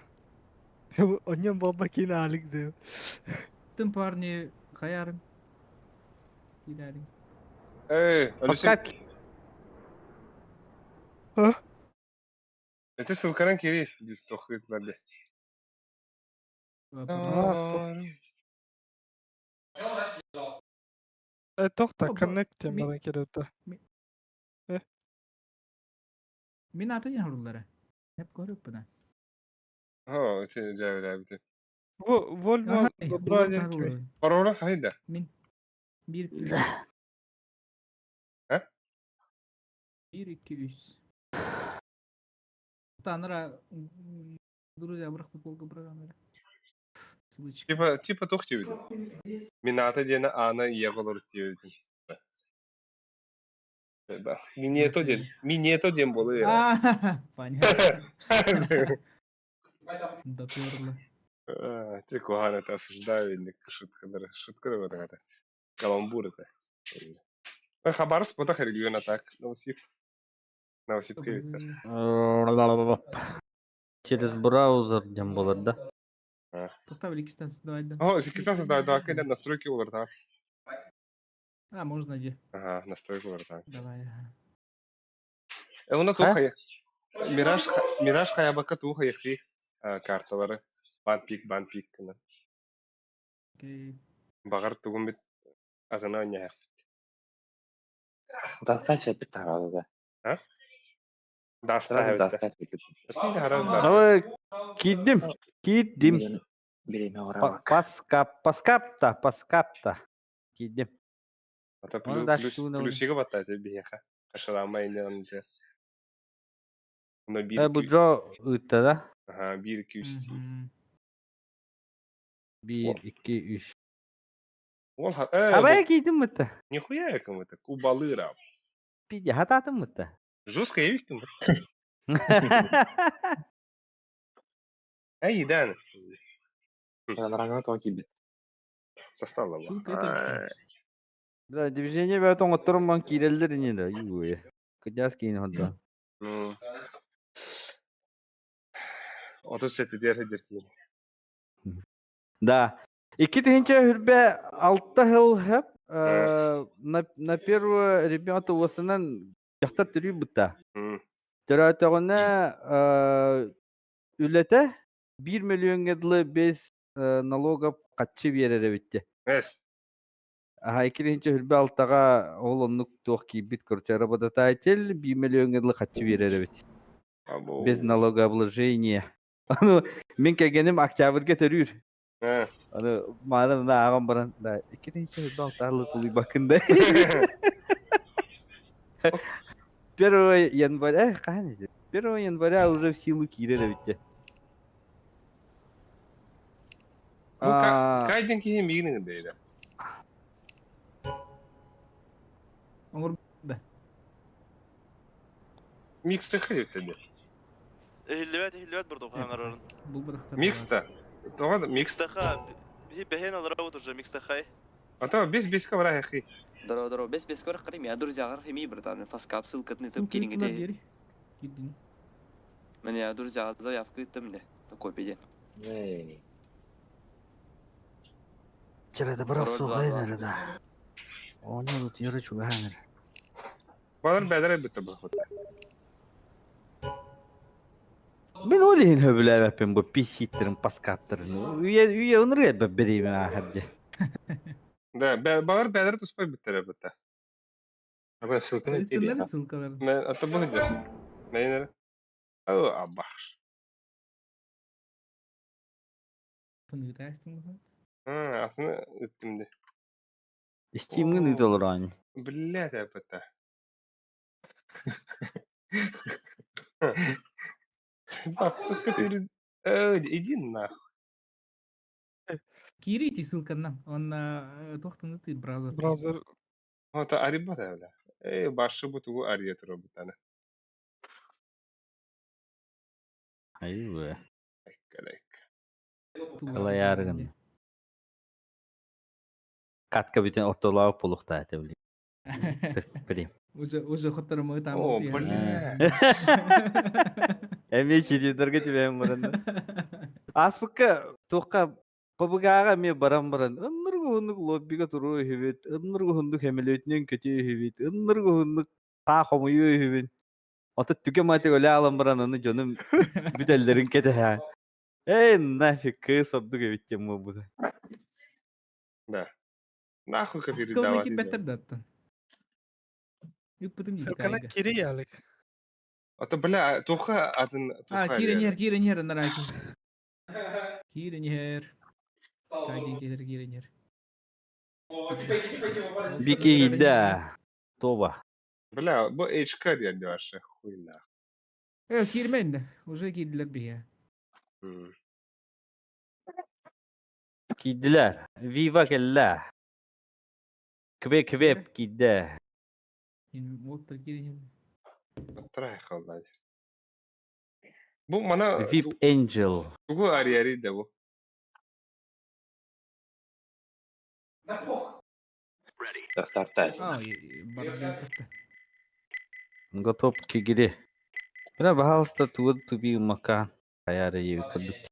Онен баба кин алик деп. Тым парни хаярым. Киләрин. Эй, Паскап. А? Это ссылканан кири, дис тохыт лабе. Э, тоқта, connect тем бана керетті. Э? Мин аты яһруллары. Хеп көрүп бuna. Хо, те жабыла бите. Во, Volvo браузер кими. Парола хайда. Мин. Бир. Э? 1 2 3. Танра друзья бырах футболка программера. Типа типа тух тибит. Мината диэн аана ийэ олорут диэбитин. Минето диэн, минето диэн буолуо. Понятно. Доперло. Ты куһаан это осуждаю инник шуткалары. Шутка да это. Каламбур это. Хабаровск потах региона так. Новосиб. Новосиб кебиттер. Через браузер диэн буолар да? Тоқтап икки давай да. О, икки давай, давай, кэлэн настройки олар да. А, можно де. Ага, настройки олар да. Давай. Э, уна туха. Мираж Мираж хаябака туха яхи карталары. Бан пик, бан пик. Окей. Багар тугум бит атына не. Достача бит тарады да. А? Даста Достача бит. Давай кидим, кидим. Биреме орабак. Паскап, паскапта, паскапта. Кидим. Ата плюс плюсига баттаты биһиэхэ. Кашалама инен дес. Оно бир. Э, бу жо ытта да? Ага, бир күүс. Бир, икки, үс. Ол Абай кидим мытта. Нихуя яком это, кубалыра. Пиди, хататым мытта. Жестко я виктим. Эй, дан. Рангы токи бит. Состала. Да, движение бәт оңотторум ман кииреллер ини да, юуе. Кыдьяс киин hodда. Ну. Отыз сети дер дер киин. Да. Икки тыһынча хүрбэ алта хыл хэп на первого ребенка уосынан дьахтар төрүү бутта. Төрөөтөҕүнэ үлэтэ биир миллионҥа дылы без налогов хаччы биэрэр эбитти. Эс. Аха, икки тыһынча хүрбэ алтаҕа ол оннук туох киирбит, короче, работодатель биир миллионҥа дылы хаччы биэрэр эбит. Без налогообложения. Аны мин кэргэним октябрьга төрүүр. Аны мааны ааҕан баран, да, икки тыһынча хүрбэ алтаҕа тулуйбаккын да. 1 января, хаһан этэ? 1 января уже в силу киирэр эбит. Ну, кайден киһи миигин дейdi. Оңор да. Миксте хэйтэди. Эхиллибэт, эхиллибэт бурдук хаңарарын. Микста. Тоҕо микс. Микстаха, бэһэн аларабыт уже микстахай. А то бес беске бара яхи. Здорово, здорово. Бес бес көр кырым я друзья хими братан. Фаскап ссылкатын ытып Ссылка кириңите. бери. Кирдин. Мен друзья заявка ыттым де. Такой пиден. Эй. Вчера Пароль 2-2. да. Оны тут яры чуганыр. Балар бәдер битте бу. Мен ойлайын хөбүләбәппин бу писиттерин паскаттырын. Үйе үйе ыныр элбе берейм ахадде. Да, балар бәдер туспай биттер битте. Абы ссылканы Ыттыннар тебе. ссылкаларын. Мен ата бу дер. Мен О, абаш. Тыныгытаастың бу. А, атны үттüm де. Steam'in ыйтолор ань. Блядь, битте. Баттык перед. Иди нахуй. Кирите ссылканнан. Он тохтан ты браузер. Браузер. Ата ариба бля. Эй, башы бу тугу ария тура битаны. Айбы. Калек. Калаярыгын. Катка бүтүн ортолаак болукта эте били. Билим. Уже хоттарымы там. О, бля. Эми чидидерге тебе мурын. Аспыкка туққа ПБГ-га ме баран баран ынныргы хуннук лоббига туруу үһүбүт, ынныргы хуннук хемелетинен көтүү үһүбүт, ынныргы хуннук таа хомуйуу үһүбүт. Ото түге мати өлө алан баран аны жонум бүтеллерин кетеһэ. Эй, нафиг, кыз обдук эбиттем бу. Да. Нахуй Кылны передавать. кирбеттер даттан. Үппүтүм дии Ссылканы кайга. кири ялык. Ата бля, тоха атын А, тоха. киренер, киренер нараки. Киренер. Кайден келер киренер. Бики да. Това. Бля, бу HK диэн вообще хуй нахуй. Э, кирмен да. Уже кирдилер бие. Кидилер. Viva келла. Кве квеп кидде. Моттар киренер. Трай халдай. Бу мана Vip Angel. тугу ариари да бу. Да, стартай. А, бар катта. Готов кигири. Бля, пожалуйста, тугу туби мака. Хаяры ебит.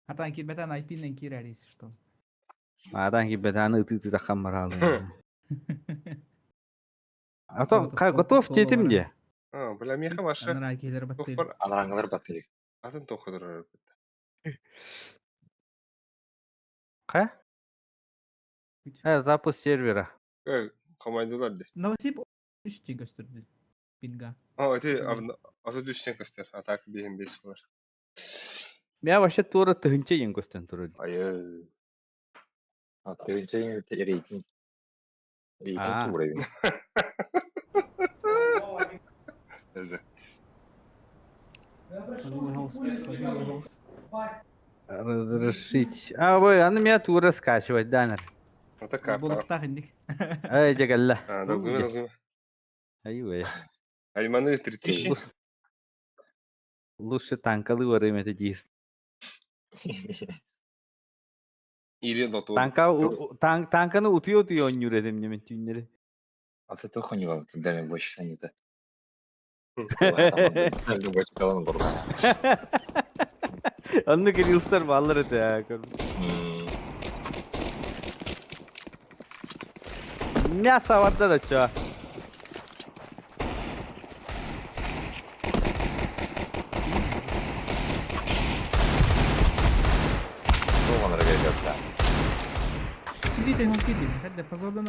Атан кирбетен IP-нен кирерис что. Адан кибетаны ыты тахамаралы. А то готов тетим де. А, бля, меха ваша. Анара келер баттыр. Тохпар Анараңылар баттыры. атын тохадыр. Ка? Запуск сервера. Э, командалар де. Новосип 3 gösterdi. Пинга. А, эти аты дүстен кастер. А так бихим бес бар. Мен вообще тура тыгынча ең көстен тура. Айы. А, тыгынча рейтинг. А. Рейтинг уровень. Эзе. Пожалуйста. Разрешить. А, вы, аны меня тура скачивать, данер. Ата капа. Болуктах индик. Ай, жагалла. А, долгума, долгума. Айвэ. Айманы 3000. Лучше танкалы во время это действ. Или лоту. Танка танк танканы утуё утуё ойнур эдем немен түйнери. А ты тоже не был, тогда больше не то. Дальнобойщик алан бар. Анны рилстер баллар это. Мясо варда да чё. Тоғаныр керек да. Чили де хоккей. Хәдде пазардан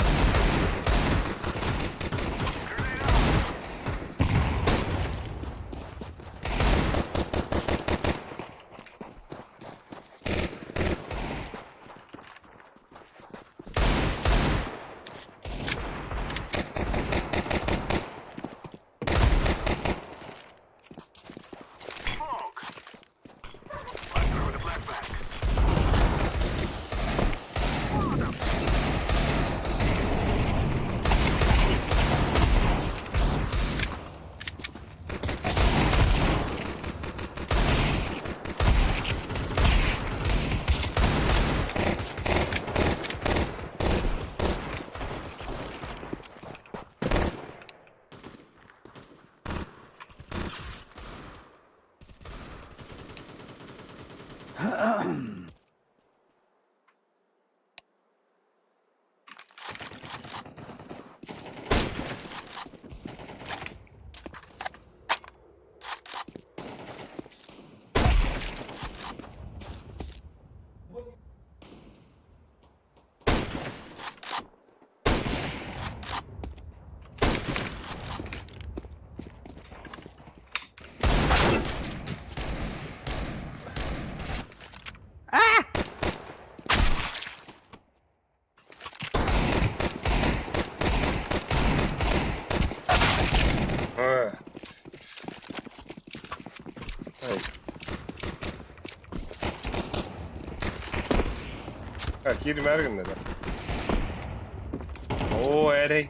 А, кииримээр гынна да. Оо, эрэй.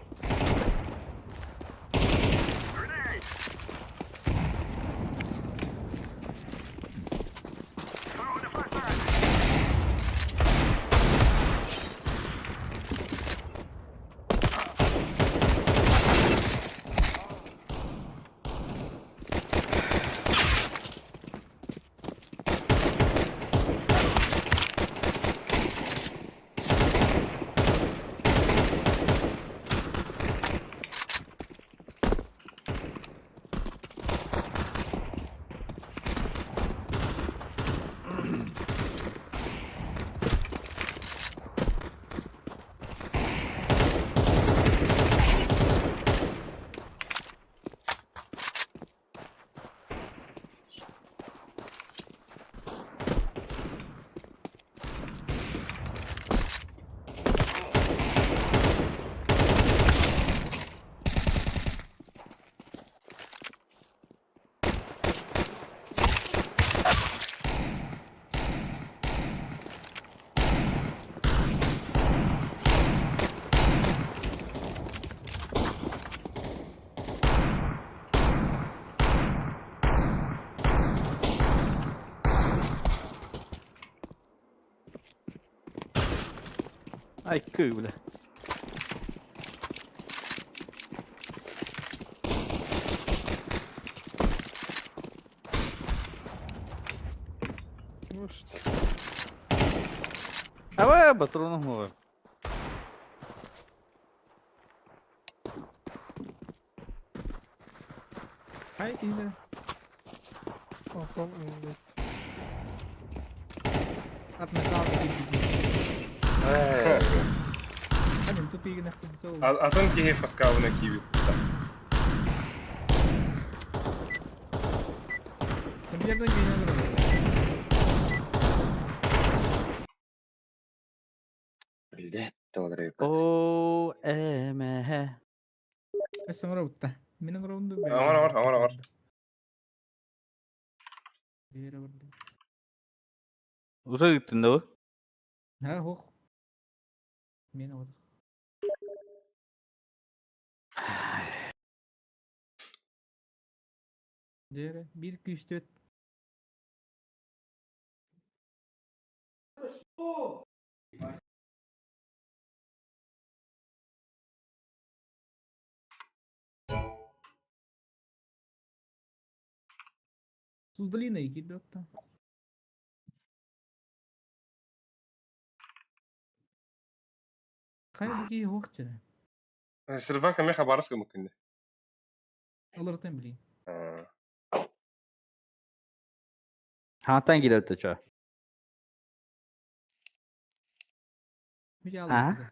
Ай, кul. Ну что? Давай патронов много. Хай киһилэр. Антон ылбыт. Ат металл киирбит. Эй, Ханын тупигин ахтын сол. Атын киһи фаскабына киибит. Компьютерден кийин олорор. блядь, толры. О, эм, Өссө оҥоробут да. Мин оҥоробун дуу? Оҥор, оҥор, оҥор, оҥор. Бэйэ оҥордум. Уже ыттын да бу? Ха, хух. Мин оҥордум. Дьэ, биир күүстэт. Суздалина киирбэт. Хайа бу киһи суох чэрэ. Сервак эмиэ хабарыс гыммыккын дии. Олортон билиин. Аа. Хантан киирэр чо? Мич А? алла.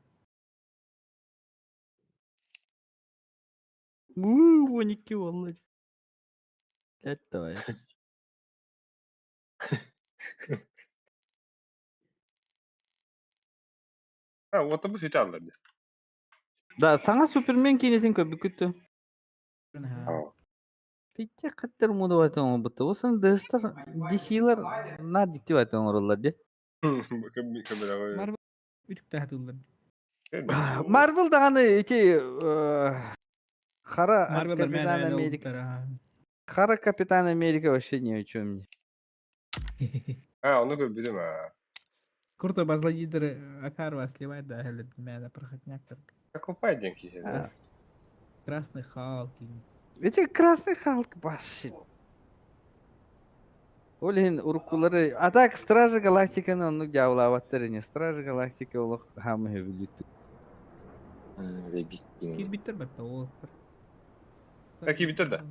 Уу, 12 буолла. Эт давай. А, вот бу сүтэ алла дии. Да, саҥа Супермен киинэтин көрбүккүт Ха. Питте каттар мудабайтан оҥорбуттар. Осын ДСтар, DC-лар наар диктивайтан оҥороллор дии. Көмөлөҕө. Марвел үтүктэ хатыллар. Марвел даҕаны ити Хара Марвел Капитан Америка. Хара Капитан Америка вообще ни о чем не. А, ону көрбүтүм аа. Круто базлайдеры Акарва сливает, да, или меня проходняк. Покупай диэн киһи. А. Красный Халк. Эти Красный Халк вообще. Ол иһин уруккулары... А так Стражи Галактиканы оннук дьаабылаабаттар ини. Стражи Галактика олох хаамы сөбүлүүттүк. Кирбиттер батта олоттар. А, кирбиттер да?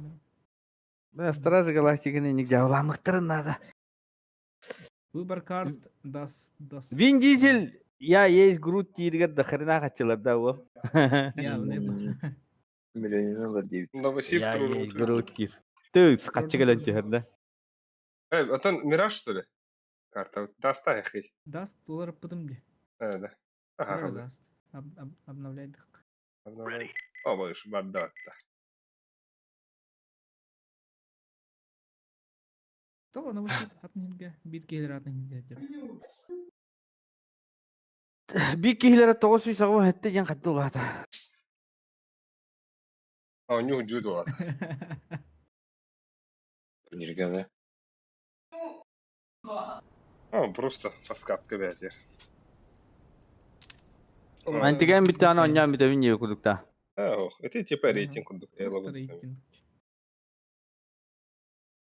Да, Стражи Галактиканы инник дьаабылаамыктарын надо. Выбор карт даст даст. Вин Дизель, я есть Грут дииригэр да хрена хаччылар да ол. Я не Миллионер 9. Новосиб Я есть Грут диир. Тыыс, хаччы кэлэн түһэр да. Э, отон Мираж, что ли? Карта. Даста яхи. Даст доллар пытым де. Э, да. Ага. Даст. Обновляй дых. О, больше бардак. То новосиб атын хинге бир келер атын хинге деп. Биир киһилэрэ 987 диэн хатты улаата. Оонньуу дьуу дуо? Нирганы. А, просто фаскапка бээтир. Антиген бүттэҕин оонньоон бүтэбин диэби курдукта. Ох, это типа рейтинг курдук. Просто рейтинг.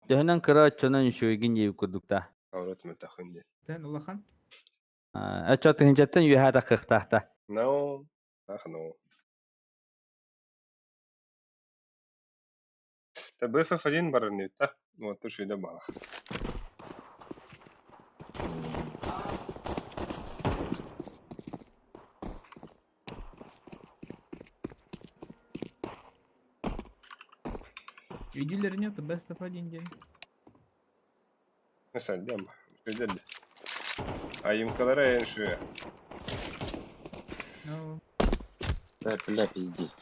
Төһөнөн кыра оччонон үчүгэйгин диэби курдукта. Аврот мэтахын ди. Тэн улахан. Оччо тыһынчаттан үөһээ таххыахтаахта. No. Ах, no. Табысов один баранюта. Вот уж и добавил. Видели нет, best of один день. Mesela Güzel. Айымкалара эн шуя. No. Да, бля, пиздец.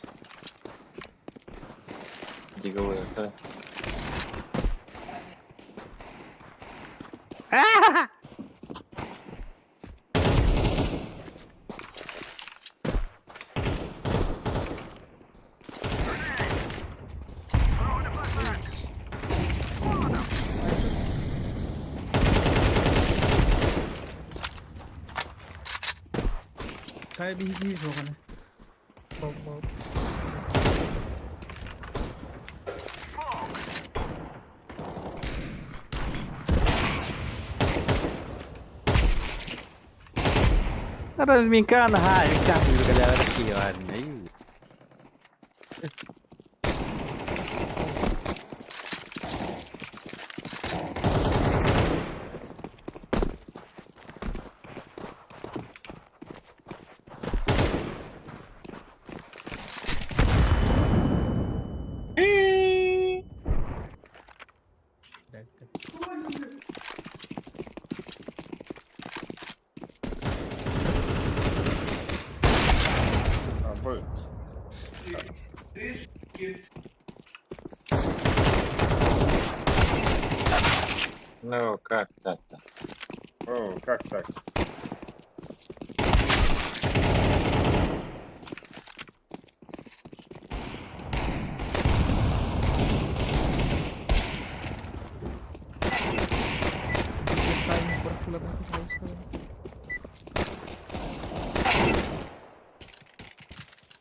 Диговая, да? Кай биһиги суоҕана. Разминка наһаа үктээх үөргэлээбэтэх киһи баар. Ну, как так-то? О, как так?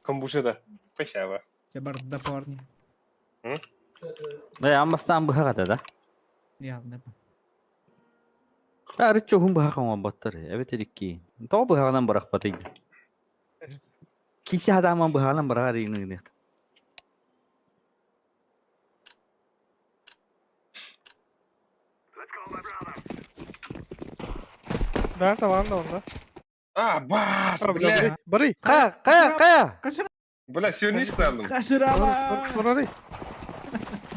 Камбушеда. Похява. Барда парни. Э, аммастаан быһаҕата да? Явно. Арычча уһун быһах оҥорботтор, эбэтэр икки. Тоҕо быһаҕынан бырахпатый? Киси хадааман быһаҕынан быраҕар иҥниҥниэх. Nerede var da onda? А, бас, бля. Бары. Хайа, хайа, хайа! Бля, сионист алдым. Кашырама! Бары.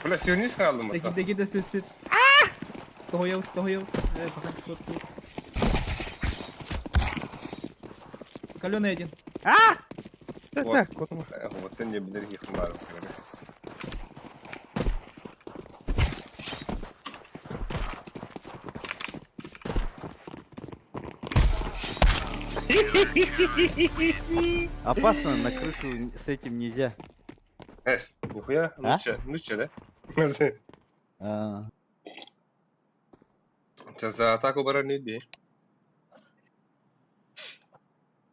Бля, сионист алдым. Текидеги да сүт сүт. Тоһуйабыт, тоһуйабыт. Э, пока тут, тут. Каленый один. Вот. Вот ты не билер хихмар. Опасно, на крышу с этим нельзя. Эс, нихуя, А? ну че, ну че, да? А, Сейчас за атаку баран иди.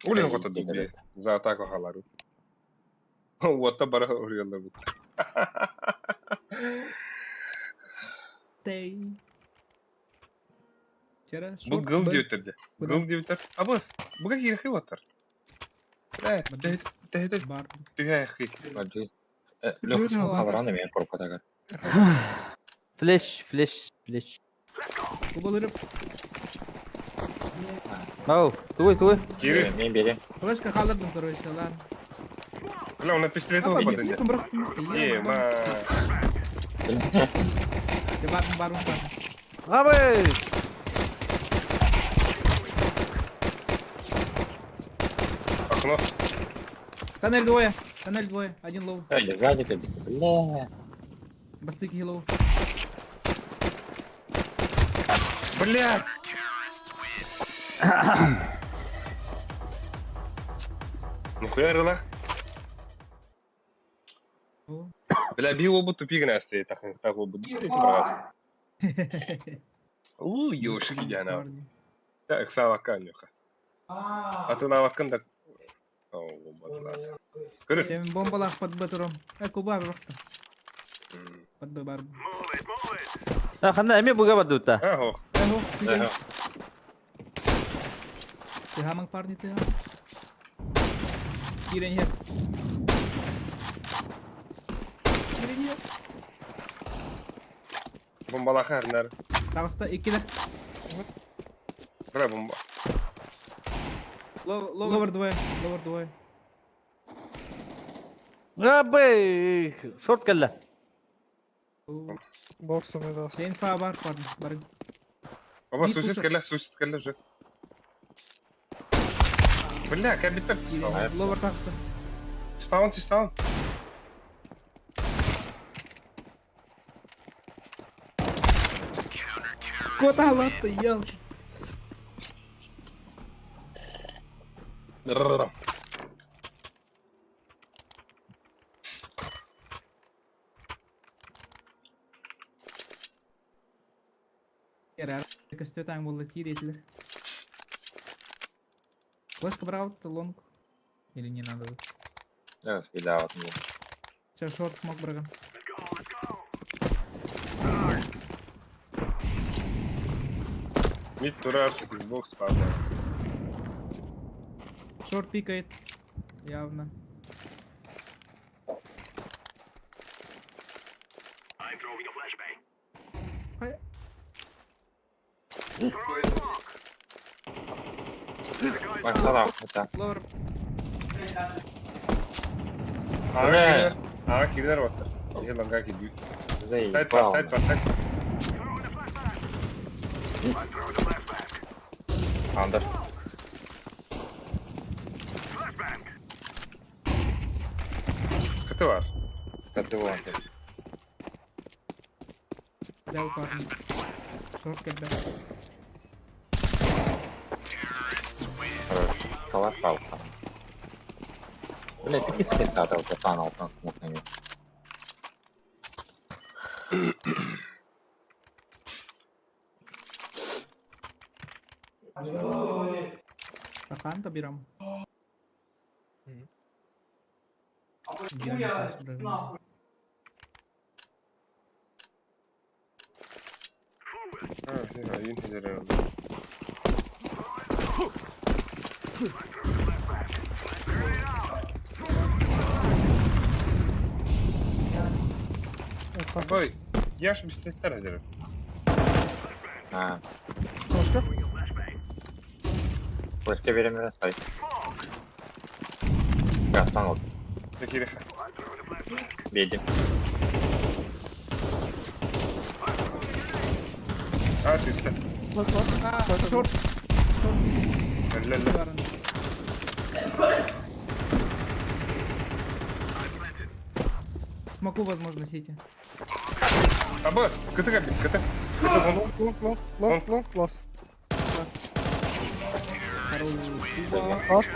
Улин кота дуби. За атаку халару. Уотта бара уриалла бу. Тей. Вчера Бу гыл диөтер де. Гыл диөтер. Абыс, буга кирхи ватар. Э, те те Бар. те Барды. Лёха, халараны мен коркотагар. Флеш, флеш, флеш. Кубалырып. Ау, тугуй, тугуй. Кири. Мен берем. Флешка халырдым, короче, ладно. Бля, он пистолет алып базында. Е, ма. Бар, бар, бар. Габы! Окно. Тоннель двое. Тоннель двое. Один low. Эй, сзади ты, бля. Бастыки low. Бля! Нухуя арылах. Бля, би уолбут тупик гына тахыахтаах уолбут дии баҕас. Уу, ёшки диана. Да, ыксаабакка анньуха. Атылаабаккын да Көрөр. Сен бомбалаах подбы турам. Э, куба барахта. Подбы бар. А, ханна эми буга бардыбыта. А, хох. Э, хох. Ты хамang парни ты. Кирен хер. Кирен хер. Бомбалаха арнар. Таҕыста иккилэр. Бра бомба. Ловер двое. Ловер двое. Абы, шорт кэллэ. Борсом это. Инфа бар парни. Бары. Оба сусид кэллэ, сусид кэллэ уже. Бля, кабиттер спаун. Ловер таҕыста. Спаун, спаун. Кота латта, елки. Көстө таң болды киретілер. Флешка брал, лонг. Или не надо? Я скидал. Сейчас шорт смог браган. Мид турар, Xbox папа. Шорт пикает. Явно. Баксалар, это. Ловер. Ага, ага, кирдер баттар. Ihe ланга кирдүү. Сайт бар, Заебал. сайт бар, сайт. Андер. Кыты бар. Каты вон. Взял парня. Шорт когда. Хорош. Колоссал. Бля, какие спектакль пацан там смутными. Тахан табирам. А, один хезер. Ой, я ж бистеттер хезер. А, Флешка? флешка берем сайт. Гастон вот, Кириха. беди. А, чисто. А, шорт. Шорт. Ля-ля. Смоку, возможно, сити. Абас, кыты кабит, кыты. Кыты вон. Лонг, лонг, лонг, лонг, лонг, Хорош. лонг.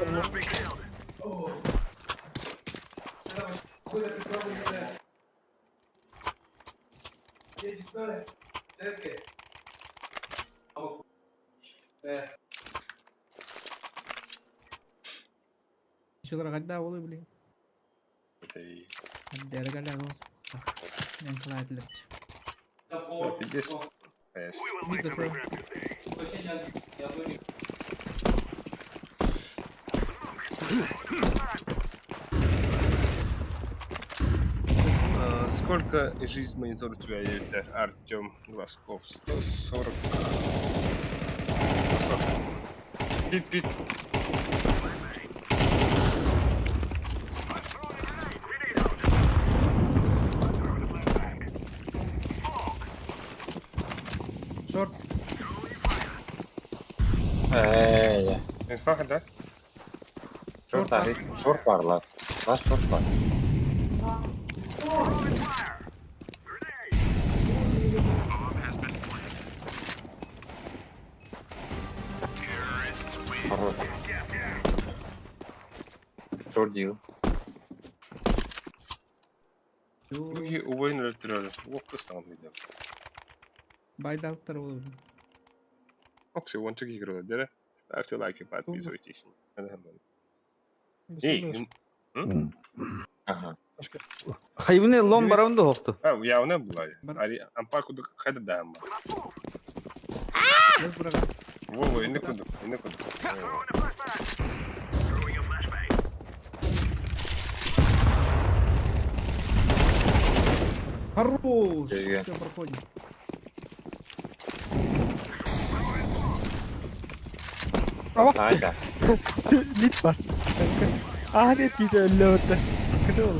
Чылар кайда болы, блин. Дергале Мен кылайдылар. Пиздец. Есть. Мид закрою. Сколько жизнь монитор у тебя есть, Артем Глазков? 140. 140. Пит, пит. Шорт. Эй, Инфа, да? шорт, шорт бар, лад. Лад шорт бар. Хорош. Шорт дию. Бу убайын өлтүрөр. Уоппустаҕын видео. Байдаактар olur. Окси, онча киһи дere. Ставьте лайки, подписывайтесь. Эй, Ага. Хайвны лом баран да хоқту. а, явно была. Ари, ампа куду хайда да амма. Во, во, инде куду, инде куду. Хорош! Привет. Все, проходим. Айда. Мид бар. Ah ne дейді өлі өтті. Кіді ол.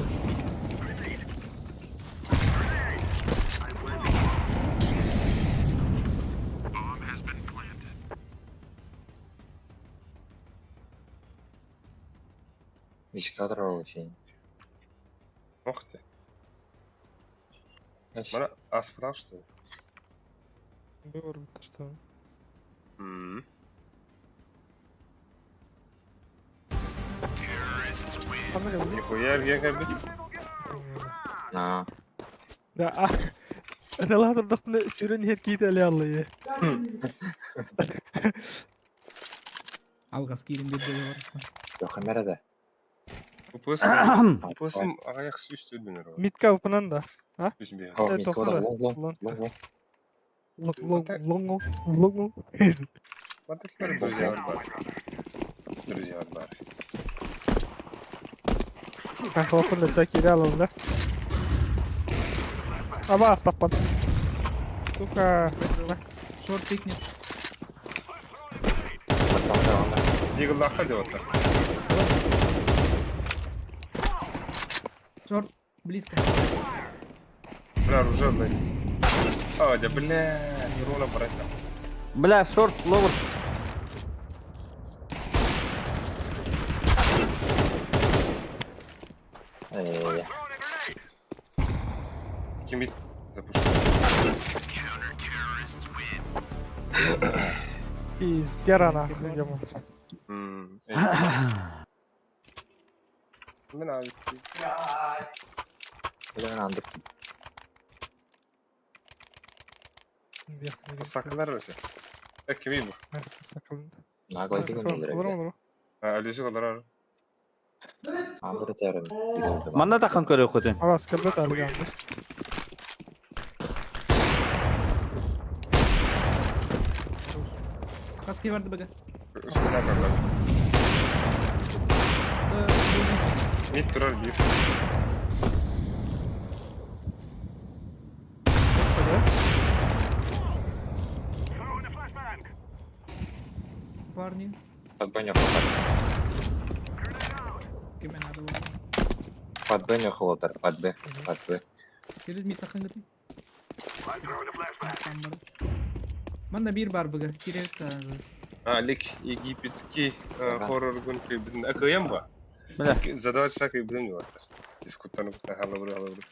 Мишка очень. Ох ты. Мана аспытал, что ли? Бывар бітті, что. М. Қандай ол? Нихуя эрген кәбит. На. Да, а. Аналатырдықны сүрін еркейді әлі аллы. Алгас киирин бир бар. Yok да. Упысым, упысым аяқ сүстү дүнөр. Мидка опынан да. Бүсүн О, Э, мидка тоқта. лонг лонг Лонг. лонг лонг. Лонг, лонг, лонг, лонг, лонг. Вот такие друзья бар. Друзья бар. Кахлапын да чакире алым да. Аба астаппан. Сука. Шорт пикнет. Дигыллаха деп отыр. Шорт близко. Бля, оружие, блядь. А, да, бля, ровно бросил. Бля, шорт, ловер. Э, Ким запушил. Пиздера нахуй, ема. М, эй. Мен abi. Бля, андыр. Сакалар өсө. Э, кими бу? Наглазигын Олар, А, Алюсик олар. Андыр терем. Манна тақан көрі көтен. Алас кірбет әлі андыр. Каски барды бага. Үстүнө калар. Мид турар бир. Парни, Под Б не хватает. кеме надо было. Под Б не хватает. Под Б. Под Б. Через мид тахын гыты. Манда бир бар бага. Кире та. Алик египетский Ага. хоррор гун күйбүн. Акыям ба? Бля. Задавать всякий билим бар. Дискуттан хала бир хала бир.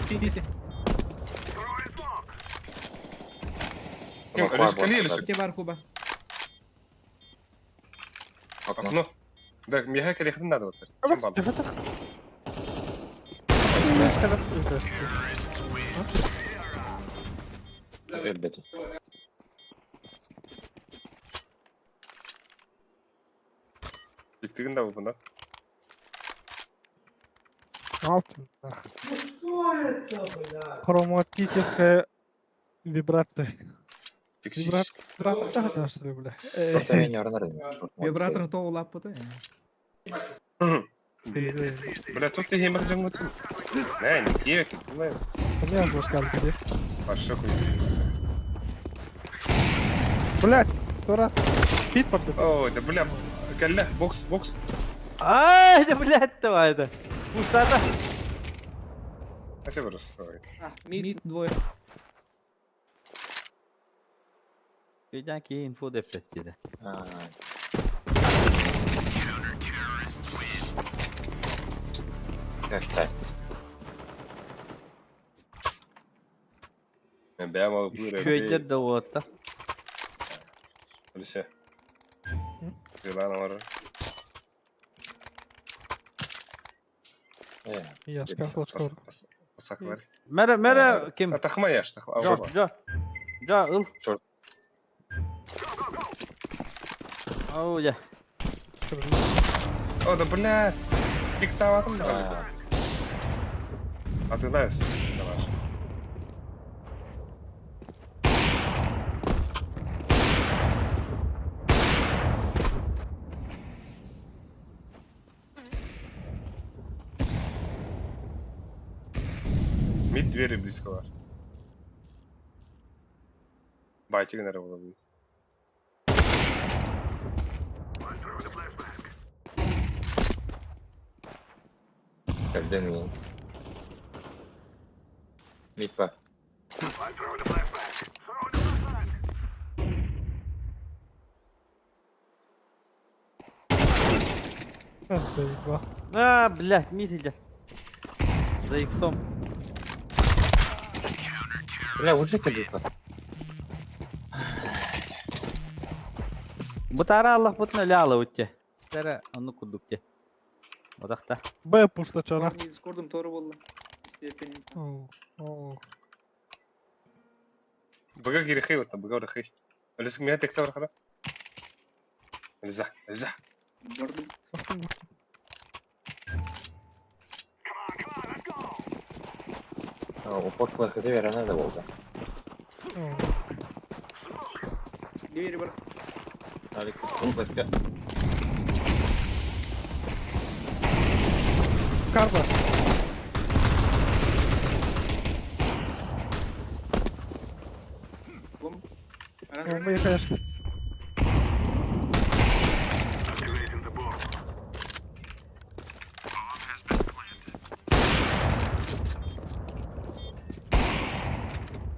Сити. Ким Алюсик или Те бар куба. Окно. Окно. Да, меха келехтин надо вот. Абас, Ким тефетах. Ребята. Иктигин да бу да. Алтын. Хроматическая вибрация. Вибратор даже, бля. Просто я не орнар. Вибратор то улап пота. Бля, тут ты хемер жангут. Не, не киев, не. Не, бошкалка, Паша хуй. Блядь, тура. Пит под О, да бля, калля, бокс, бокс. Ай, да блядь, давай это. Пустата. Ача брос, давай. Мид двое. Үйден кейін инфо деп тестеді. Как так? Бэйэм албыыр Үчүгэйдэр да уота. Алиса. Дылаан оҥорор. Яшка флажкор. Пасак бар. Мэрэ, мэрэ ким? Тахма яш, тахма. Жо, жо. Жо, ыл. Черт. Оу, я. О, да блядь. Пиктаватым да. Атылайбыз. Давай. Мид двери близко бар. Байтигин эрэ буолабын. Кэлдэ миин. Мид бар. Заебал. А, блядь, мид илдьэр. За иксом. Бля, уже кэлбит. Бытара Аллах бутна ляла утте. Тәрә ону курдук те. Одахта. Б пушта чана. Парни, дискордом тоже было. Степени. О, о. Быга кирихи вот быга урахи. Өлүсүк миһэ текте барахара. Өлүза, өлүза. Бардым. Упор флешка верена да болды. О. Двери бар. Алик, флешка. Карба. Лом. Бомба конечно.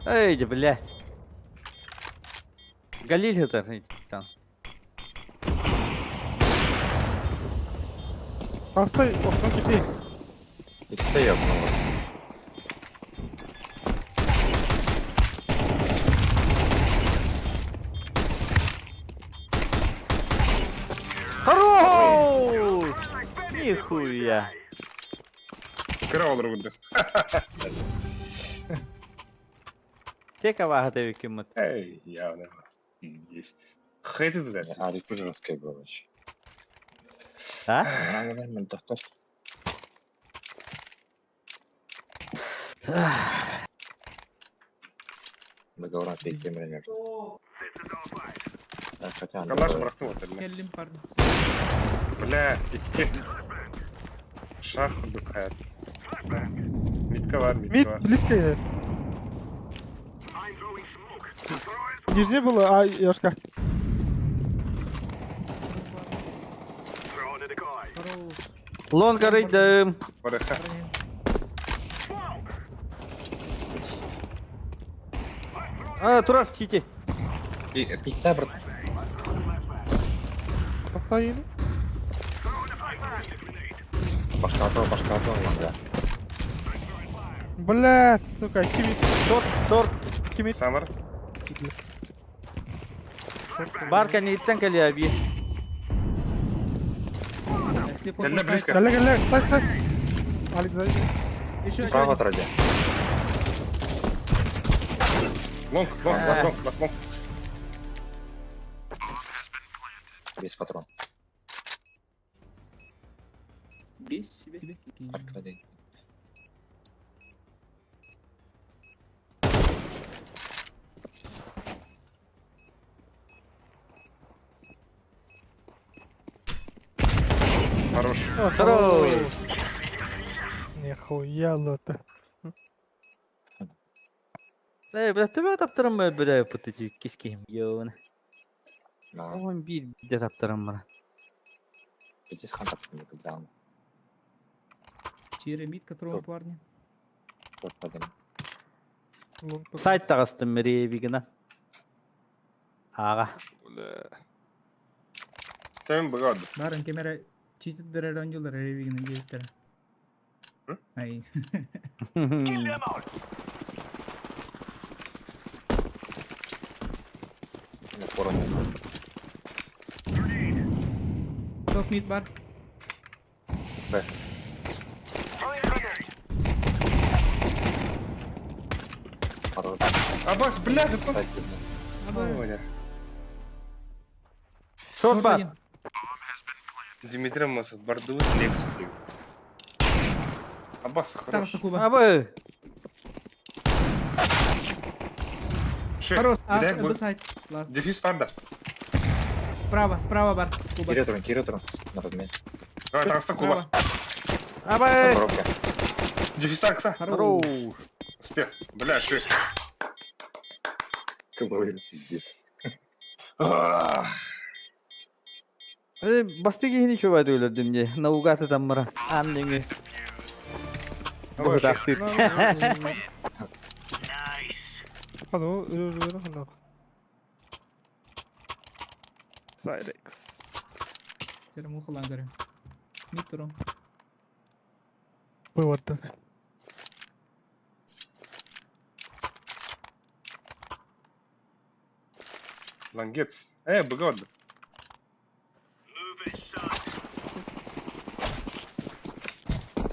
Эй, да, блядь. Галиль это там. Постой, окно кипи. Иксте ёбнуло. Хорош! Нихуя. Кыра олор бурдук. Тека вахата викиммут. Эй, явно. Пиздец. Хейт это Алик уже жесткий был вообще. А? Мен тоқтар. Договор пекем Хотя Калаш бырахтым вот это. Келлим парни. Бля, икки. Шах курдук хаят. Митка бар, Мид митка бар. близко я. Нижний было, а Яшка. Хорош. Лонг рейдем. Бараха. Парни. А, турар в сити. Пикта, брат. Постояли. Башка атыл, башка атыл, да. Бля, сука, кимит, Шорт, шорт. кимит. Самар. Бар кәне иттен кәле аби. Слепой Кэллэ пускай. близко. Галя, галя, стой, стой. Алик, сзади. Еще, еще Справа один. отроди. Лонг, лонг, лас лонг, лас лонг. Без патрон. Бей себе. Тебе. Аркадий. Хорош. Хорош. Нихуя лота. Эй, бля, тебя таптырым бля, пытычы киским. Йоны. На, Он бир де таптырым мына. пяти с хантом не подзам. Чире мид, которого парни. Вот подым. Сайт тағыстым меребигина. Ага. Бля. Тем быга Барын кемере чистит дерер онжулар ревигин жеттер. Ай. Корон. Топ мид бар. Б. Хорош. Абас, блядь, это... Кстати, Аба. Шорт бар. один. Дмитрий Масад, бордовый лекс. Абас, хорош. Тараса Куба. Абы. Ши, Хорош. А, блядь, Б сайт. Ласт. Дефис парда. Справа, справа бар. Куба. Кире турун, кире турун. На подмен. Давай, Тараса Куба. Справа. Абы. Коробка. Дефис такса. Хорош. Хорош. Успех. Бля, ши. Кабы, пиздец. А, Басты кихини чубайды өлөрдүм же. Наугаты таммара. Анныңы. Давай, ши. Быдактыр. Nice. Ану, үрүрү ханна. Cyrex. Сері мухылан көрем. Мид турум. Быварды. Лангец. Бгод. Move it, son.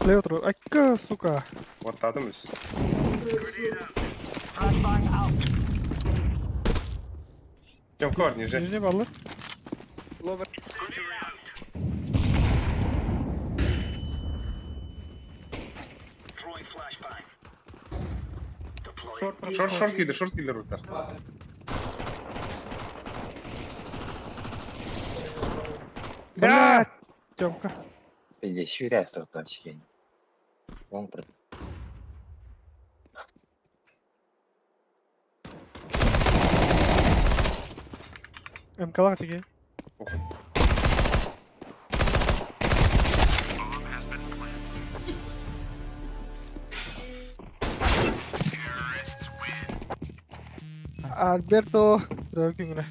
Слева туру. Айка, сука. Вот татымыз. Тёмка бар, ниже. Нижний баллы. Ловер. Throwing flashbang. Deploying. Шорт. Шорт, шорт киді, шорт киді рута. Блядь. Тёмка. Пиздец, швыряй там скинь. Вон про. МКлар тиге. Альберто, күңүнэ.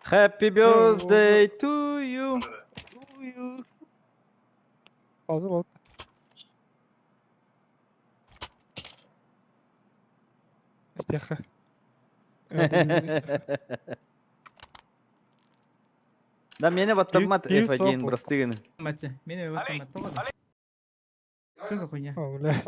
Happy birthday to you. Пауза болот. Истеха. Да мени баттаммат F1 бырастыгын. Матча. Мені өттім тоғады. Что за хуйня? О, бля.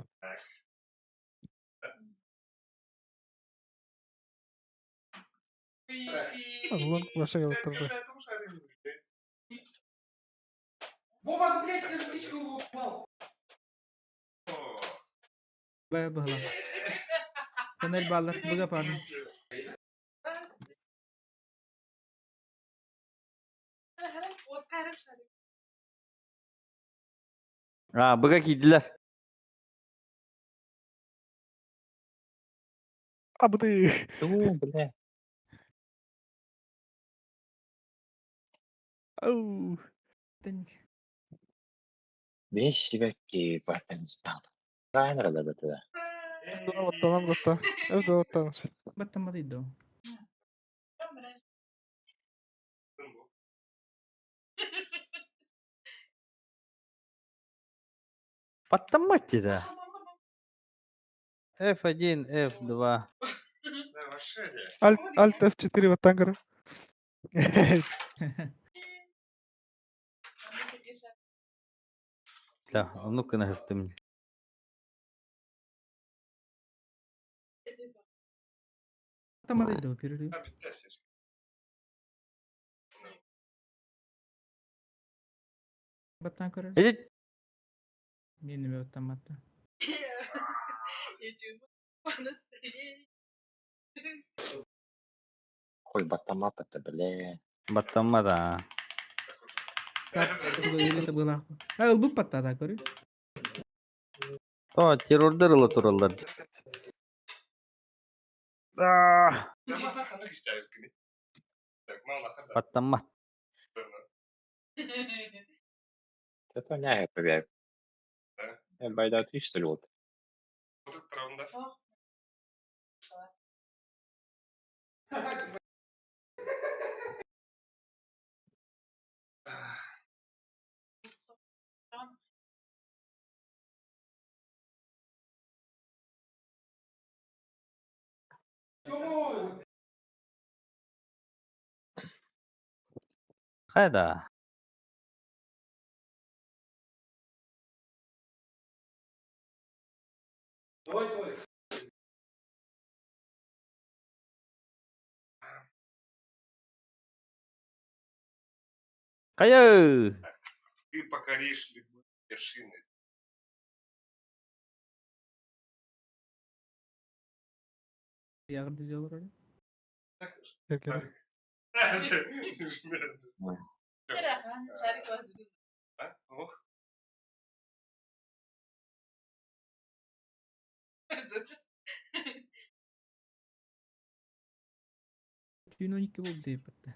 Лонг вообще турду. Вова, блядь, ты же личку его упал. Б быгла. Тоннель баллар. Быга парны. А, быга кийдилер. Абды. Ту, бля. Ау. Тынь. Весь себя кипа стал. Правильно, да, да. Оттанам затта. Өз оттанам. Баттамат идо. Баттаммат да. F1, F2. Альт Альт F4 ваттангара. Да, ну-ка нагастым. Баттамат идо. Перерыв. Баттан көрөр. Эдит Мені өттім атты. Хуй батамат это, бля. баттамма да. Это было. А, ылбып баттада көрү. То террордер ыла тураллар. Баттаммат. Это не побег. Байда ты что ли вот? Хайда? Хайа! Ты покоришь любые вершины. Ох. Түүн 12 буолду диэбиттэ.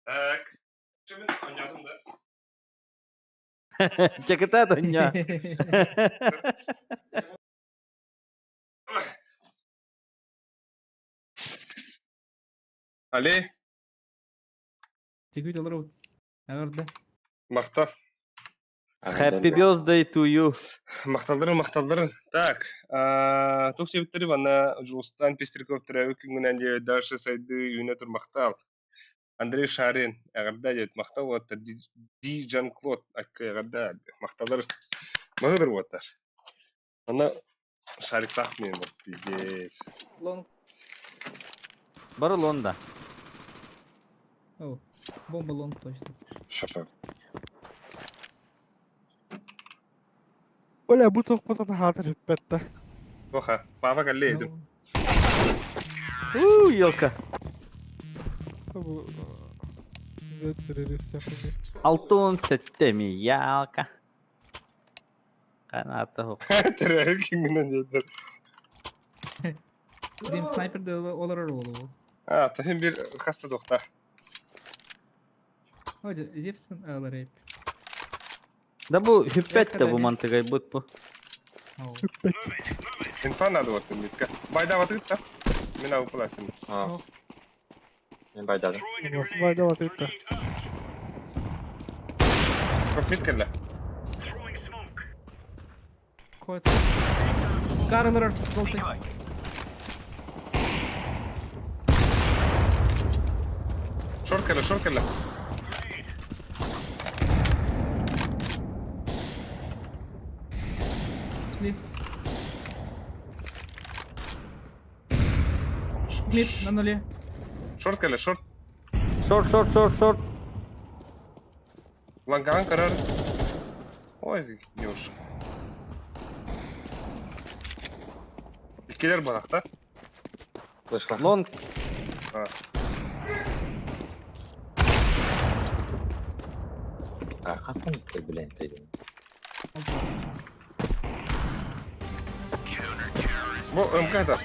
Так. Чөмүн онньоотум да? Чакыта донья. Али, Тигүт олору. Аҕырда. махтал. Happy birthday to you. Махталларын, махталларын. Так, туох диэбиттэрий манна Дьулустаан Пестряков төрөөбүт күҥҥүнэн диэбит дальше сайдыы үүнэ тур махтал. Андрей Шарин эҕэрдэ диэбит махтал уоттар Ди Жан Клод акка эҕэрдэ махталлар маһыдыр уоттар. Манна шариктаах мин пиздец. Лонг. Бары лонда. О, бомба лонг точно. Шапа. Бля, бу тохпотон хаатыр бүппэт да. Тоха, папа кэллэ этим. У, елка. Бу Алтын сэттэ ялка. Каната хук. Төрөөбүт күҥҥүнэн диэтэр. Dream Sniper да олорор буолуо. А, таһын бир хаста туохтаах. О, Зевсман алар эп. Да бу хүппэт да бу мантыгай бут бу. Инфа надо вот митка. Байдаватыгыт да? Мин аупласын. А. Мен байдадым. Байдават итта. Как мит кэллэ. Код. Карлар желтый. Шорт кэллэ, шорт кэллэ. Шли. Мид на нуле. Шорт кэллэ, шорт. Шорт, шорт, шорт, шорт. Ланкаҕын көрөр. Ой, девушка. Иккилэр балахта. Вышла. Лонг. А, хантан билэн тейдим. Бу МК-да.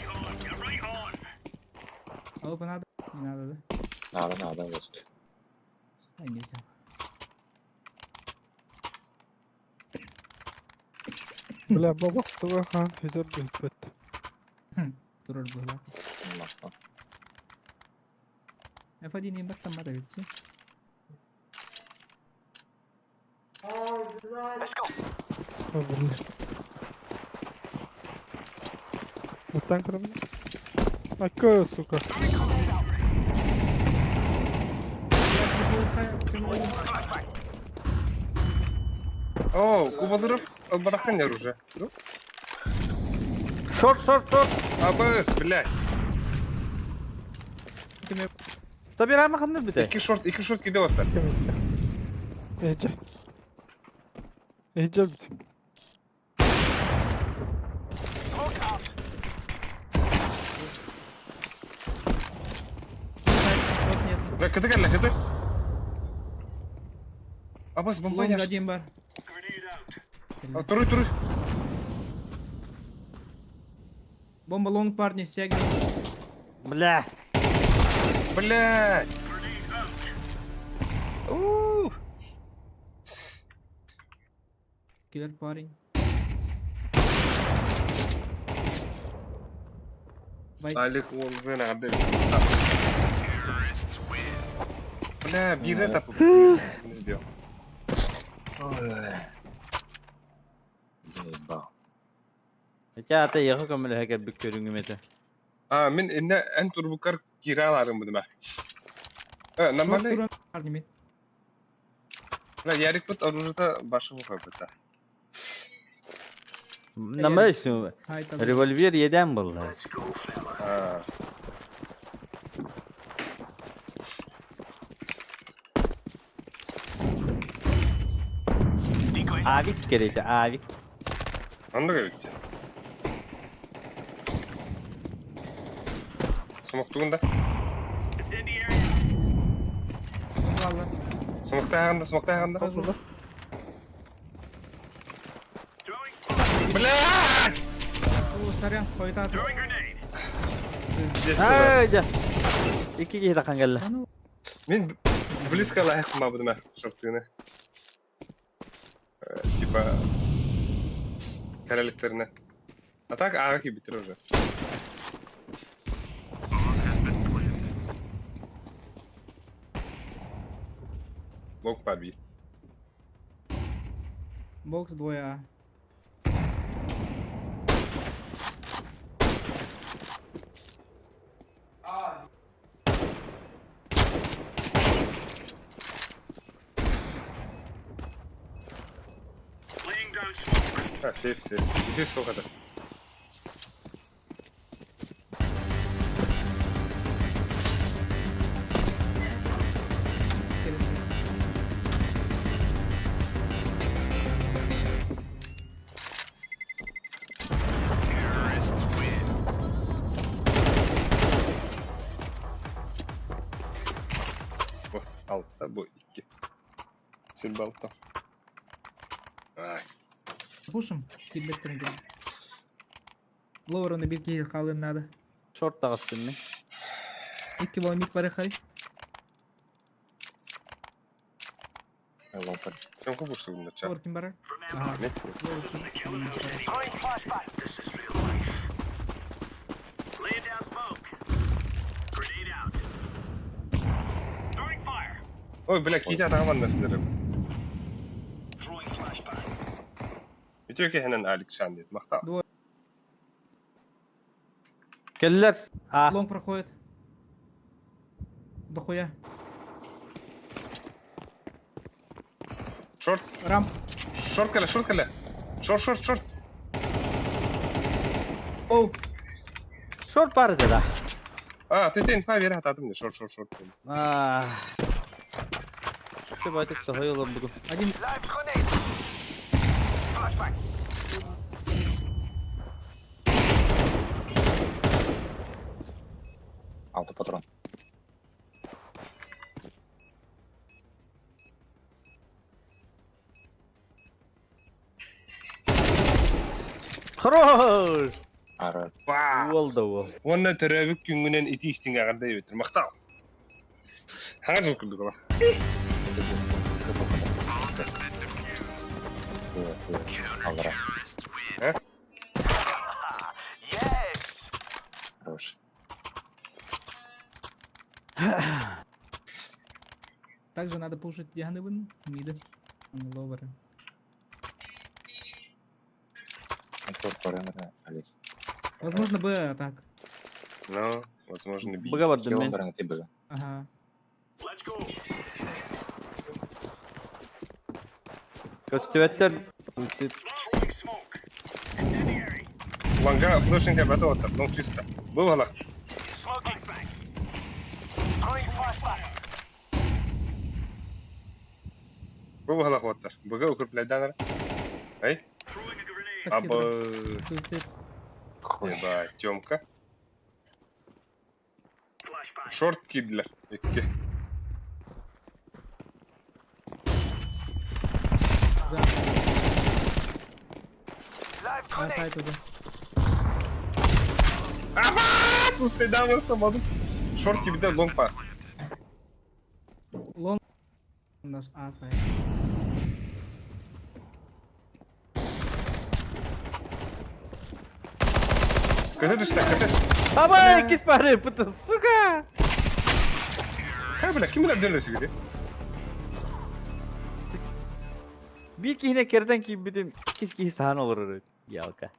Алып надо? Не надо, да? Надо, надо, вот. Ай, не взял. Бля, бабах туга хаан хүтэр бүппэт. Турар была. F1 не баттан бата ведь. Бля. Оттан көрөмүн. Акка, сука. О, кубалырып, албатаххан яр уже. Шорт, шорт, шорт. АБС, блядь. Табирама ханны бүтэ. Икки шорт, икки шорт киде оттар. Эжэ. Эжэ бүт. Да, кыты кэллэ, кыты. Абас, бомба Лонг яш. один бар. Туруй, туруй. Бомба лонг, парни, стягивай. Бля. Блядь. Ух. Киллер парень. Бай. Алик он зена гадел. Бля, бире тапып. Не Ебал. Хотя ата яхы көмөлөһө кэлбит көрүҥүм этэ. А, мин инне эн турбукар киирэ алаарым будума. Э, нормально. Бля, Ярикпыт оружиета башы бухабыта. Намайсың. Револьвер еден булла. А. Авик керейте, авик. Оннук эбит. Смоктугун да? Смоктааҕын да, смоктааҕын да. Блядь! Сорян, хойутаатым. Ай, дьэ. Икки киһи тахан кэллэ. Мин близко лайық мабыдыма шортыны. Типа кәреліктеріне. А так аға кибитер уже. Лок барби. Бокс двое А. А, сейф, сейф. Иди сколько это? Бу алта, бу икки. Сил балта. Ай. Пушим, киирбэттэрин кэлин. Ловероны биир киһи хаалыан наада. Шорт таҕыстым мин. Икки буолан мид бары хай. Лопарь. Чем купушсугун да Ловер ким барар? Ага. Нет. Ловер ким? Ой, бля, кити атаҕа манна Үтүө киһинэн Александр махтал. Кэллэр. А. Лонг проходит. Дохуя. Шорт. Рамп. Шорт кэлэ, шорт кэлэ. Шорт, шорт, шорт. Оу. Шорт баар этэ да. А, ты ты инфа биэрэ хатаатым дии. Шорт, шорт, шорт. Аа. Чөбөтүк соһуй олорбутум. Один. Автопатрон. Хорош! Ара. Уол да уол. Уонна төрөөбүт күҥҥүнэн ити истиҥ эҕэрдэ эбиттэр. Махтал. Хаҥа дьыл курдук ыла. Аллара. Э? Хорош. Также надо пушить Дианывын, миды, ловеры. Возможно, Б атак. Ну, возможно, B. Быга бардым мен. Ага. Көстүбэттэр. Ланга флешинг бәті оттар, ну чисто. Бұл балақ. Бұл балақ оттар. Бұға укреплядданыр. Ай? Такси Абы... Суицид. Еба, Тёмка. Шорт кидлер. Икки. Да. А, сайт уже. Суспедам астамадым. Шорт кибде лонг па. Лонг. Наш А сайт. Көтө түстэ, көтө. Абай, кис бары, пыты, сука! Хай бля, ким билэр ден өсүгүтэ? Биир киһине керден киирбитим, иккис киһи саһан олорор. Ялка.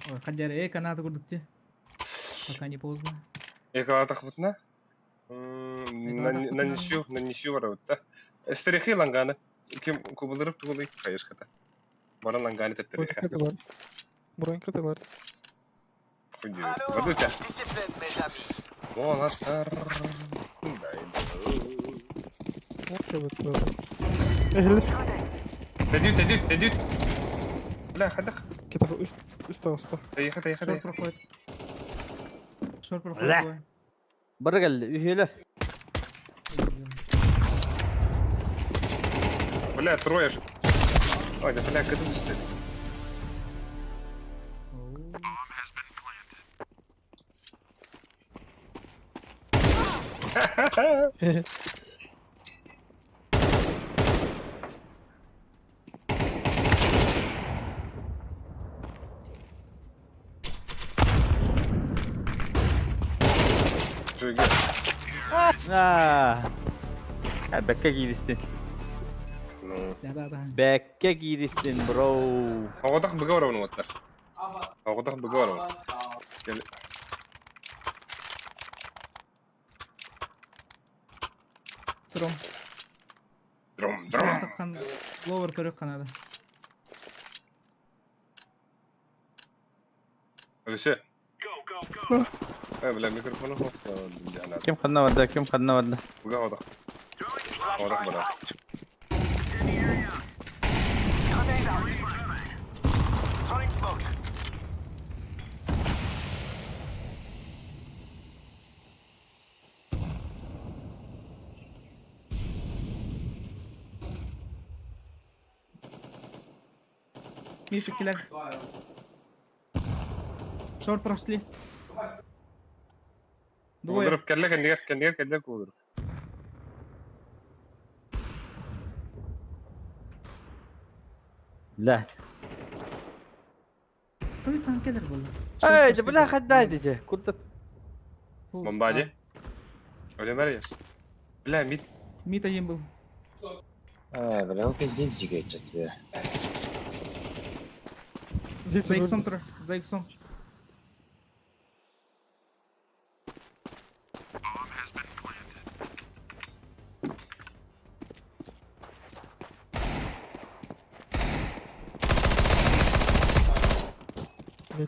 Ой, хадяр, эй, канаты курдук те. Пока не поздно. Экалаатахпытына на ничью, на ничью барабыт да. Эстерехи ланганы. Ким кубулырып тугулый хайышката. Баран ланганы тептерехи. Бронька бар. Бронька бар. Бардуча. Уолаттар. Тэдүүт, тэдүүт, тэдүүт. Бля, хадах. Тайха, тайха, Шор тайха. проходит. Шор проходит. Бля. Двое. Бары кэллэ, үһүөлэр. Бля, трое же. Ой, да бля, кыды түсті. Жуги. Аа. Бэккэ кииристин. Ну, Бэккэ кииристин, бро. Оҕотох быга барабын уоттар. Оҕотох быга барабын. Кел. Тром. Дром, дром. Таххан ловер көрөх канада. Алисе. Go, go, go. Э, бля, микрофону хопса. Ким ханна барда, ким ханна барда. Быга оҕотох. Оҕотох бара. Мишек килер. Шор прошли. Двое. Куудуруп кэллэ кэннигэр, кэннигэр кэллэ куудуруп. Бля. Той танкелер было. Эй, да бля, хаддай дите. Куда? Бомбади. Оле Бля, мид. Мид один был. Э, бля, ол пиздец жигечет. За иксом тр. За иксом.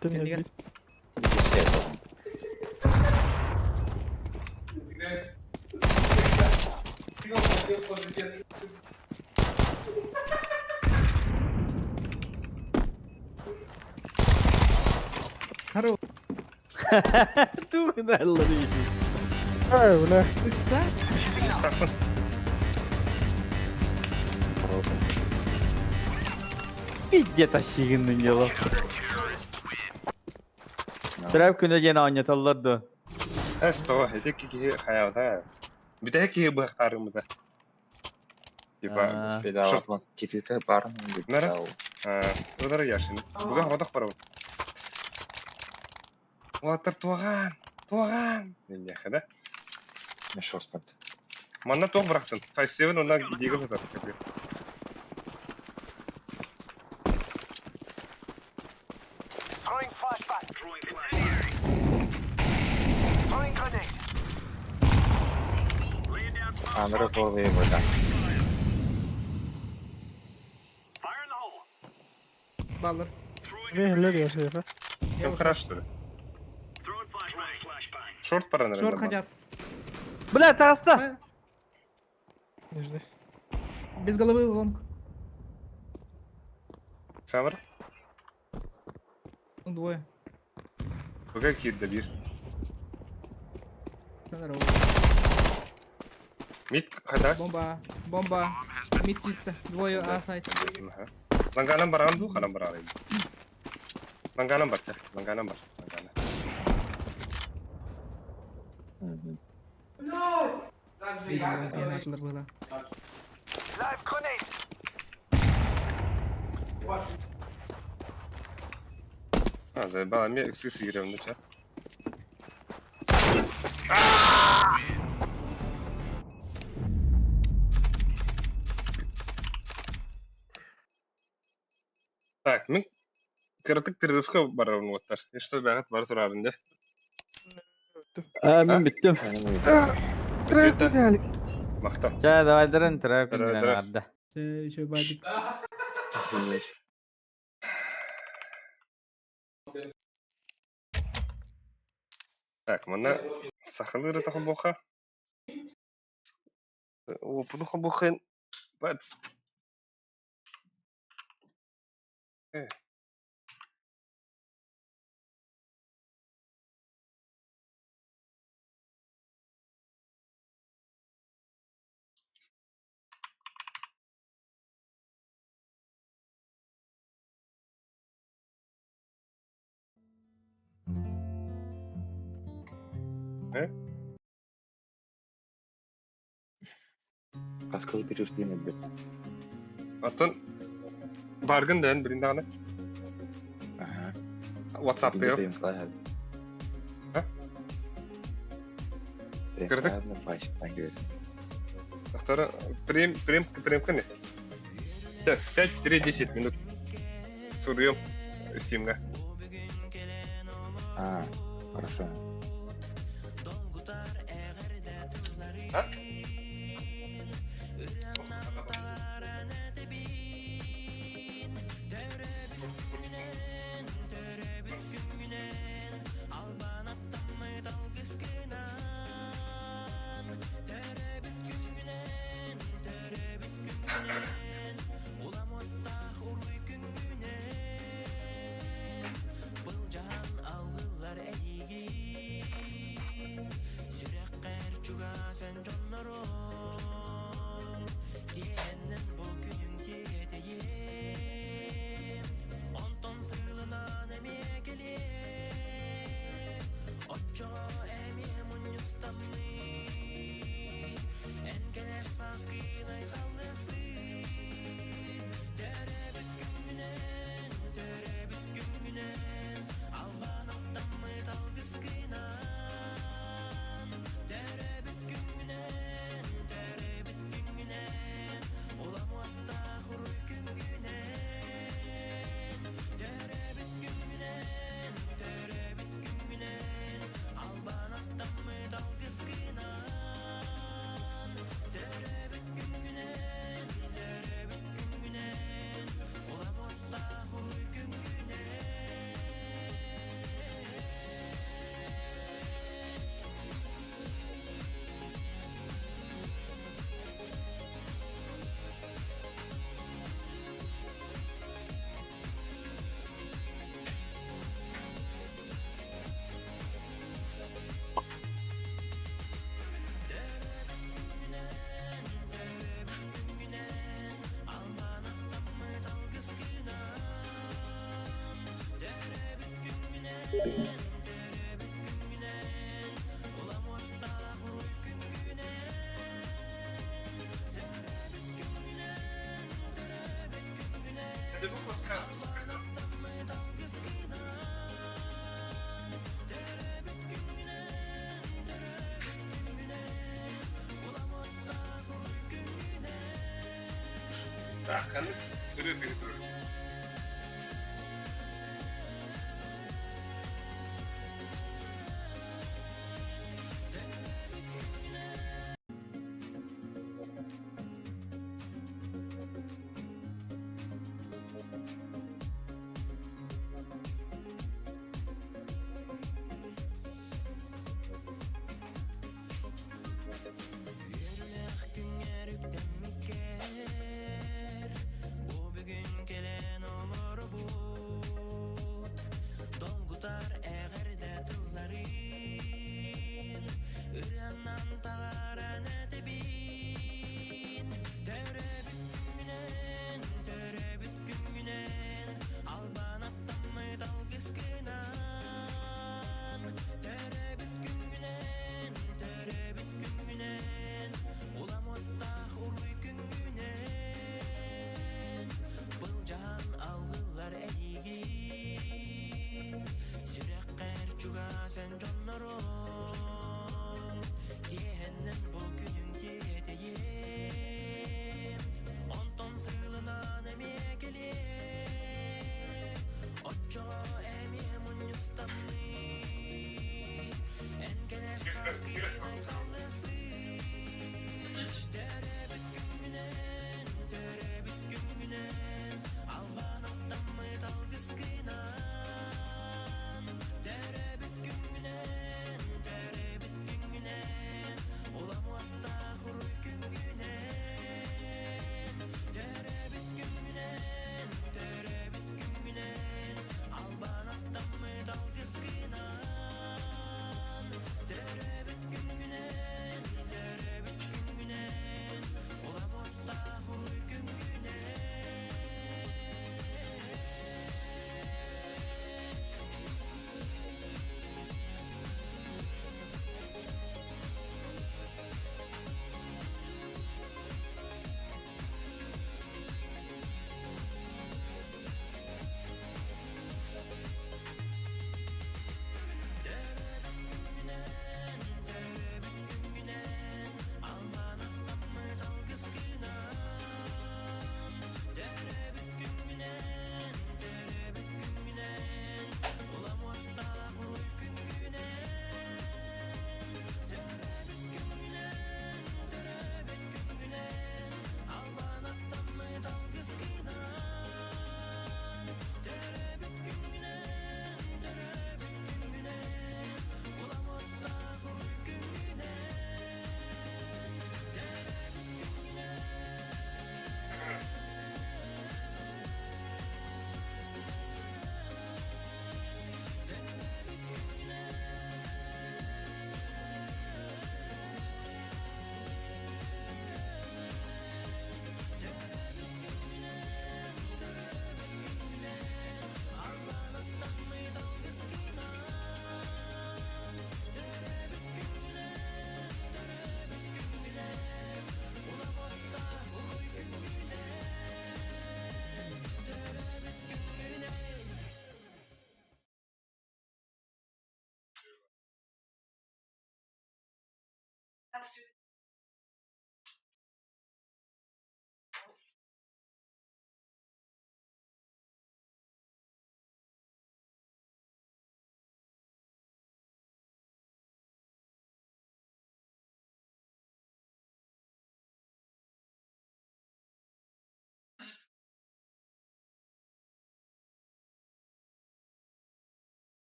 Кэннигэр. Хорош. Тугналлар. Ай, бля. Икса? Стаффан. Пиздец ащыгыннын дело. Трап күнө диэн оонньотоллор дуо? Эс того, эти киһи хаябата. Бүтэһик киһи быһахтаарыммыта. Типа, Шорт. Китите барын Нара? Ыдары яшин. Буга оҕотох барабын. Уолаттар туоҕаан, туоҕаан. Диэхэ да. Шорт бард. Манна туох бырахтын. 5-7 онна дига сытар. Throwing flashbang. Laying down smoke. Андрей Полый вода. Fire in the hole. Баллар. Мин хэллэр я Кем хорош, что ли? Throwing flashbang. Flashbang. Шорт пора, наверное. Шорт хотят. Бля, таҕыста! Нижний. Без головы лонг. Самар? Ну, двое. Буга киирдэ биир. Здорово. Мид хата. Бомба. Бомба. Мид чисто. Двое А сайт. Ланганан баран дуу, ханан баран. Ланганан бар, ланганан бар. Лангана. Видимо, пьяный было. А, заебала, мне эксклюз играм, ну чё? Так, мин кыратык перерывка барабын уоттар. И что бәҕэт бары турабын дэ. Бүттүм. А, мин бүттүм. Трек Алик. Махтал. Чэ, давайдарын трек Дара, күнүнэн дара. аарда. Чэ, еще бадик. Так, манна сахалыы ырыта холбуохха. Уопуту холбуоххайын. Бац. Каскалы переустаем эбит. Оттон баргын да эн билин даҕаны. Ага. WhatsApp-тыыр. А? Кырдык? Второй, прем, прем, прем кene. Так, 5-10 минут. Суруйум. Стимга. А, хорошо. А? Так, ханнык ырыа тыгытыр.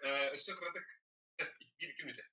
Өссө кыратык биир мүнүүтэ.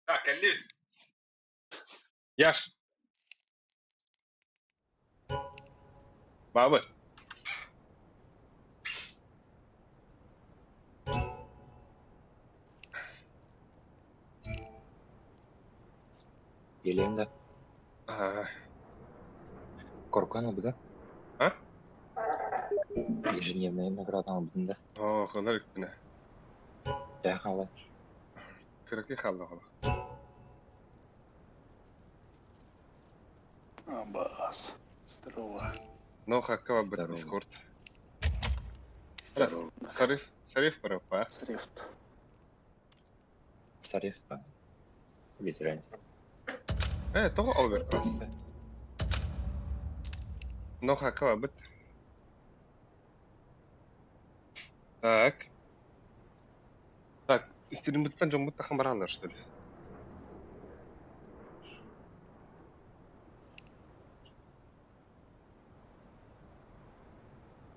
Так, кэллибит. Яш. Бабы. Geleyim de. Ага. Korkan aldı. А? Ежедневная награда алды да. О, хылар үкпүнэ. Да, хала. Кыракый хаалла хола. Абас. Здорово. Но хакка бабыт Здорово. Дискорд. Раз. Сариф, Сариф парапа. Сарифт. Сариф па. Без разницы. Тоҕо Алберт классы. Но хакка бабыт. Так. Так, стримбыттан дьоммут тахан бараллар, что ли?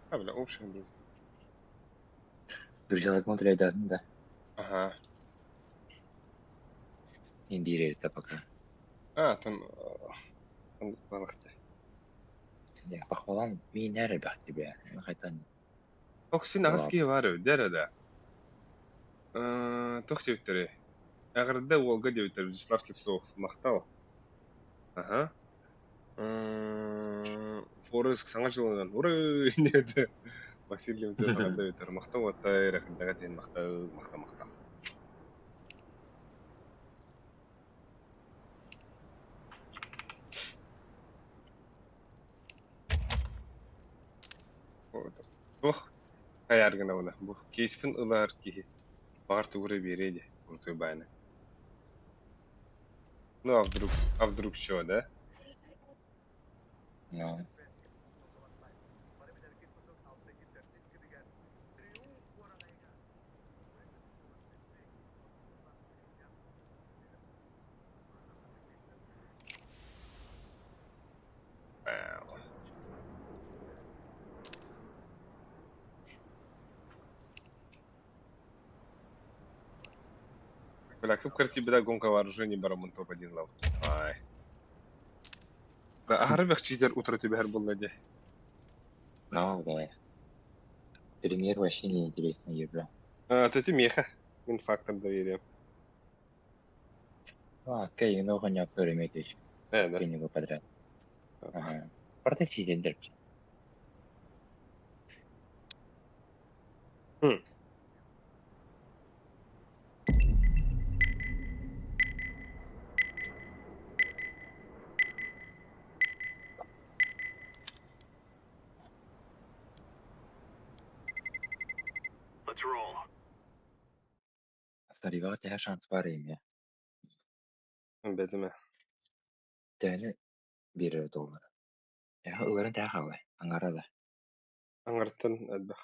А, бля, общий будет. Друзья, смотрели, да, да. Ага. Индирия это пока. А, там... Там балахты. Я похвалан, меня ребят тебе. Ну, хотя Ох, син аҕыс киһи баар эбит, дэр да. Туох диэбиттэрий? Эҕэрдэ уолга диэбиттэр Вячеслав Слепцов. Махтал. Аха. Фореск саҥа дьылынан уры диэтэ. Максим Леонтьев эҕэрдэ эбиттэр. Махтал уоттай, рэхиндэҕэ диэн махтал, махтал, махтал. Туох хайаар гынабына бу кейспин ылар киһи баҕар тугу эрэ биэриэ дии курутуй баайына. Ну а вдруг чё, да? Ну. Вау. Бля, как красиво гонка вооружений барамын топ-1 лав. Ай. Да, аһары бэхчиитэр утары түбэһэр буолла дии. Ну, да. Премьер вообще не интересная игра. А, ты меха. Мин фактор доверия. А, кэй, ну, хоня переметишь. Э, да. Кинего подряд. Ага. Протестить Let's roll. Старивал тебя шанс парень. Бэтимэ. Тэни биэрэр доллар. Эһэ ыларын тэһэ хаалай, аҥара да. Аҥартан элбэх.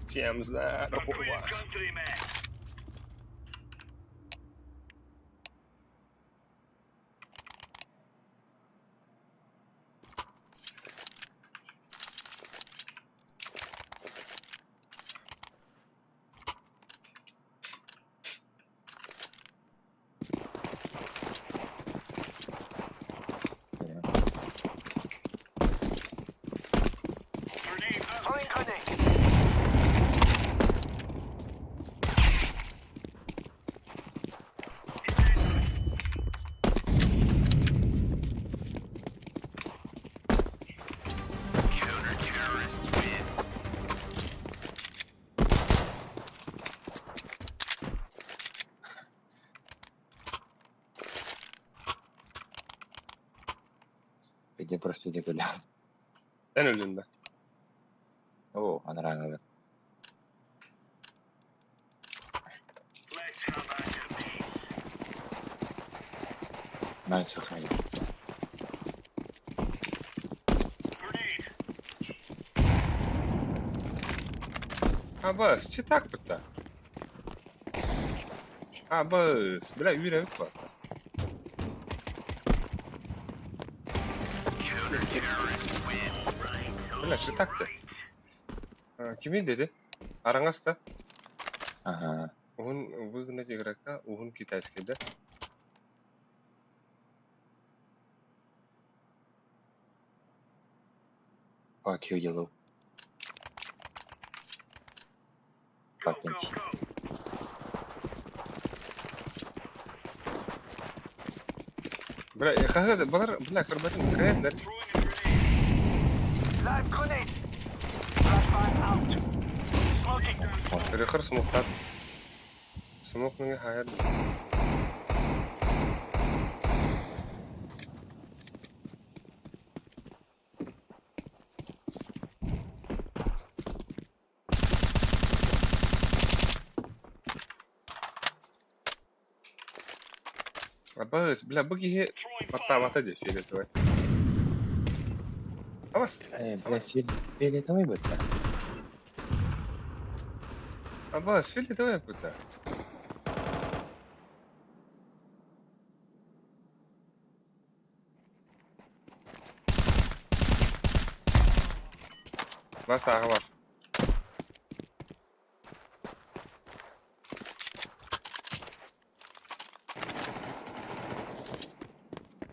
Всем For Queen здорово. and country, men. Grenade out. Throwing grenade. Где просто где гулял. Эн өлүн да. О, анараңалар. Let's have at 'em, mates. Мань сохранил. Grenade. Абас, читак бытта. Абас, бля, үүрэбит ба. Бля, читак ты. Кими dedi? Араҥас да? Ага. Уһун выгнать игрока, уһун китайский да? Fuck you, yellow. Go, Fucking go, go. Бля, хаһы балар, бля, көрбөтүм, каятlar. Throwing a grenade. Live grenade. Flashbang out. Smoking. Рехар смоктат. Смок миңе хайар. Абас, бля, бу киһи Throwing fire. баттаабата дии фиолетовый. Абас, Э, бля, фиолетовый бытта. абас, фиолетовый бытта. Бас ағы бар.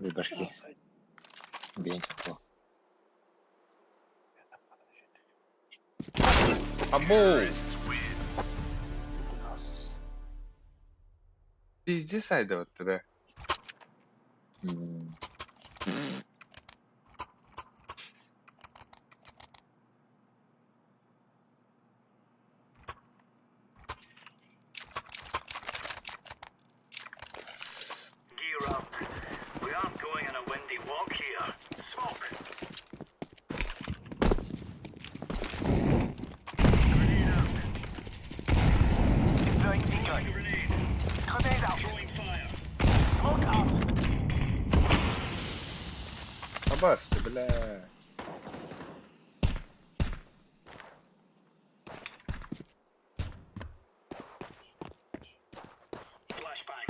Без башки. Бейн чехол. Абоу! Пиздец айдабатты да. М, Gear up. We aren't going on a windy walk here. Smoke. Grenade out. Deploying decoy. Grenade. Grenade out. Throwing fire. Smoke out. Абас, бля. Flashbang.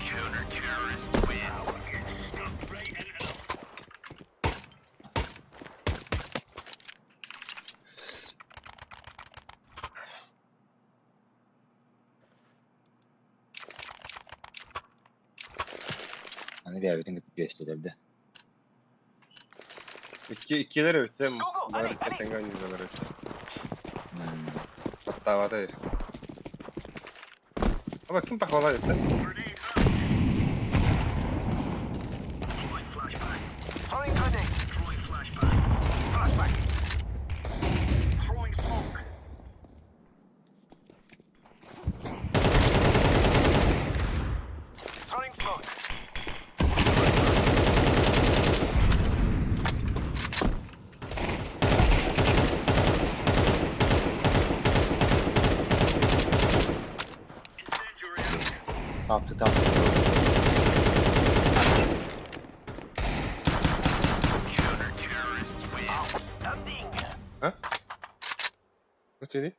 Counter-terrorists win. Stuck right into them. Аны бэйэбитин кытта түөстэлэрдэ. Икки иккилер өттө бар кэтенге ойнуулар өттө. Таптаабата. Аба ким пахвала өттө? Grenade out. Throwing flashbang. Throwing grenade. Throwing flashbang. Flashbang. Throwing smoke. Throwing smoke. Incendiary out. Taptı taptı. Counter-terrorists win. Outstanding. Ne dedi?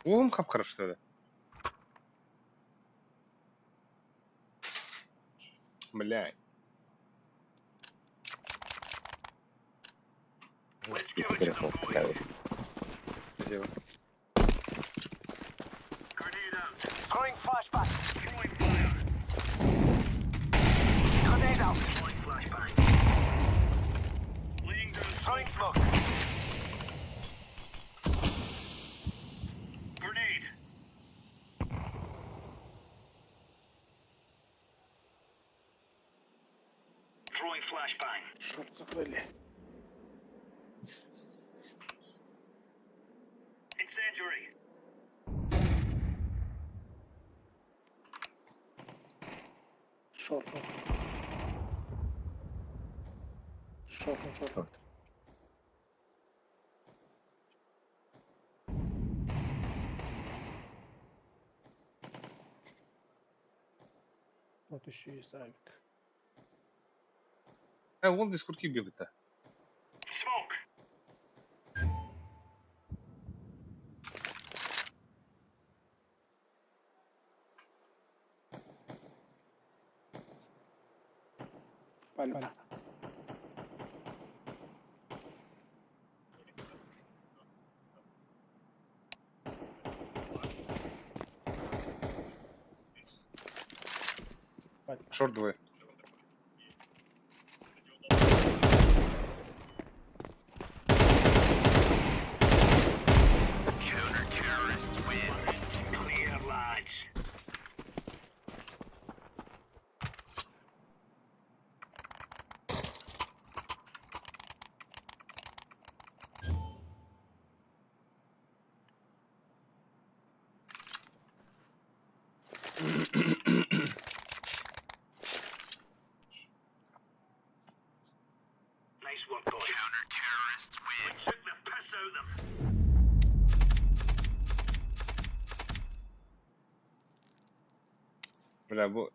Oğlum kapkara что ли? Бля. Let's give Икки it to them, телефон boys. кытта. Спасибо. Grenade out. Throwing flashbang. Throwing fire. Grenade out. Throwing flashbang. Laying down. Throwing smoke. Grenade. Throwing flashbang. Шорт закрыли. Incendiary. Шорт. Шорт, шорт. Вот еще есть авик. Ол дискурд киби бітті. Smoke. Пальма. Шорт двое. Counter-terrorists win. Clear, lads. Nice work, boys. Counter-terrorists win. We took the piss out of them. Бля, bu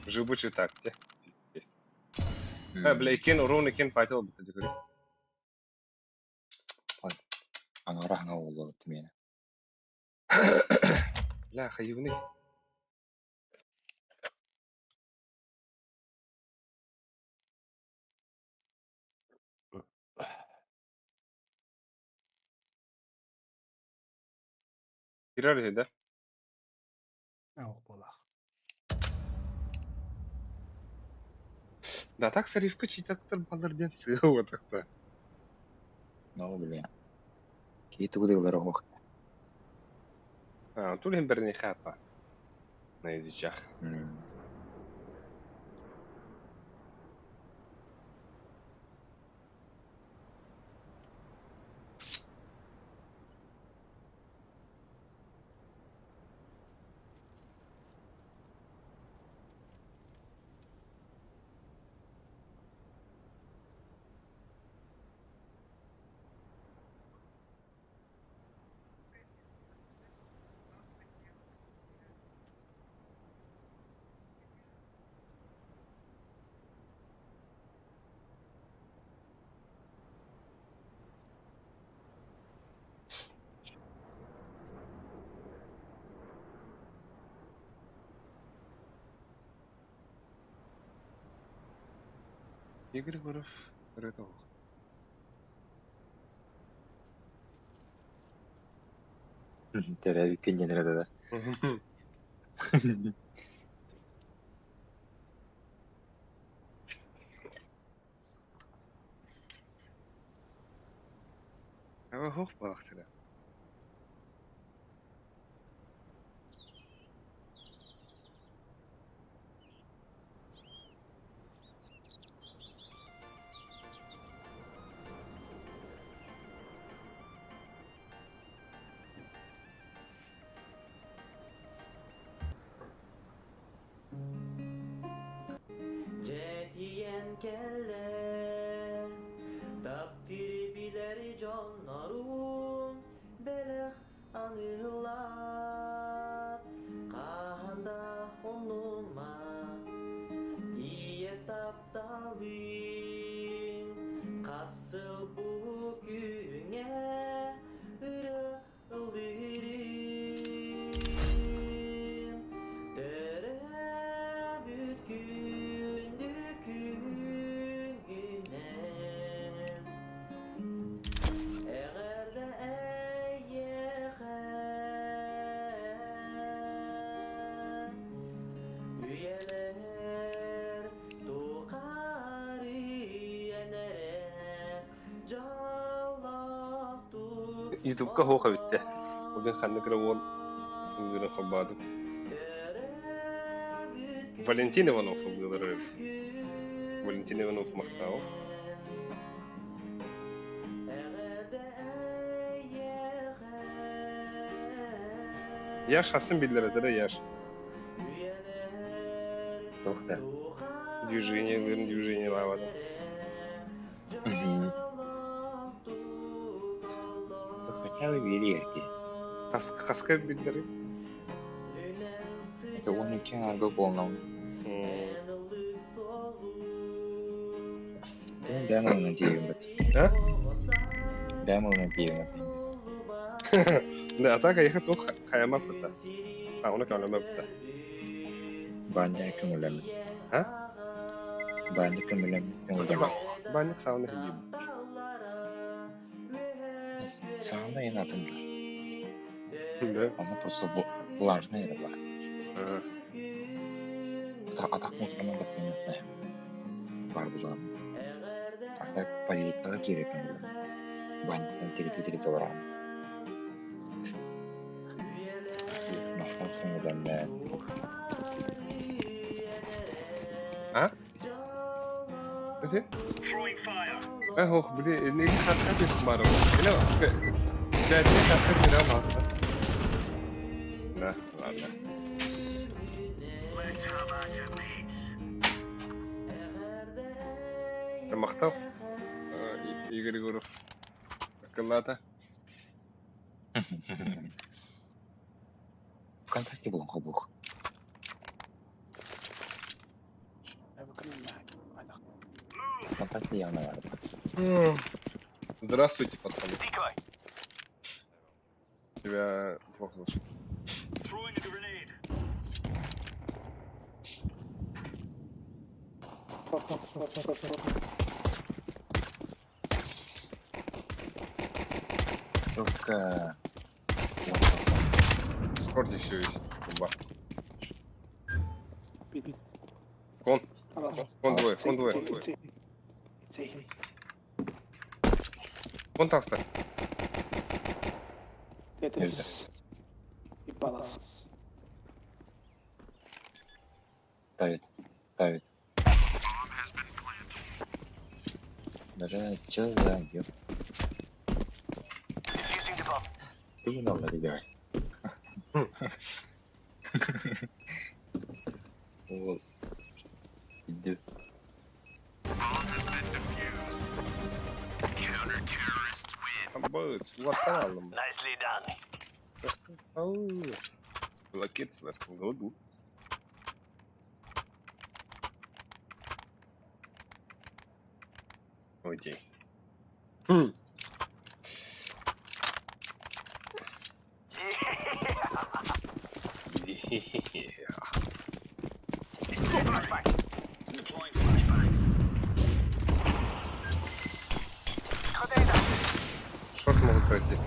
живучий так, те. Есть. Бля, икен, урон икен патил бітті декөрі. Аңара аңа болду мени. Бля, хайывный. Кирер да? Ох, балах. Да, так сарифка читаттар балар ден сыға отақта. Но блин. Кии тугудылар ох. А, тулин біріне хапа. На язычах. Игорь Егоров ырыата оһох. Төрөөбүккүн диэн ырыата да. Оһох балахтара. Дьэтийэн кэллэ, таптыыр билэр дьоннорун бэлэх аныыллар. Хаһан да умнума, ийэ тапталын, хас сыл бу күҥҥэ өрө ыллыырын. Төрөөбүт күндү күҥҥүнэн Эҕэрдэ эйиэхэ Үйэлэр тухары эрэ дьоллоохтук Ютубка суох эбит дии. Ол иһин ханнык эрэ уол ыллыырын холбоотум. Валентин Иванов ыллыылар эбит. Валентин Иванов махтаал. Яш хасын биллэрэтэрэ Яш. Туох да. Движение ылыырын движение лаабата. Хотя бы биэриэрки. Хас хаска биллэрий? Это 12 арга полном. Ты бэм ылына тиийбит. А? Бэм ылына тиийбит. Да, атака ехать туох хайама быта. А, оны көмөлөмө быта. Баанньа көҥүллэммит. А? Баанньа көҥүллэммит. Көҥүллэммит. Баанньык саҕана иһиллиибит. Саҕана эн атын дуо? Да. Ону просто влажная эрэ баар. Атах муостанан баттаммат баар булаҕын. А так политикаҕа киирэр көҥүллэммит. Баанньыктан тиритэ-тиритэ олороҕун. Махтал көҥүллэммэт. А? Эти? Эх, били, не хаска бир бар. Или бәтне хаска бир аласа. Да, ладно. Махтал. Игорь Егоров. Кыллата. ВКонтакте булан холбуох. ВКонтакте явно баар. Здравствуйте, пацаны. Тебя плохо слышу. Только... Корт еще есть. Ба. Кон. Кон двое, кон двое, двое. Кон таста. Тетрис. И Палас. Давид. Давид. Бля, чё за ёб... Ты не надо ребят. Вот. Иди. Быц, латалом. Nicely done. Лакет в году. Окей. Хм. Deploying flashbang. пройти.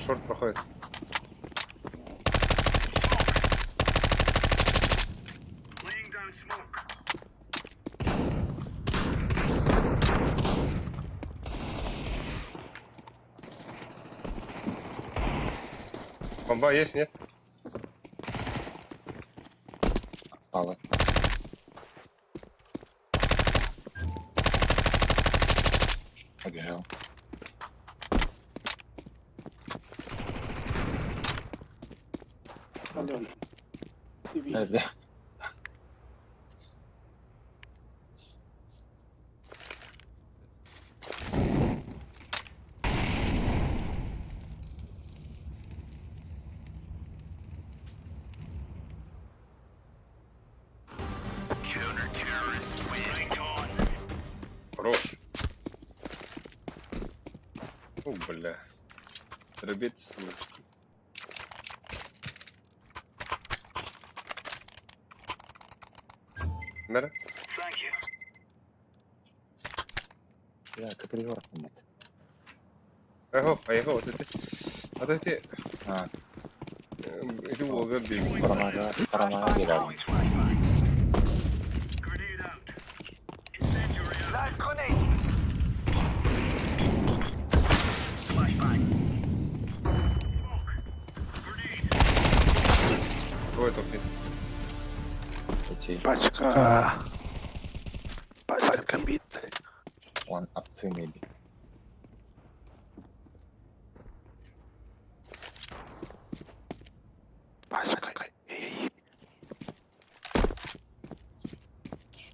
Шорт проходит. Бомба есть, нет? Пала. Побежал. Алло. TV. Да. Хорош. О, бля. Ребец. Мэр? Да, каприор нет. Его, а его, вот это. Вот эти. А. Эти уолга бил. Парамага, парамага бегал. Ой, топ Эти. Пачка. Пачка бит. One up two maybe. Пачка. Эй.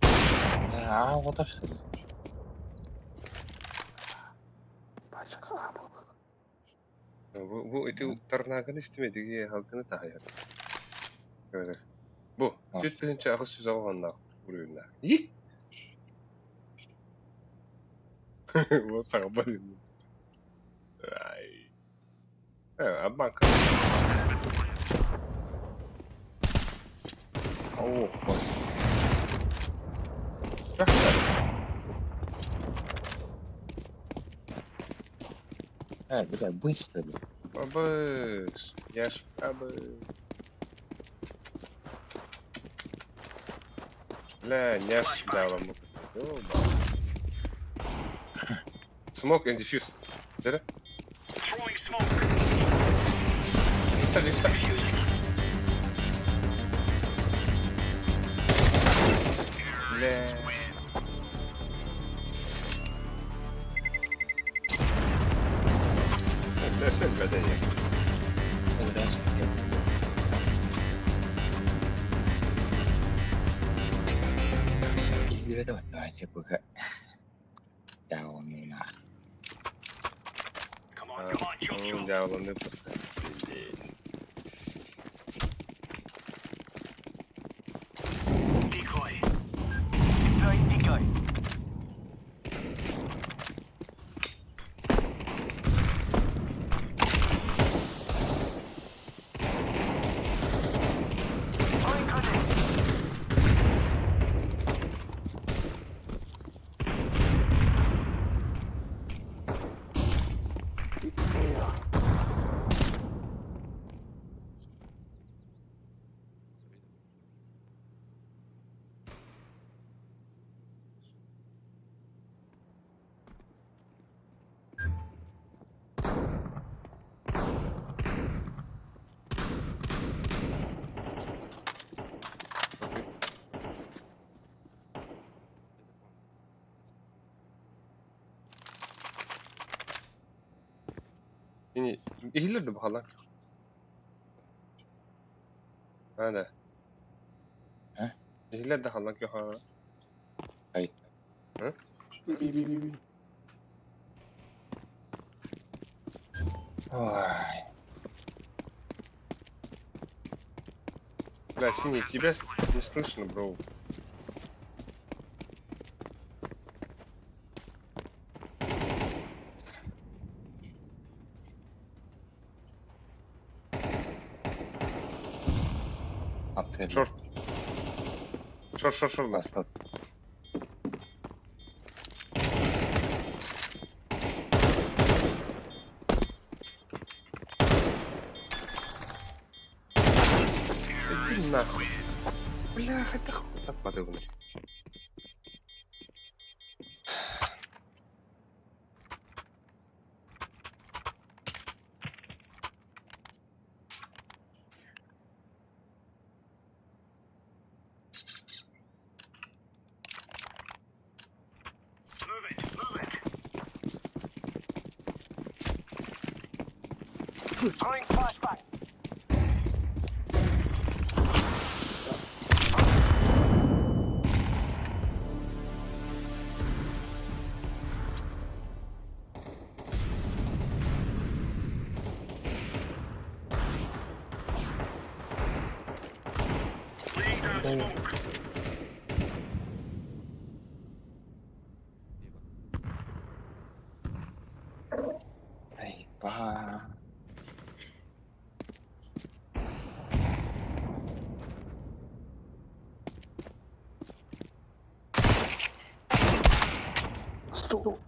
Да, вот так что. Пачка. Бу ити тарнагын истимедиги халкыны тахайар. Бу, түт тыһынча аҕыс сүүс аҕыс уруйунна. И? Вот саҕабан. Ай. Э, обманка. О, ой. Бля, быстро. Бабыш, я ж бабыш. Бля, не ж дала му. Smoke and defuse. Dere? Yüksel, yüksel. Бля. Бля, все, бля, Дьяволы просто здесь. Ini иһиллэр да баһалар. Ана. Иһиллэр да халлан көхө. Ай. Би би би би. Ой. Бля, синий, тебя не слышно, бро. Шорт. Шорт, шорт, шорт, нас. Нахуй. Бля, это хуй подумай. Move it, move it. Throwing flashbang. Laying down smoke. Эй, ба. Стул.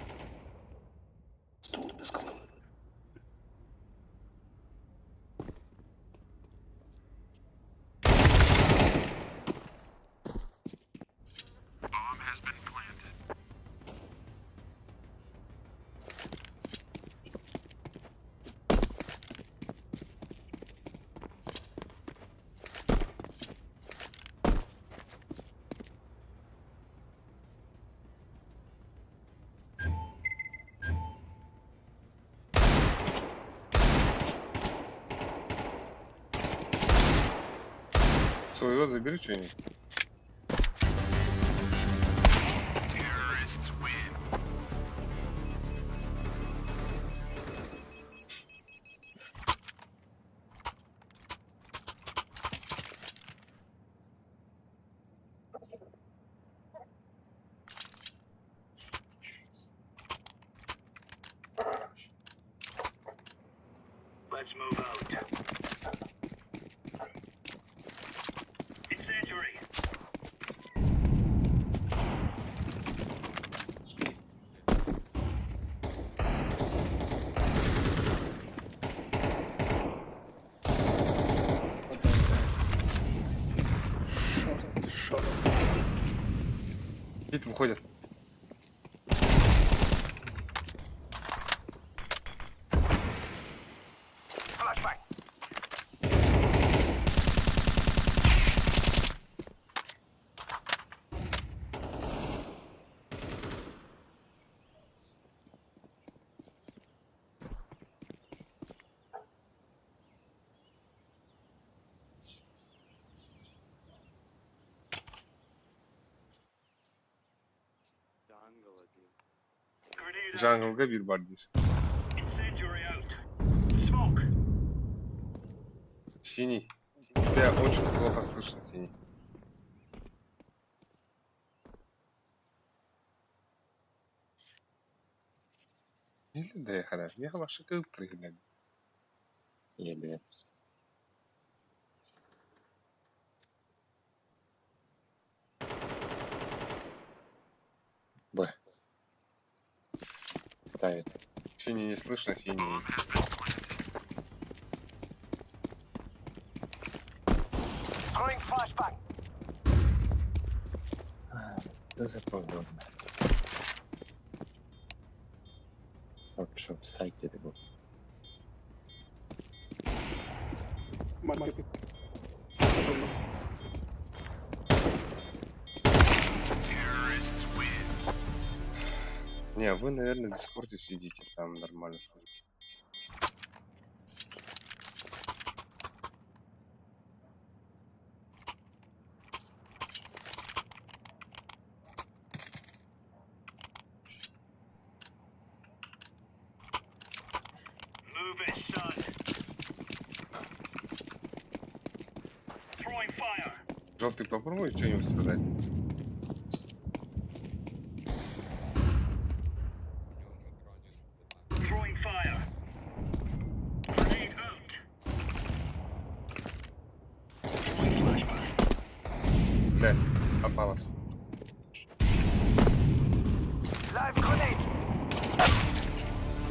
Стул без головы. Своего забери что-нибудь. Let's move out. Incendiary. Шорт, шорт. Вид выходит. Flashbang. Grenade out. Jungle'da bir var bir. Incendiary out. Smoke. Синий. Тебя очень плохо слышно, синий. Или да, хорошо. Я ваши прыгнуть. Еле. Б. Ставит. Синий не слышно, синий. Throwing flashbang. А, Что за погода? Шоп, сайт где-то был. Маркет. Не, вы, наверное, в Дискорде сидите, там нормально слышно. Move it, son. Throwing fire. Желтый, попробуй что-нибудь сказать. Throwing fire. Grenade out. Throwing flashbang. Блядь, попалась. Live grenade.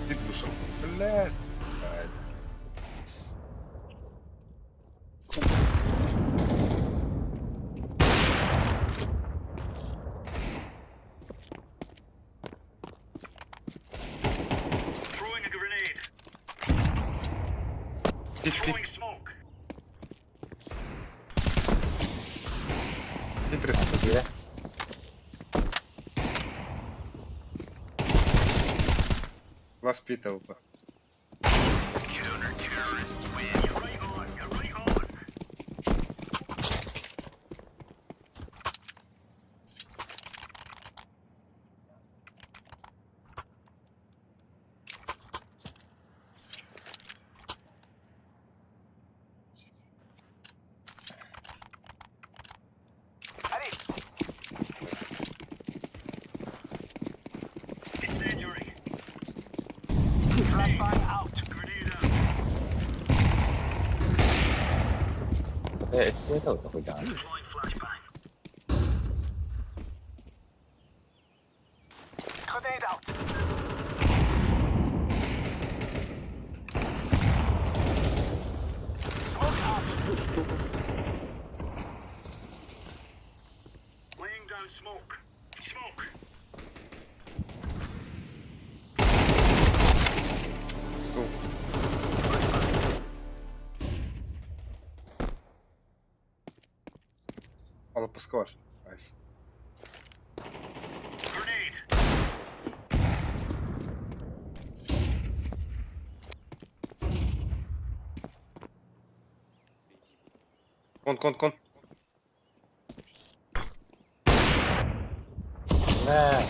Вид вышел. Блядь. Ай. Пит, пит. Тетрис. Вас пит АВП. Э, эксплуатал такой, да. Grenade out. Smoke out. Laying down smoke. Smoke. Стул. Алапаскар. Найс. Grenade. Кон, кон, кон. Да.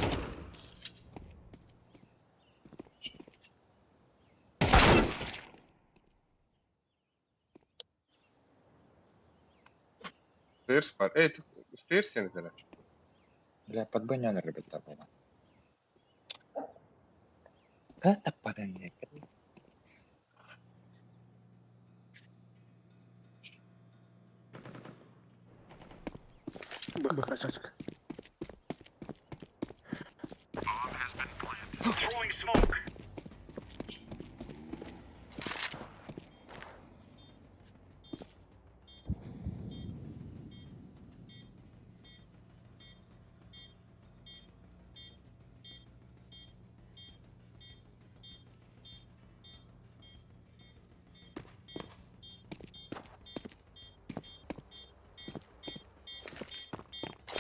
Stairs бар. Эй, stairs сен этеле. Бля, подбонян ребята было. Это парень. Бахачка. Throwing smoke.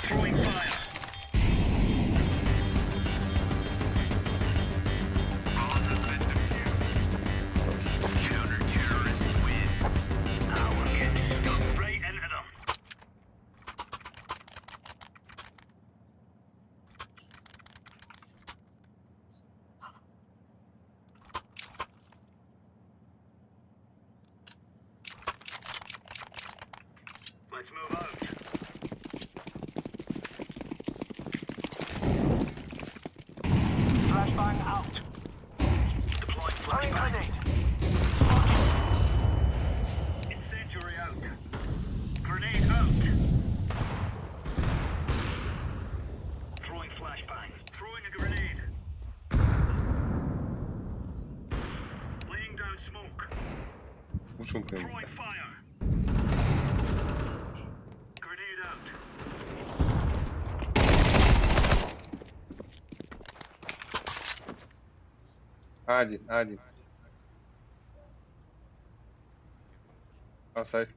Throwing fire. Counter-terrorists win. Now we're getting stuck right into them. Let's move out. Flashbang out. Deploying Throwing flashbang. grenade. Incendiary out. Grenade out. Throwing flashbang. Throwing a grenade. Laying down smoke. Учун кем. Throwing fire. Grenade out. Один, один. А, сайт.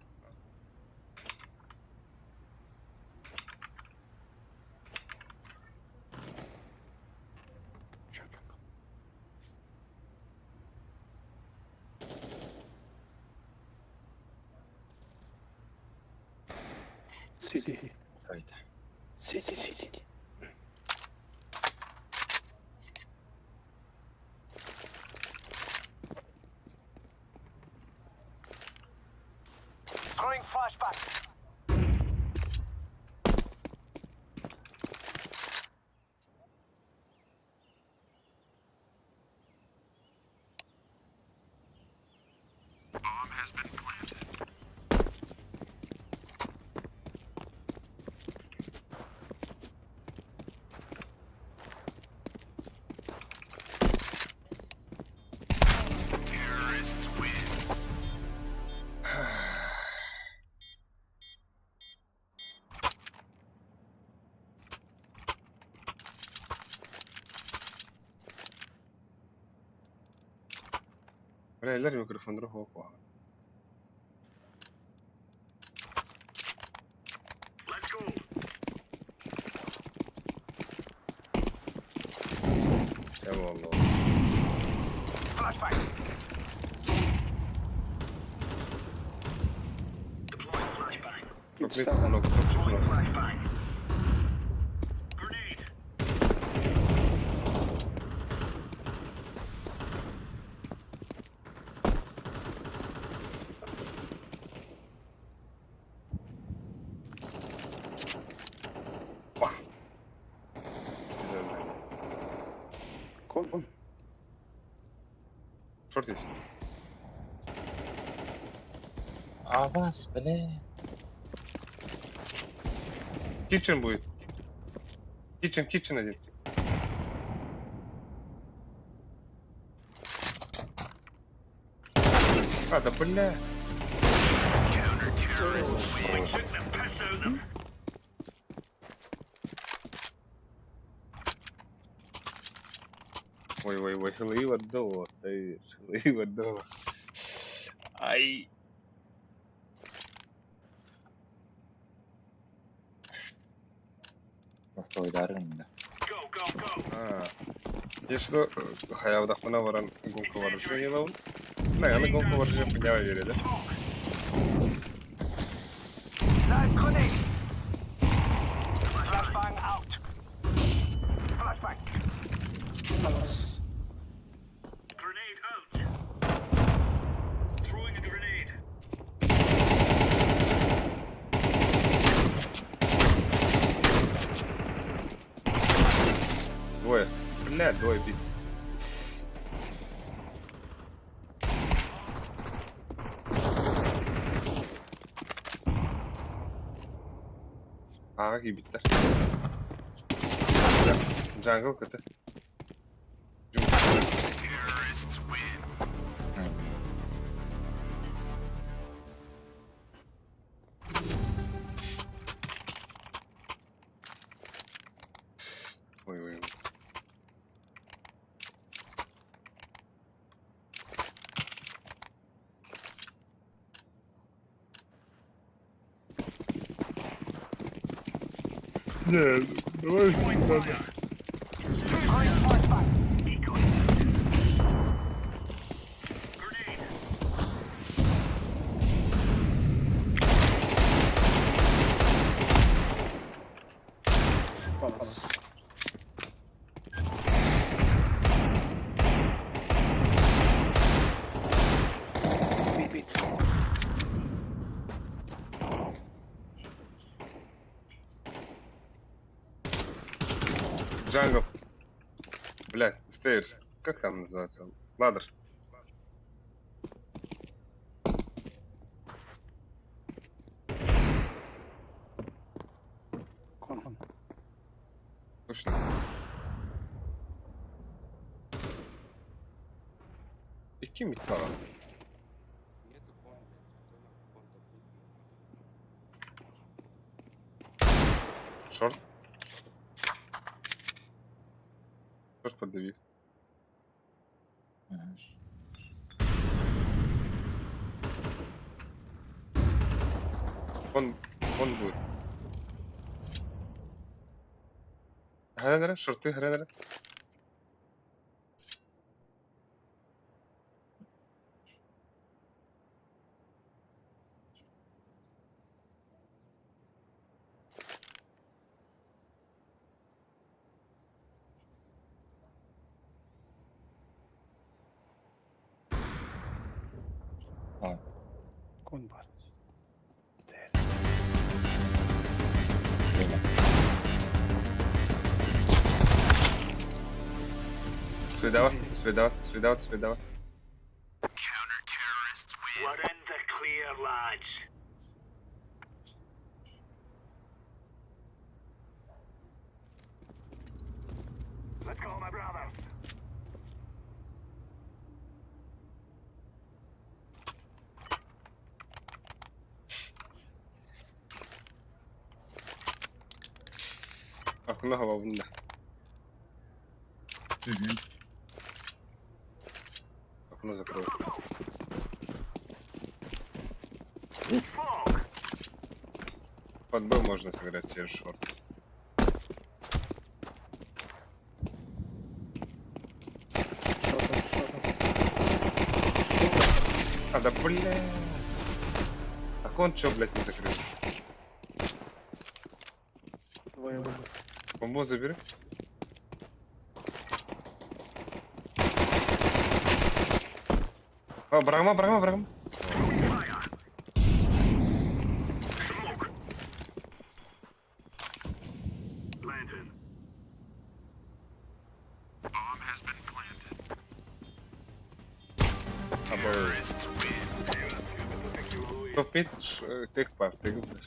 Сиди. Сайт. Сиди, сиди. Throwing flashbang. Terrorists win. Бля, микрофон другого. Топ мид много, топчик много. Па. Кон. Шорт есть. Авас, бля. Kitchen будет. Kitchen, kitchen один. А, да бля. Took the piss out of them. Ой, ой, ой, хлыва до, хлыва до. Ай. Второй да. Go, go, go. А. Если хаявдахпына баран гонка барышы елауын. На, аны гонка барышы хуйня береді. Live grenade. Flashbang out. Flashbang. Palace. Grenade out. Throwing a grenade. Двое. Бля, двое бит. Аға кийбиттэр. Jungle кыты. Terrorists win. Ой, ой, ой. Не, давай надо. Throwing flashbang. Decoy. Grenade. Palace. Mid, mid. Jungle. Блядь, stairs. Как там называется? Ladder. Con. Точно. Икки mid falan. Нету con, блядь. Кто нахуй con топ mid? Short. Short поддави. Мгм. Он будет. Гренера, шорты, гренера. А, Con бар. время. Свидава, свидава, свидава, свидава. We're in the clear, lads. Let's go, my brothers. Окно головно. Мгм. Окно закрою. Smoke. Под Б можно сыграть через short. Short, short. А, да бля. Так он чё, блядь, не закрыл? Двое было. Бомбу забери. А, бырагыма, бырагыма, бырагыма. Топ-мид, тех пар, тех пар.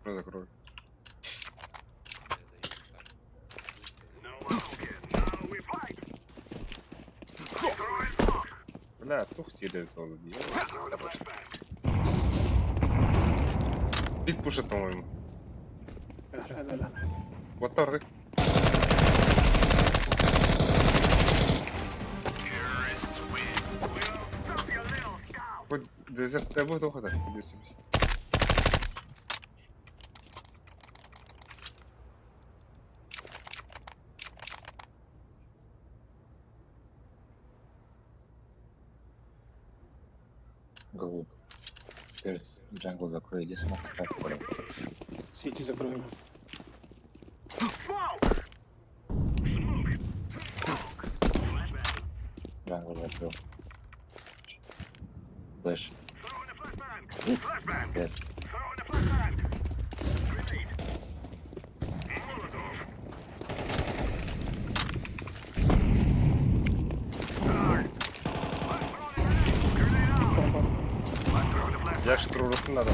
Закрой. Бля, тух тебе ол Бит пушит, по-моему. Вот торг. Вот дезерт будет ухода. Голуб. Перс, jungle закрой, иди smoke так, понял. Сити закроем. Jungle закрыл. Flash. Перс. Я штурму надо.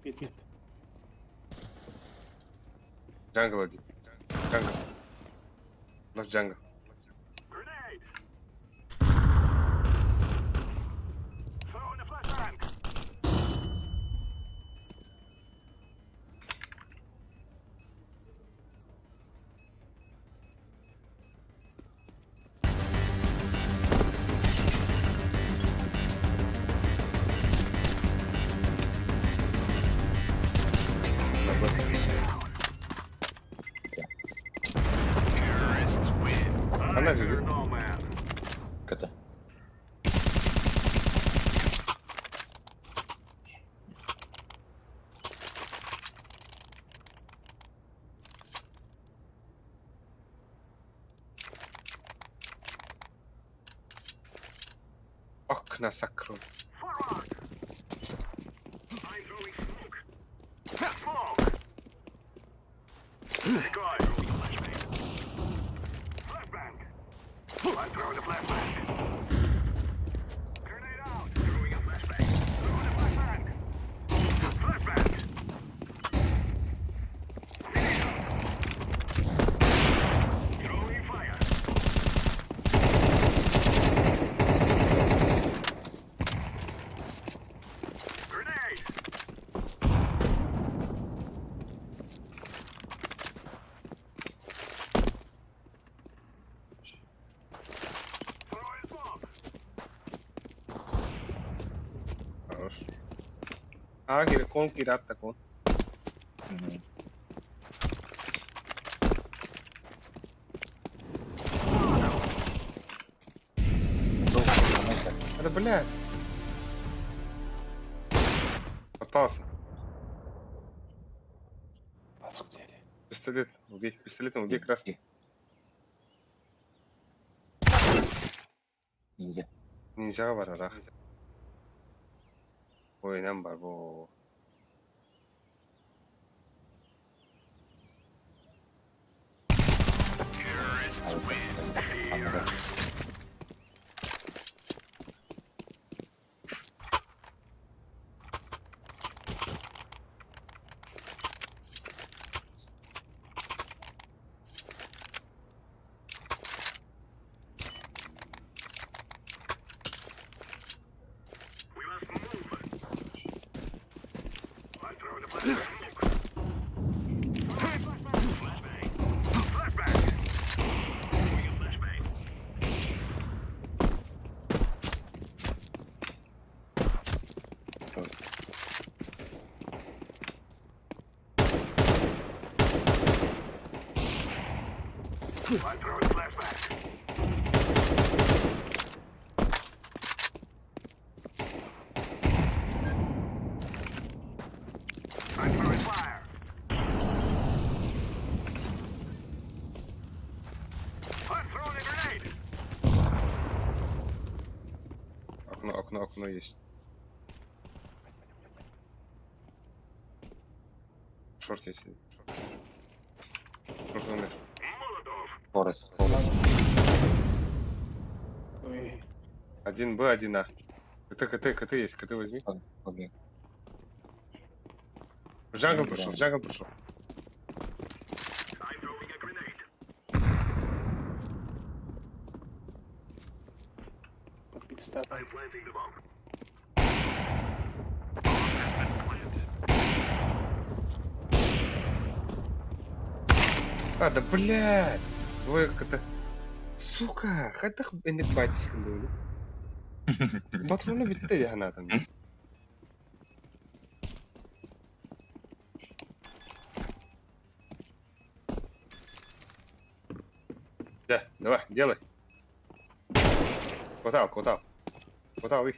Mid, mid. Jungle один. Jungle. Наш jungle. Она же. КТ. Окна закрой. Хорош. А, кон кират такон. Это, блядь. Попался. Пистолет, убей. Пистолетом убей красный. Нельзя. Нельзя барарах. Ой, нам барбо. Патрон. I'm throwing flashbang. I'm throwing fire. I'm throwing a grenade. Окно, окно, окно есть. Шорт есть. Шорт умер. Molotov. Форест, Форест. Ой, Один Б, один А. КТ, КТ, КТ есть, КТ возьми. Побег. В jungle пошел, в jungle пошел. I'm throwing a grenade. подбит стат. I'm planting the bomb. Bomb has been planted. А, да блядь! Двое КТ. Сука, хайдах энник байтискин были. Патроны битте я на там. Да, давай, делай. Хватал, хватал. Хватал их.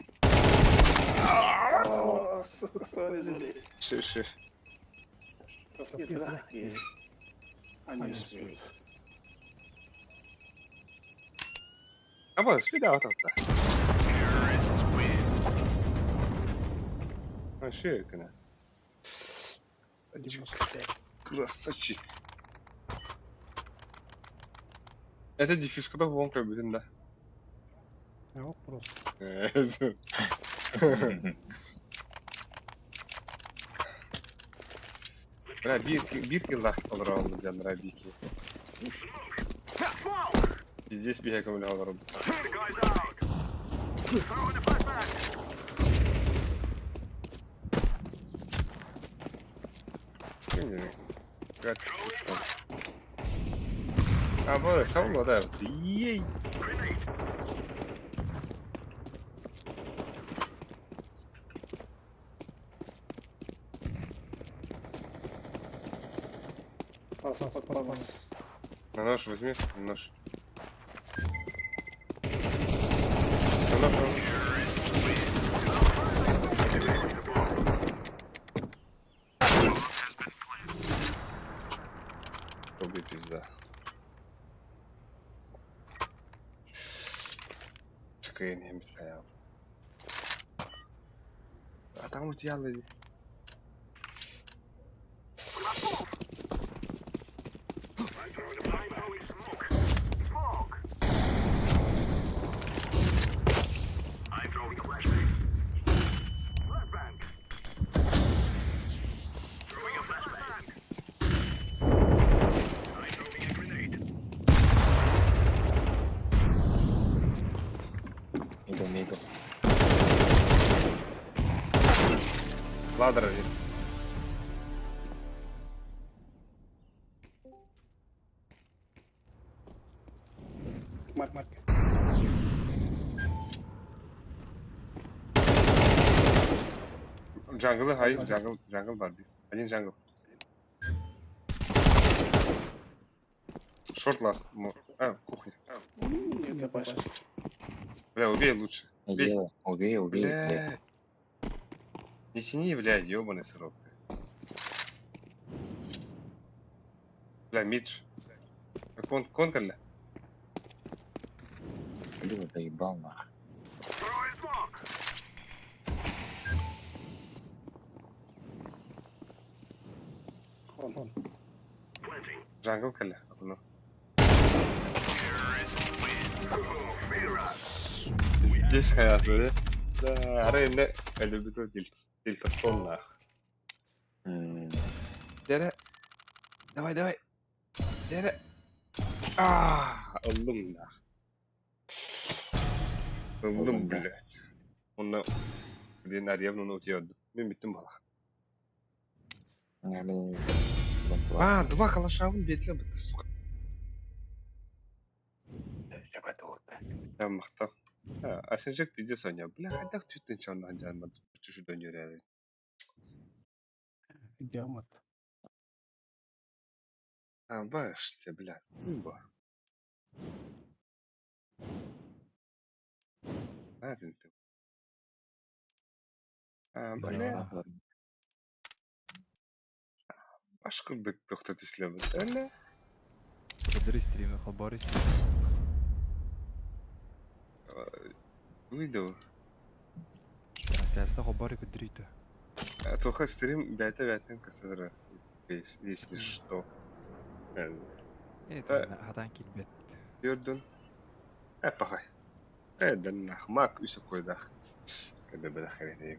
О, сука, sorry, здесь. Ши, ши. Есть, да? Есть. Они успеют. А вот, сюда вот так. Terrorists win. А, ши, кына. 95. Красавчик. Это дефьюз, когда вон как бы, да. А вопрос. Бля, биир киллах олорон диэн рабики. Smoke. Здесь биһэ көмөлө олорон. The guy's out. Throwing a flashbang. Throwing fire. А, бо, сам да. Ей. Grenade. Пас, пас, пас. На нож возьми, на нож. На нож, на нож. Terrorists win. The bomb. Bomb has been planted. Оби пизда. Чекай, не мешаю. А там утяли. I'm throwing a I'm throwing smoke. Smoke. I'm throwing a flashbang. Flashbang. Throwing a flashbang. I'm throwing a grenade. Middle, middle. Ladder один. Марк, марк. Jungle'ı hayır, jungle, jungle var bir. Один jungle. Short last. А, кухня. Нет, запашки. Бля, убей лучше. Не Убей. делай. Убей, убей, блядь. Блядь. Не тяни, блядь, ёбаный сырок ты. Бля, мидж. Кон, конкорля? Блин, доебал нах. Throwing smoke. Вон, вон. Planting. Jungle кэллэ. Ну. Terrorists win. Oh, fear us. Здесь хорошо, да? Да, арена любит дельта, дельта стол нах. Дере. Давай, давай. Дере. А, ыллым нах. Ыллым, Ыллым, да. блядь. Онно диэн арьябын утуйордум. Мин бүттүм бала. Я, блин, А, два калашабын бетле бітті, сука. Я махтал. А сенжек пиздец оня. Бля, хайдах түттен чарна жанмады. Чуть-чуть дönüyor Диамат. А, баште, бля. Бо. А, ты. А, бля. Баш курдук тохтот ишлебит. Эле. Көдөрү стримы, холбор стрим. Выйду. Трансляцията холбор көдөрүйтө. Тоха стрим бәтә бәтен көстәдер. Если что. Это хатан килбет. Йөрдүн. Э, пахай. Э, дән мак үсө койдах. Кәбе бәдә хәрәтә.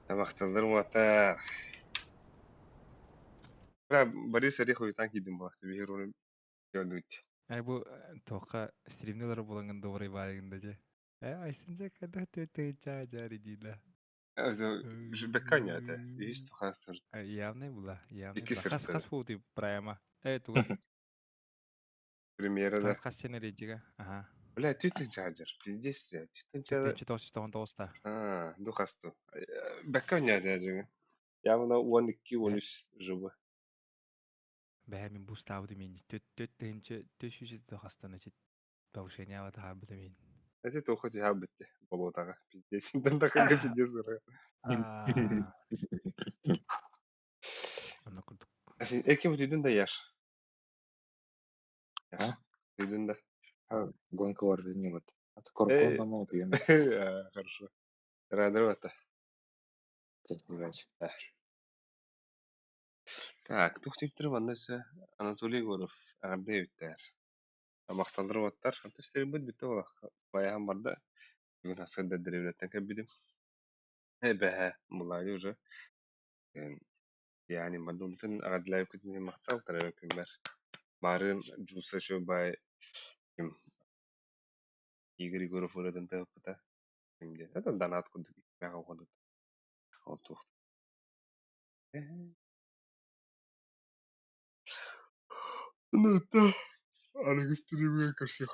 Тамакталар мата. Бра, Борис Орехов танки дим бахты бихер оны. Ай бу тоха стримнелер буланган добрый байыгында же. Э, айсын же когда ты ты ча жари дила. Бекканя это. Есть тухастыр. Явный була, явный. Икки Хас сырты. хас бу ти прямо. Э, туга. Премьера да. Хас хас сен режига. Ага. Бля, түтін чаджер. Пиздец. Түтін чаджер. Түтін тоғыз тоғыз тоғызта. А, духасту. Бекканя дәжіңі. Явно 12-13 жыбы. Бә мен бу ставды мен төт төт тенче төш жүз тохастан значит повышение ала тахабы мен. Это то хоть я бітті. Болотаға. Пиздец. Дандақанға пиздец. Аны курдук. Сен эркин үйдүн да яш. А? Үйдүн да. Гонка бар не вот. А то коркон дома утуем. Хорошо. Радыр бата. Так, тух типтер ваннасы Анатолий Егоров, Ағырда өттер. Мақталдыр баттар. Антыстер бүт бүтті олақ. Баяғын барда. Бүгін асырда деревлеттен кәбідім. Э, бәһә, бұлары уже. Yani мадумтын ағадылай күтіне мақтал тарабы күнбәр. Барын жуса шо бай ким Игорь Егоров ырыдын тыгыппыта. Кимде? Это донат кудук. Мяга кудук. Ол тухт. Ну да. Аныгы стримге көрсө.